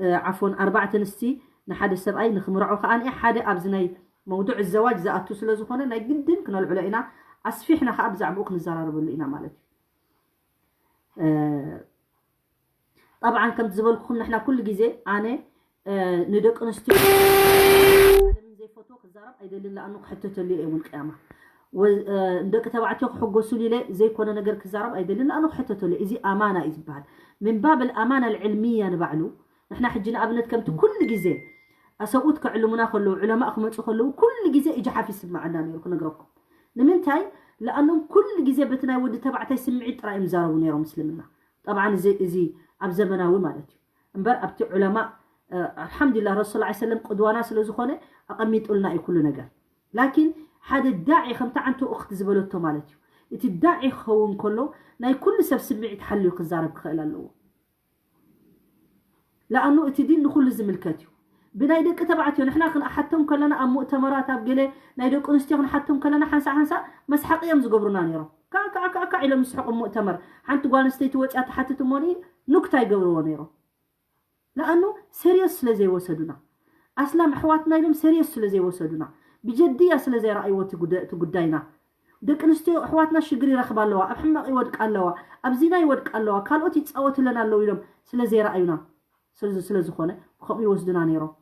እ፣ ዓፎን ኣርባዕተ ኣንስቲ ንሓደ ሰብኣይ ንኽምርዖ ከዓ ሓደ ኣብዚ ናይ መውዱዕ ዘዋጅ ዝኣቱ ስለ ዝኾነ ናይ ግድን ክነልዕሎ ኢና። ኣስፊሕና ከዓ ብዛዕባኡ ክንዘራረበሉ ኢና ማለት እዩ። እ፣ ጠብዓን ከምቲ ዝበልኩኹም ንሕና ኩሉ ግዜ ኣነ፣ እ፣ ንደቂ ኣንስትዮ ዓለምን ዘይፈትዎ ክዛረብ ኣይደልን፣ ለኣኑ ክሕተተሉ እየ እውን ቅያማ። ወ-፣ እ፣ ንደቂ ተባዕትዮ ክሕጎሱሉ ኢለ ዘይኮነ ነገር ክዛረብ ኣይደልን፣ ለኣኑ ክሕተተሉ እየ። እዚ ኣማና እዩ ዝበሃል። ምን ባብ ኣልኣማና ኣልዕልምያ ንባዕሉ ንሕና ሕጂ ንኣብነት ከምቲ ኩሉ ግዜ ኣሰብኡት ከዕልሙና ከለዉ፣ ዑለማእ ክመፁ ከለዉ ኩሉ ግዜ እጅሓፍ ይስምዓና ነይሩ ክነግረኩም። ንምንታይ? ለኣኖም ኩሉ ግዜ በቲ ናይ ወዲ ተባዕታይ ስምዒት ጥራይ እዮም ዝዛረቡ ነይሮም እስልምና። ጠብዓን እዚ፣ እዚ ኣብ ዘመናዊ ማለት እዩ። እምበር ኣብቲ ዑለማ፣ እ፣ ኣልሓምዱሊላህ ረሱል ሰለላሁ ዐለይሂ ወሰለም ቅድዋና ስለ ዝኾነ ኣቐሚጡልና እዩ ኩሉ ነገር። ላኪን ሓደ ዳዒ ከምቲ ዓንቶ እኽቲ ዝበለቶ ማለት እዩ። እቲ ዳዒ ክኸውን ከሎ ናይ ኩሉ ሰብ ስምዒት ሓልዩ ክዛረብ ክኽእል ኣለዎ። ለኣኑ እቲ ዲን ንኹሉ ዝምልከት እዩ። ብናይ ደቂ ተባዕትዮ ንሕና ክንሓቶም ከለና ኣብ ሙእተመራት ኣብ ገለ ናይ ደቂ ኣንስትዮ ክንሓቶም ከለና ሓንሳእ ሓንሳእ መስሓቂ እዮም ዝገብሩና ነይሮም። ካዕ ካዕ ካዕ ካዕ ኢሎም ይስሕቁ ሙእተመር። ሓንቲ ጓል ኣንስተይቲ ወፂኣ ትሓትት እሞ ኑክታ ይገብርዎ ነይሮም። ለኣኑ ሴሪየስ ስለ ዘይወሰዱና፣ ኣስላም ኣሕዋትና ኢሎም ሴሪየስ ስለ ዘይወሰዱና፣ ብጀድያ ስለ ዘይረኣይዎ እቲ ጉደ-፣ እቲ ጉዳይና። ደቂ ኣንስትዮ ኣሕዋትና ሽግር ይረኽባ ኣለዋ፣ ኣብ ሕማቕ ይወድቃ ኣለዋ፣ ኣብ ዚና ይወድቃ ኣለዋ፣ ካልኦት ይፃወትለን ኣለዉ ኢሎም ስለ ዘይረኣዩና፣ ስለ፣ ስለ ዝኾነ ብኸምኡ ይወስዱና ነይሮም።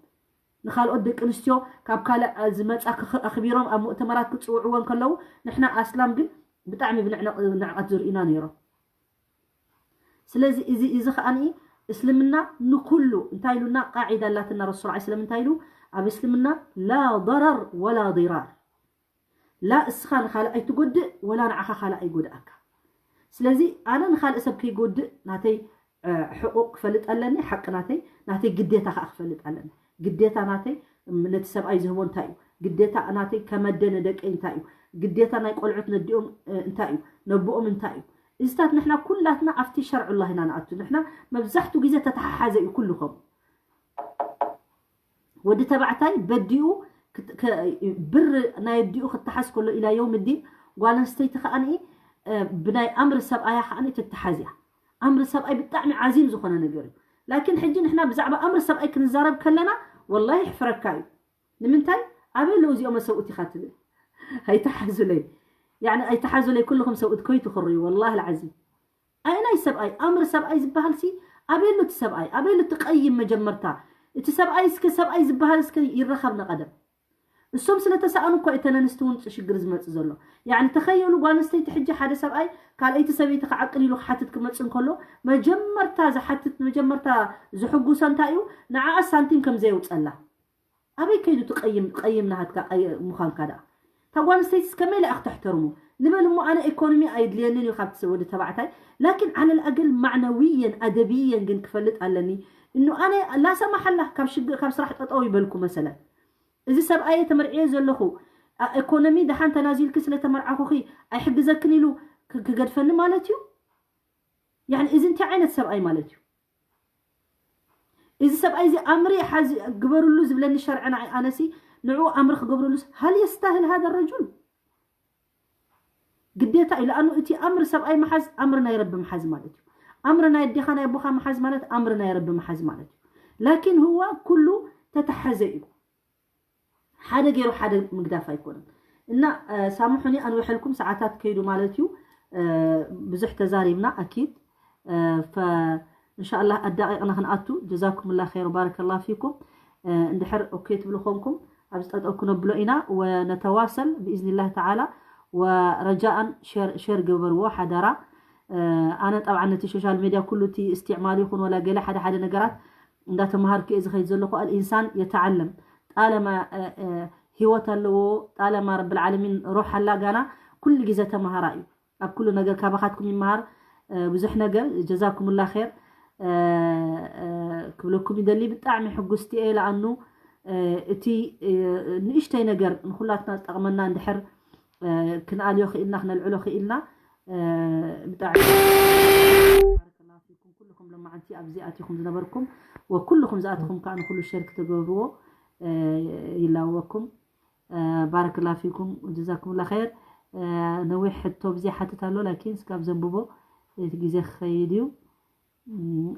ንኻልኦት ደቂ ኣንስትዮ ካብ ካልእ ዝመፃ ኣኽቢሮም ኣብ ሙእተመራት ክፅውዕወን ከለዉ፣ ንሕና ኣስላም ግን ብጣዕሚ ብንዕቀት ዝርእዩና ነይሮም። ስለዚ እዚ እዚ ከዓኒ እስልምና ንኩሉ እንታይ ኢሉና ቃዒዳ ኣላትና ረሱል ዓ ስለምንታይ ኢሉ ኣብ እስልምና ላ ضرر ولا ضرار። ላ እስኻ ንኻልእ ኣይትጎድእ ወላ ንዓኻ ካልእ ኣይጎድኣካ። ስለዚ ኣነ ንኻልእ ሰብ ከይጎድእ ናተይ ሕቁቅ ክፈልጥ ኣለኒ፣ ሓቂ ናተይ ናተይ ግዴታ ከዓ ክፈልጥ ኣለኒ። ግዴታ ናተይ ነቲ ሰብኣይ ዝህቦ እንታይ እዩ? ግዴታ ናተይ ከመደ ንደቀይ እንታይ እዩ? ግዴታ ናይ ቆልዑት ነዲኦም እንታይ እዩ? ነቦኦም እንታይ እዩ? እዚታት ንሕና ኩላትና ኣብቲ ሸርዑላህ ኢና ንኣቱ። ንሕና መብዛሕቱ ግዜ ተተሓሓዘ እዩ ኩሉ ከምኡ። ወዲ ተባዕታይ በዲኡ ብር ናይ ኣዲኡ ክተሓዝ ከሎ ኢላ የውም ዲን ጓል ኣንስተይቲ ከዓኒ ብናይ ኣምሪ ሰብኣያ ከዓኒ ትተሓዝ እያ። ኣምሪ ሰብኣይ ብጣዕሚ ዓዚም ዝኾነ ነገር እዩ። ላኪን ሕጂ ንሕና ብዛዕባ ኣምሪ ሰብኣይ ክንዛረብ ከለና ወላሂ ይሕፍረካ እዩ። ንምንታይ ኣበይ ኣለዉ እዚኦም ሰብኡት ኢኻ ትብል? ኣይተሓዙለይ ያኒ ኣይተሓዙለይ ኩልኹም ሰብኡት ኮይትኽርዩ ወላሂ ልዓዚም። ኣየናይ ሰብኣይ ኣምሪ ሰብኣይ ዝበሃል ሲ ኣበይ ኣሎ እቲ ሰብኣይ ኣበይ ኣሎ እቲ ቀይም መጀመርታ እቲ ሰብኣይ እስከ ሰብኣይ ዝበሃል እስከ ይረኸብ ንቐደም። እሶም ስለ ተሰኣኑ እኮ እተን ኣንስቲ እውን ሽግር ዝመፅ ዘሎ። ያኒ ተኸየሉ ጓል ኣንስተይቲ ሕጂ ሓደ ሰብኣይ ካልኣይቲ ሰበይቲ ክዓቅል ኢሉ ክሓትት ክመፅ እንከሎ መጀመርታ ዝሓትት መጀመርታ ዝሕጉሰ እንታይ እዩ? ንዓኣ ሳንቲም ከም ዘየውፀላ። ኣበይ ከይዱ እቲ ቀይም ቀይም ናሃትካ ቀይ- ምዃንካ ደኣ? እታ ጓል ኣንስተይትስ ከመይ ኢላ ክትሕተርሙ? ንበል እሞ ኣነ ኢኮኖሚ ኣይድልየንን እዩ ካብቲ ወዲ ተባዕታይ ላኪን ዓለል ኣገል ማዕነውየን ኣደብየን ግን ክፈልጥ ኣለኒ። እኑ ኣነ ላሰማሓላ ካብ ሽግ ካብ ስራሕ ጠጠው ይበልኩ መሰለን እዚ ሰብኣየ ተመርዕዮ ዘለኹ ኢኮኖሚ ደሓን ተናዚልኪ ስለ ተመርዓኹኺ ኣይሕግዘክን ኢሉ ክገድፈኒ ማለት እዩ። ያኒ እዚ እንታይ ዓይነት ሰብኣይ ማለት እዩ? እዚ ሰብኣይ እዚ ኣምሪ ሓዚ ግበርሉ ዝብለኒ ሸርዐ ንዓይ ኣነሲ ንዕኡ ኣምሪ ክገብረሉስ ሃል የስታህል ሃذا الرجل? ግዴታ እዩ። ለኣኑ እቲ ኣምሪ ሰብኣይ ምሓዝ ኣምሪ ናይ ረቢ ምሓዝ ማለት እዩ። ኣምሪ ናይ ኣዴኻ ናይ ኣቦኻ ምሓዝ ማለት ኣምሪ ናይ ረቢ ምሓዝ ማለት እዩ። ላኪን ህዋ ኩሉ ተተሓዘ እዩ። ሓደ ገይሩ ሓደ ምግዳፍ ኣይኮነን። እና ሳምሑኒ ኣንዊሐልኩም ሰዓታት ከይዱ ማለት እዩ። ብዙሕ ተዛሪብና ኣኪድ። እንሻላ ኣዳቂቕና ክንኣቱ ጀዛኩም ላ ር ባረከላ ፊኩም። እንድሕር ኦኬ ትብሉ ኮንኩም ኣብዚ ጠጠው ክነብሎ ኢና ወነተዋሰል ብኢዝኒላህ ተዓላ። ወረጃኣን ሸር ግበርዎ ሓደራ። ኣነ ጠብዓ ነቲ ሶሻል ሜድያ ኩሉ እቲ እስትዕማል ይኹን ወላ ገለ ሓደ ሓደ ነገራት እንዳተምሃርኩ እየ ዝኸይድ ዘለኹ። ኣልኢንሳን የተዓለም ጣለማ ህይወት ኣለዎ። ጣለማ ረብል ዓለሚን ሩሕ ኣላ ጋና ኩሉ ግዜ ተምሃራ እዩ። ኣብ ኩሉ ነገር ካባኻትኩም ይምሃር ብዙሕ ነገር። ጀዛኩምላ ር ክብለኩም ይደሊ። ብጣዕሚ ሕጉስቲ እየ ለኣኑ እቲ ንእሽተይ ነገር ንኩላትና ዝጠቕመና እንድሕር ክንኣልዮ ክኢልና ክነልዕሎ ክኢልና ብጣዕሚ ባረከላ ፊኩም ኩልኩም ለማዓንቲ ኣብዚ ኣቲኹም ዝነበርኩም ወኩልኩም ዝኣትኹም ከዓ ንኩሉ ሸር ክትገብርዎ ይላወኩም። ባረከላ ፊኩም ጀዛኩም ላ ር። ነዊሕ ሕቶ ብዘይ ሓትት ኣሎ ላኪን ስጋብ ዘንብቦ እቲ ግዜ ክኸይድ እዩ።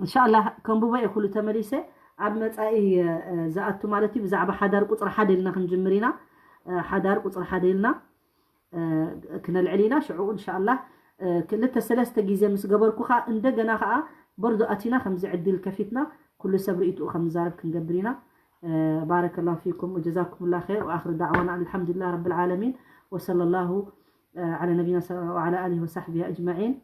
እንሻላ ከንብቦ እየ ኩሉ ተመሊሰ ኣብ መፃኢ ዝኣቱ ማለት እዩ። ብዛዕባ ሓዳር ቁፅሪ ሓደ ኢልና ክንጅምር ኢና። ሓዳር ቁፅሪ ሓደ ኢልና ክነልዕል ኢና። ሽዑ እንሻላ ክልተ ሰለስተ ግዜ ምስ ገበርኩ ከዓ እንደገና ከዓ በርዶ ኣቲና ከምዚ ዕድል ከፊትና ኩሉ ሰብ ርእትኡ ከም ንዛረብ ክንገብር ኢና። ባረከላሁ ፊኩም ወጀዛኩም ላ ር ወኣክር ዳዕዋና ኣልሓምዱሊላህ ረብል ዓለሚን ወሰለ ላሁ ዓላ ነቢና ወዓላ ኣሊሂ ወሳሕቢሂ ኣጅማዒን።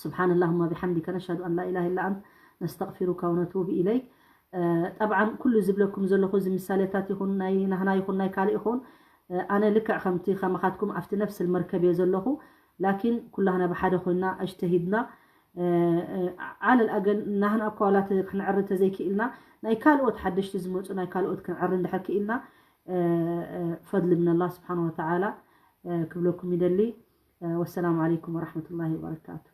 سبحان اللهم وبحمدك نشهد أن لا إله إلا أنت نستغفرك ونتوب إليك. ጠብዓን ኩሉ ዝብለኩም ዘለኹ እዚ ምሳሌታት ይኹን ናይ ናህና ይኹን ናይ ካልእ ይኹን ኣነ ልክዕ ከምቲ ከማኻትኩም ኣብቲ ነፍስ መርከብ እየ ዘለኹ። ላኪን ኩላህና ብሓደ ኮይና ኣጅተሂድና ዓለል ኣገል ናህና እኳ ዋላ ክንዕሪ ተዘይክኢልና ናይ ካልኦት ሓደሽቲ ዝመፁ ናይ ካልኦት ክንዕሪ እንድሕር ክኢልና ፈድሊ ምንላ ስብሓን ወተዓላ ክብለኩም ይደሊ። ወሰላሙ ዓለይኩም ወራሕመቱላሂ ወበረካቱ።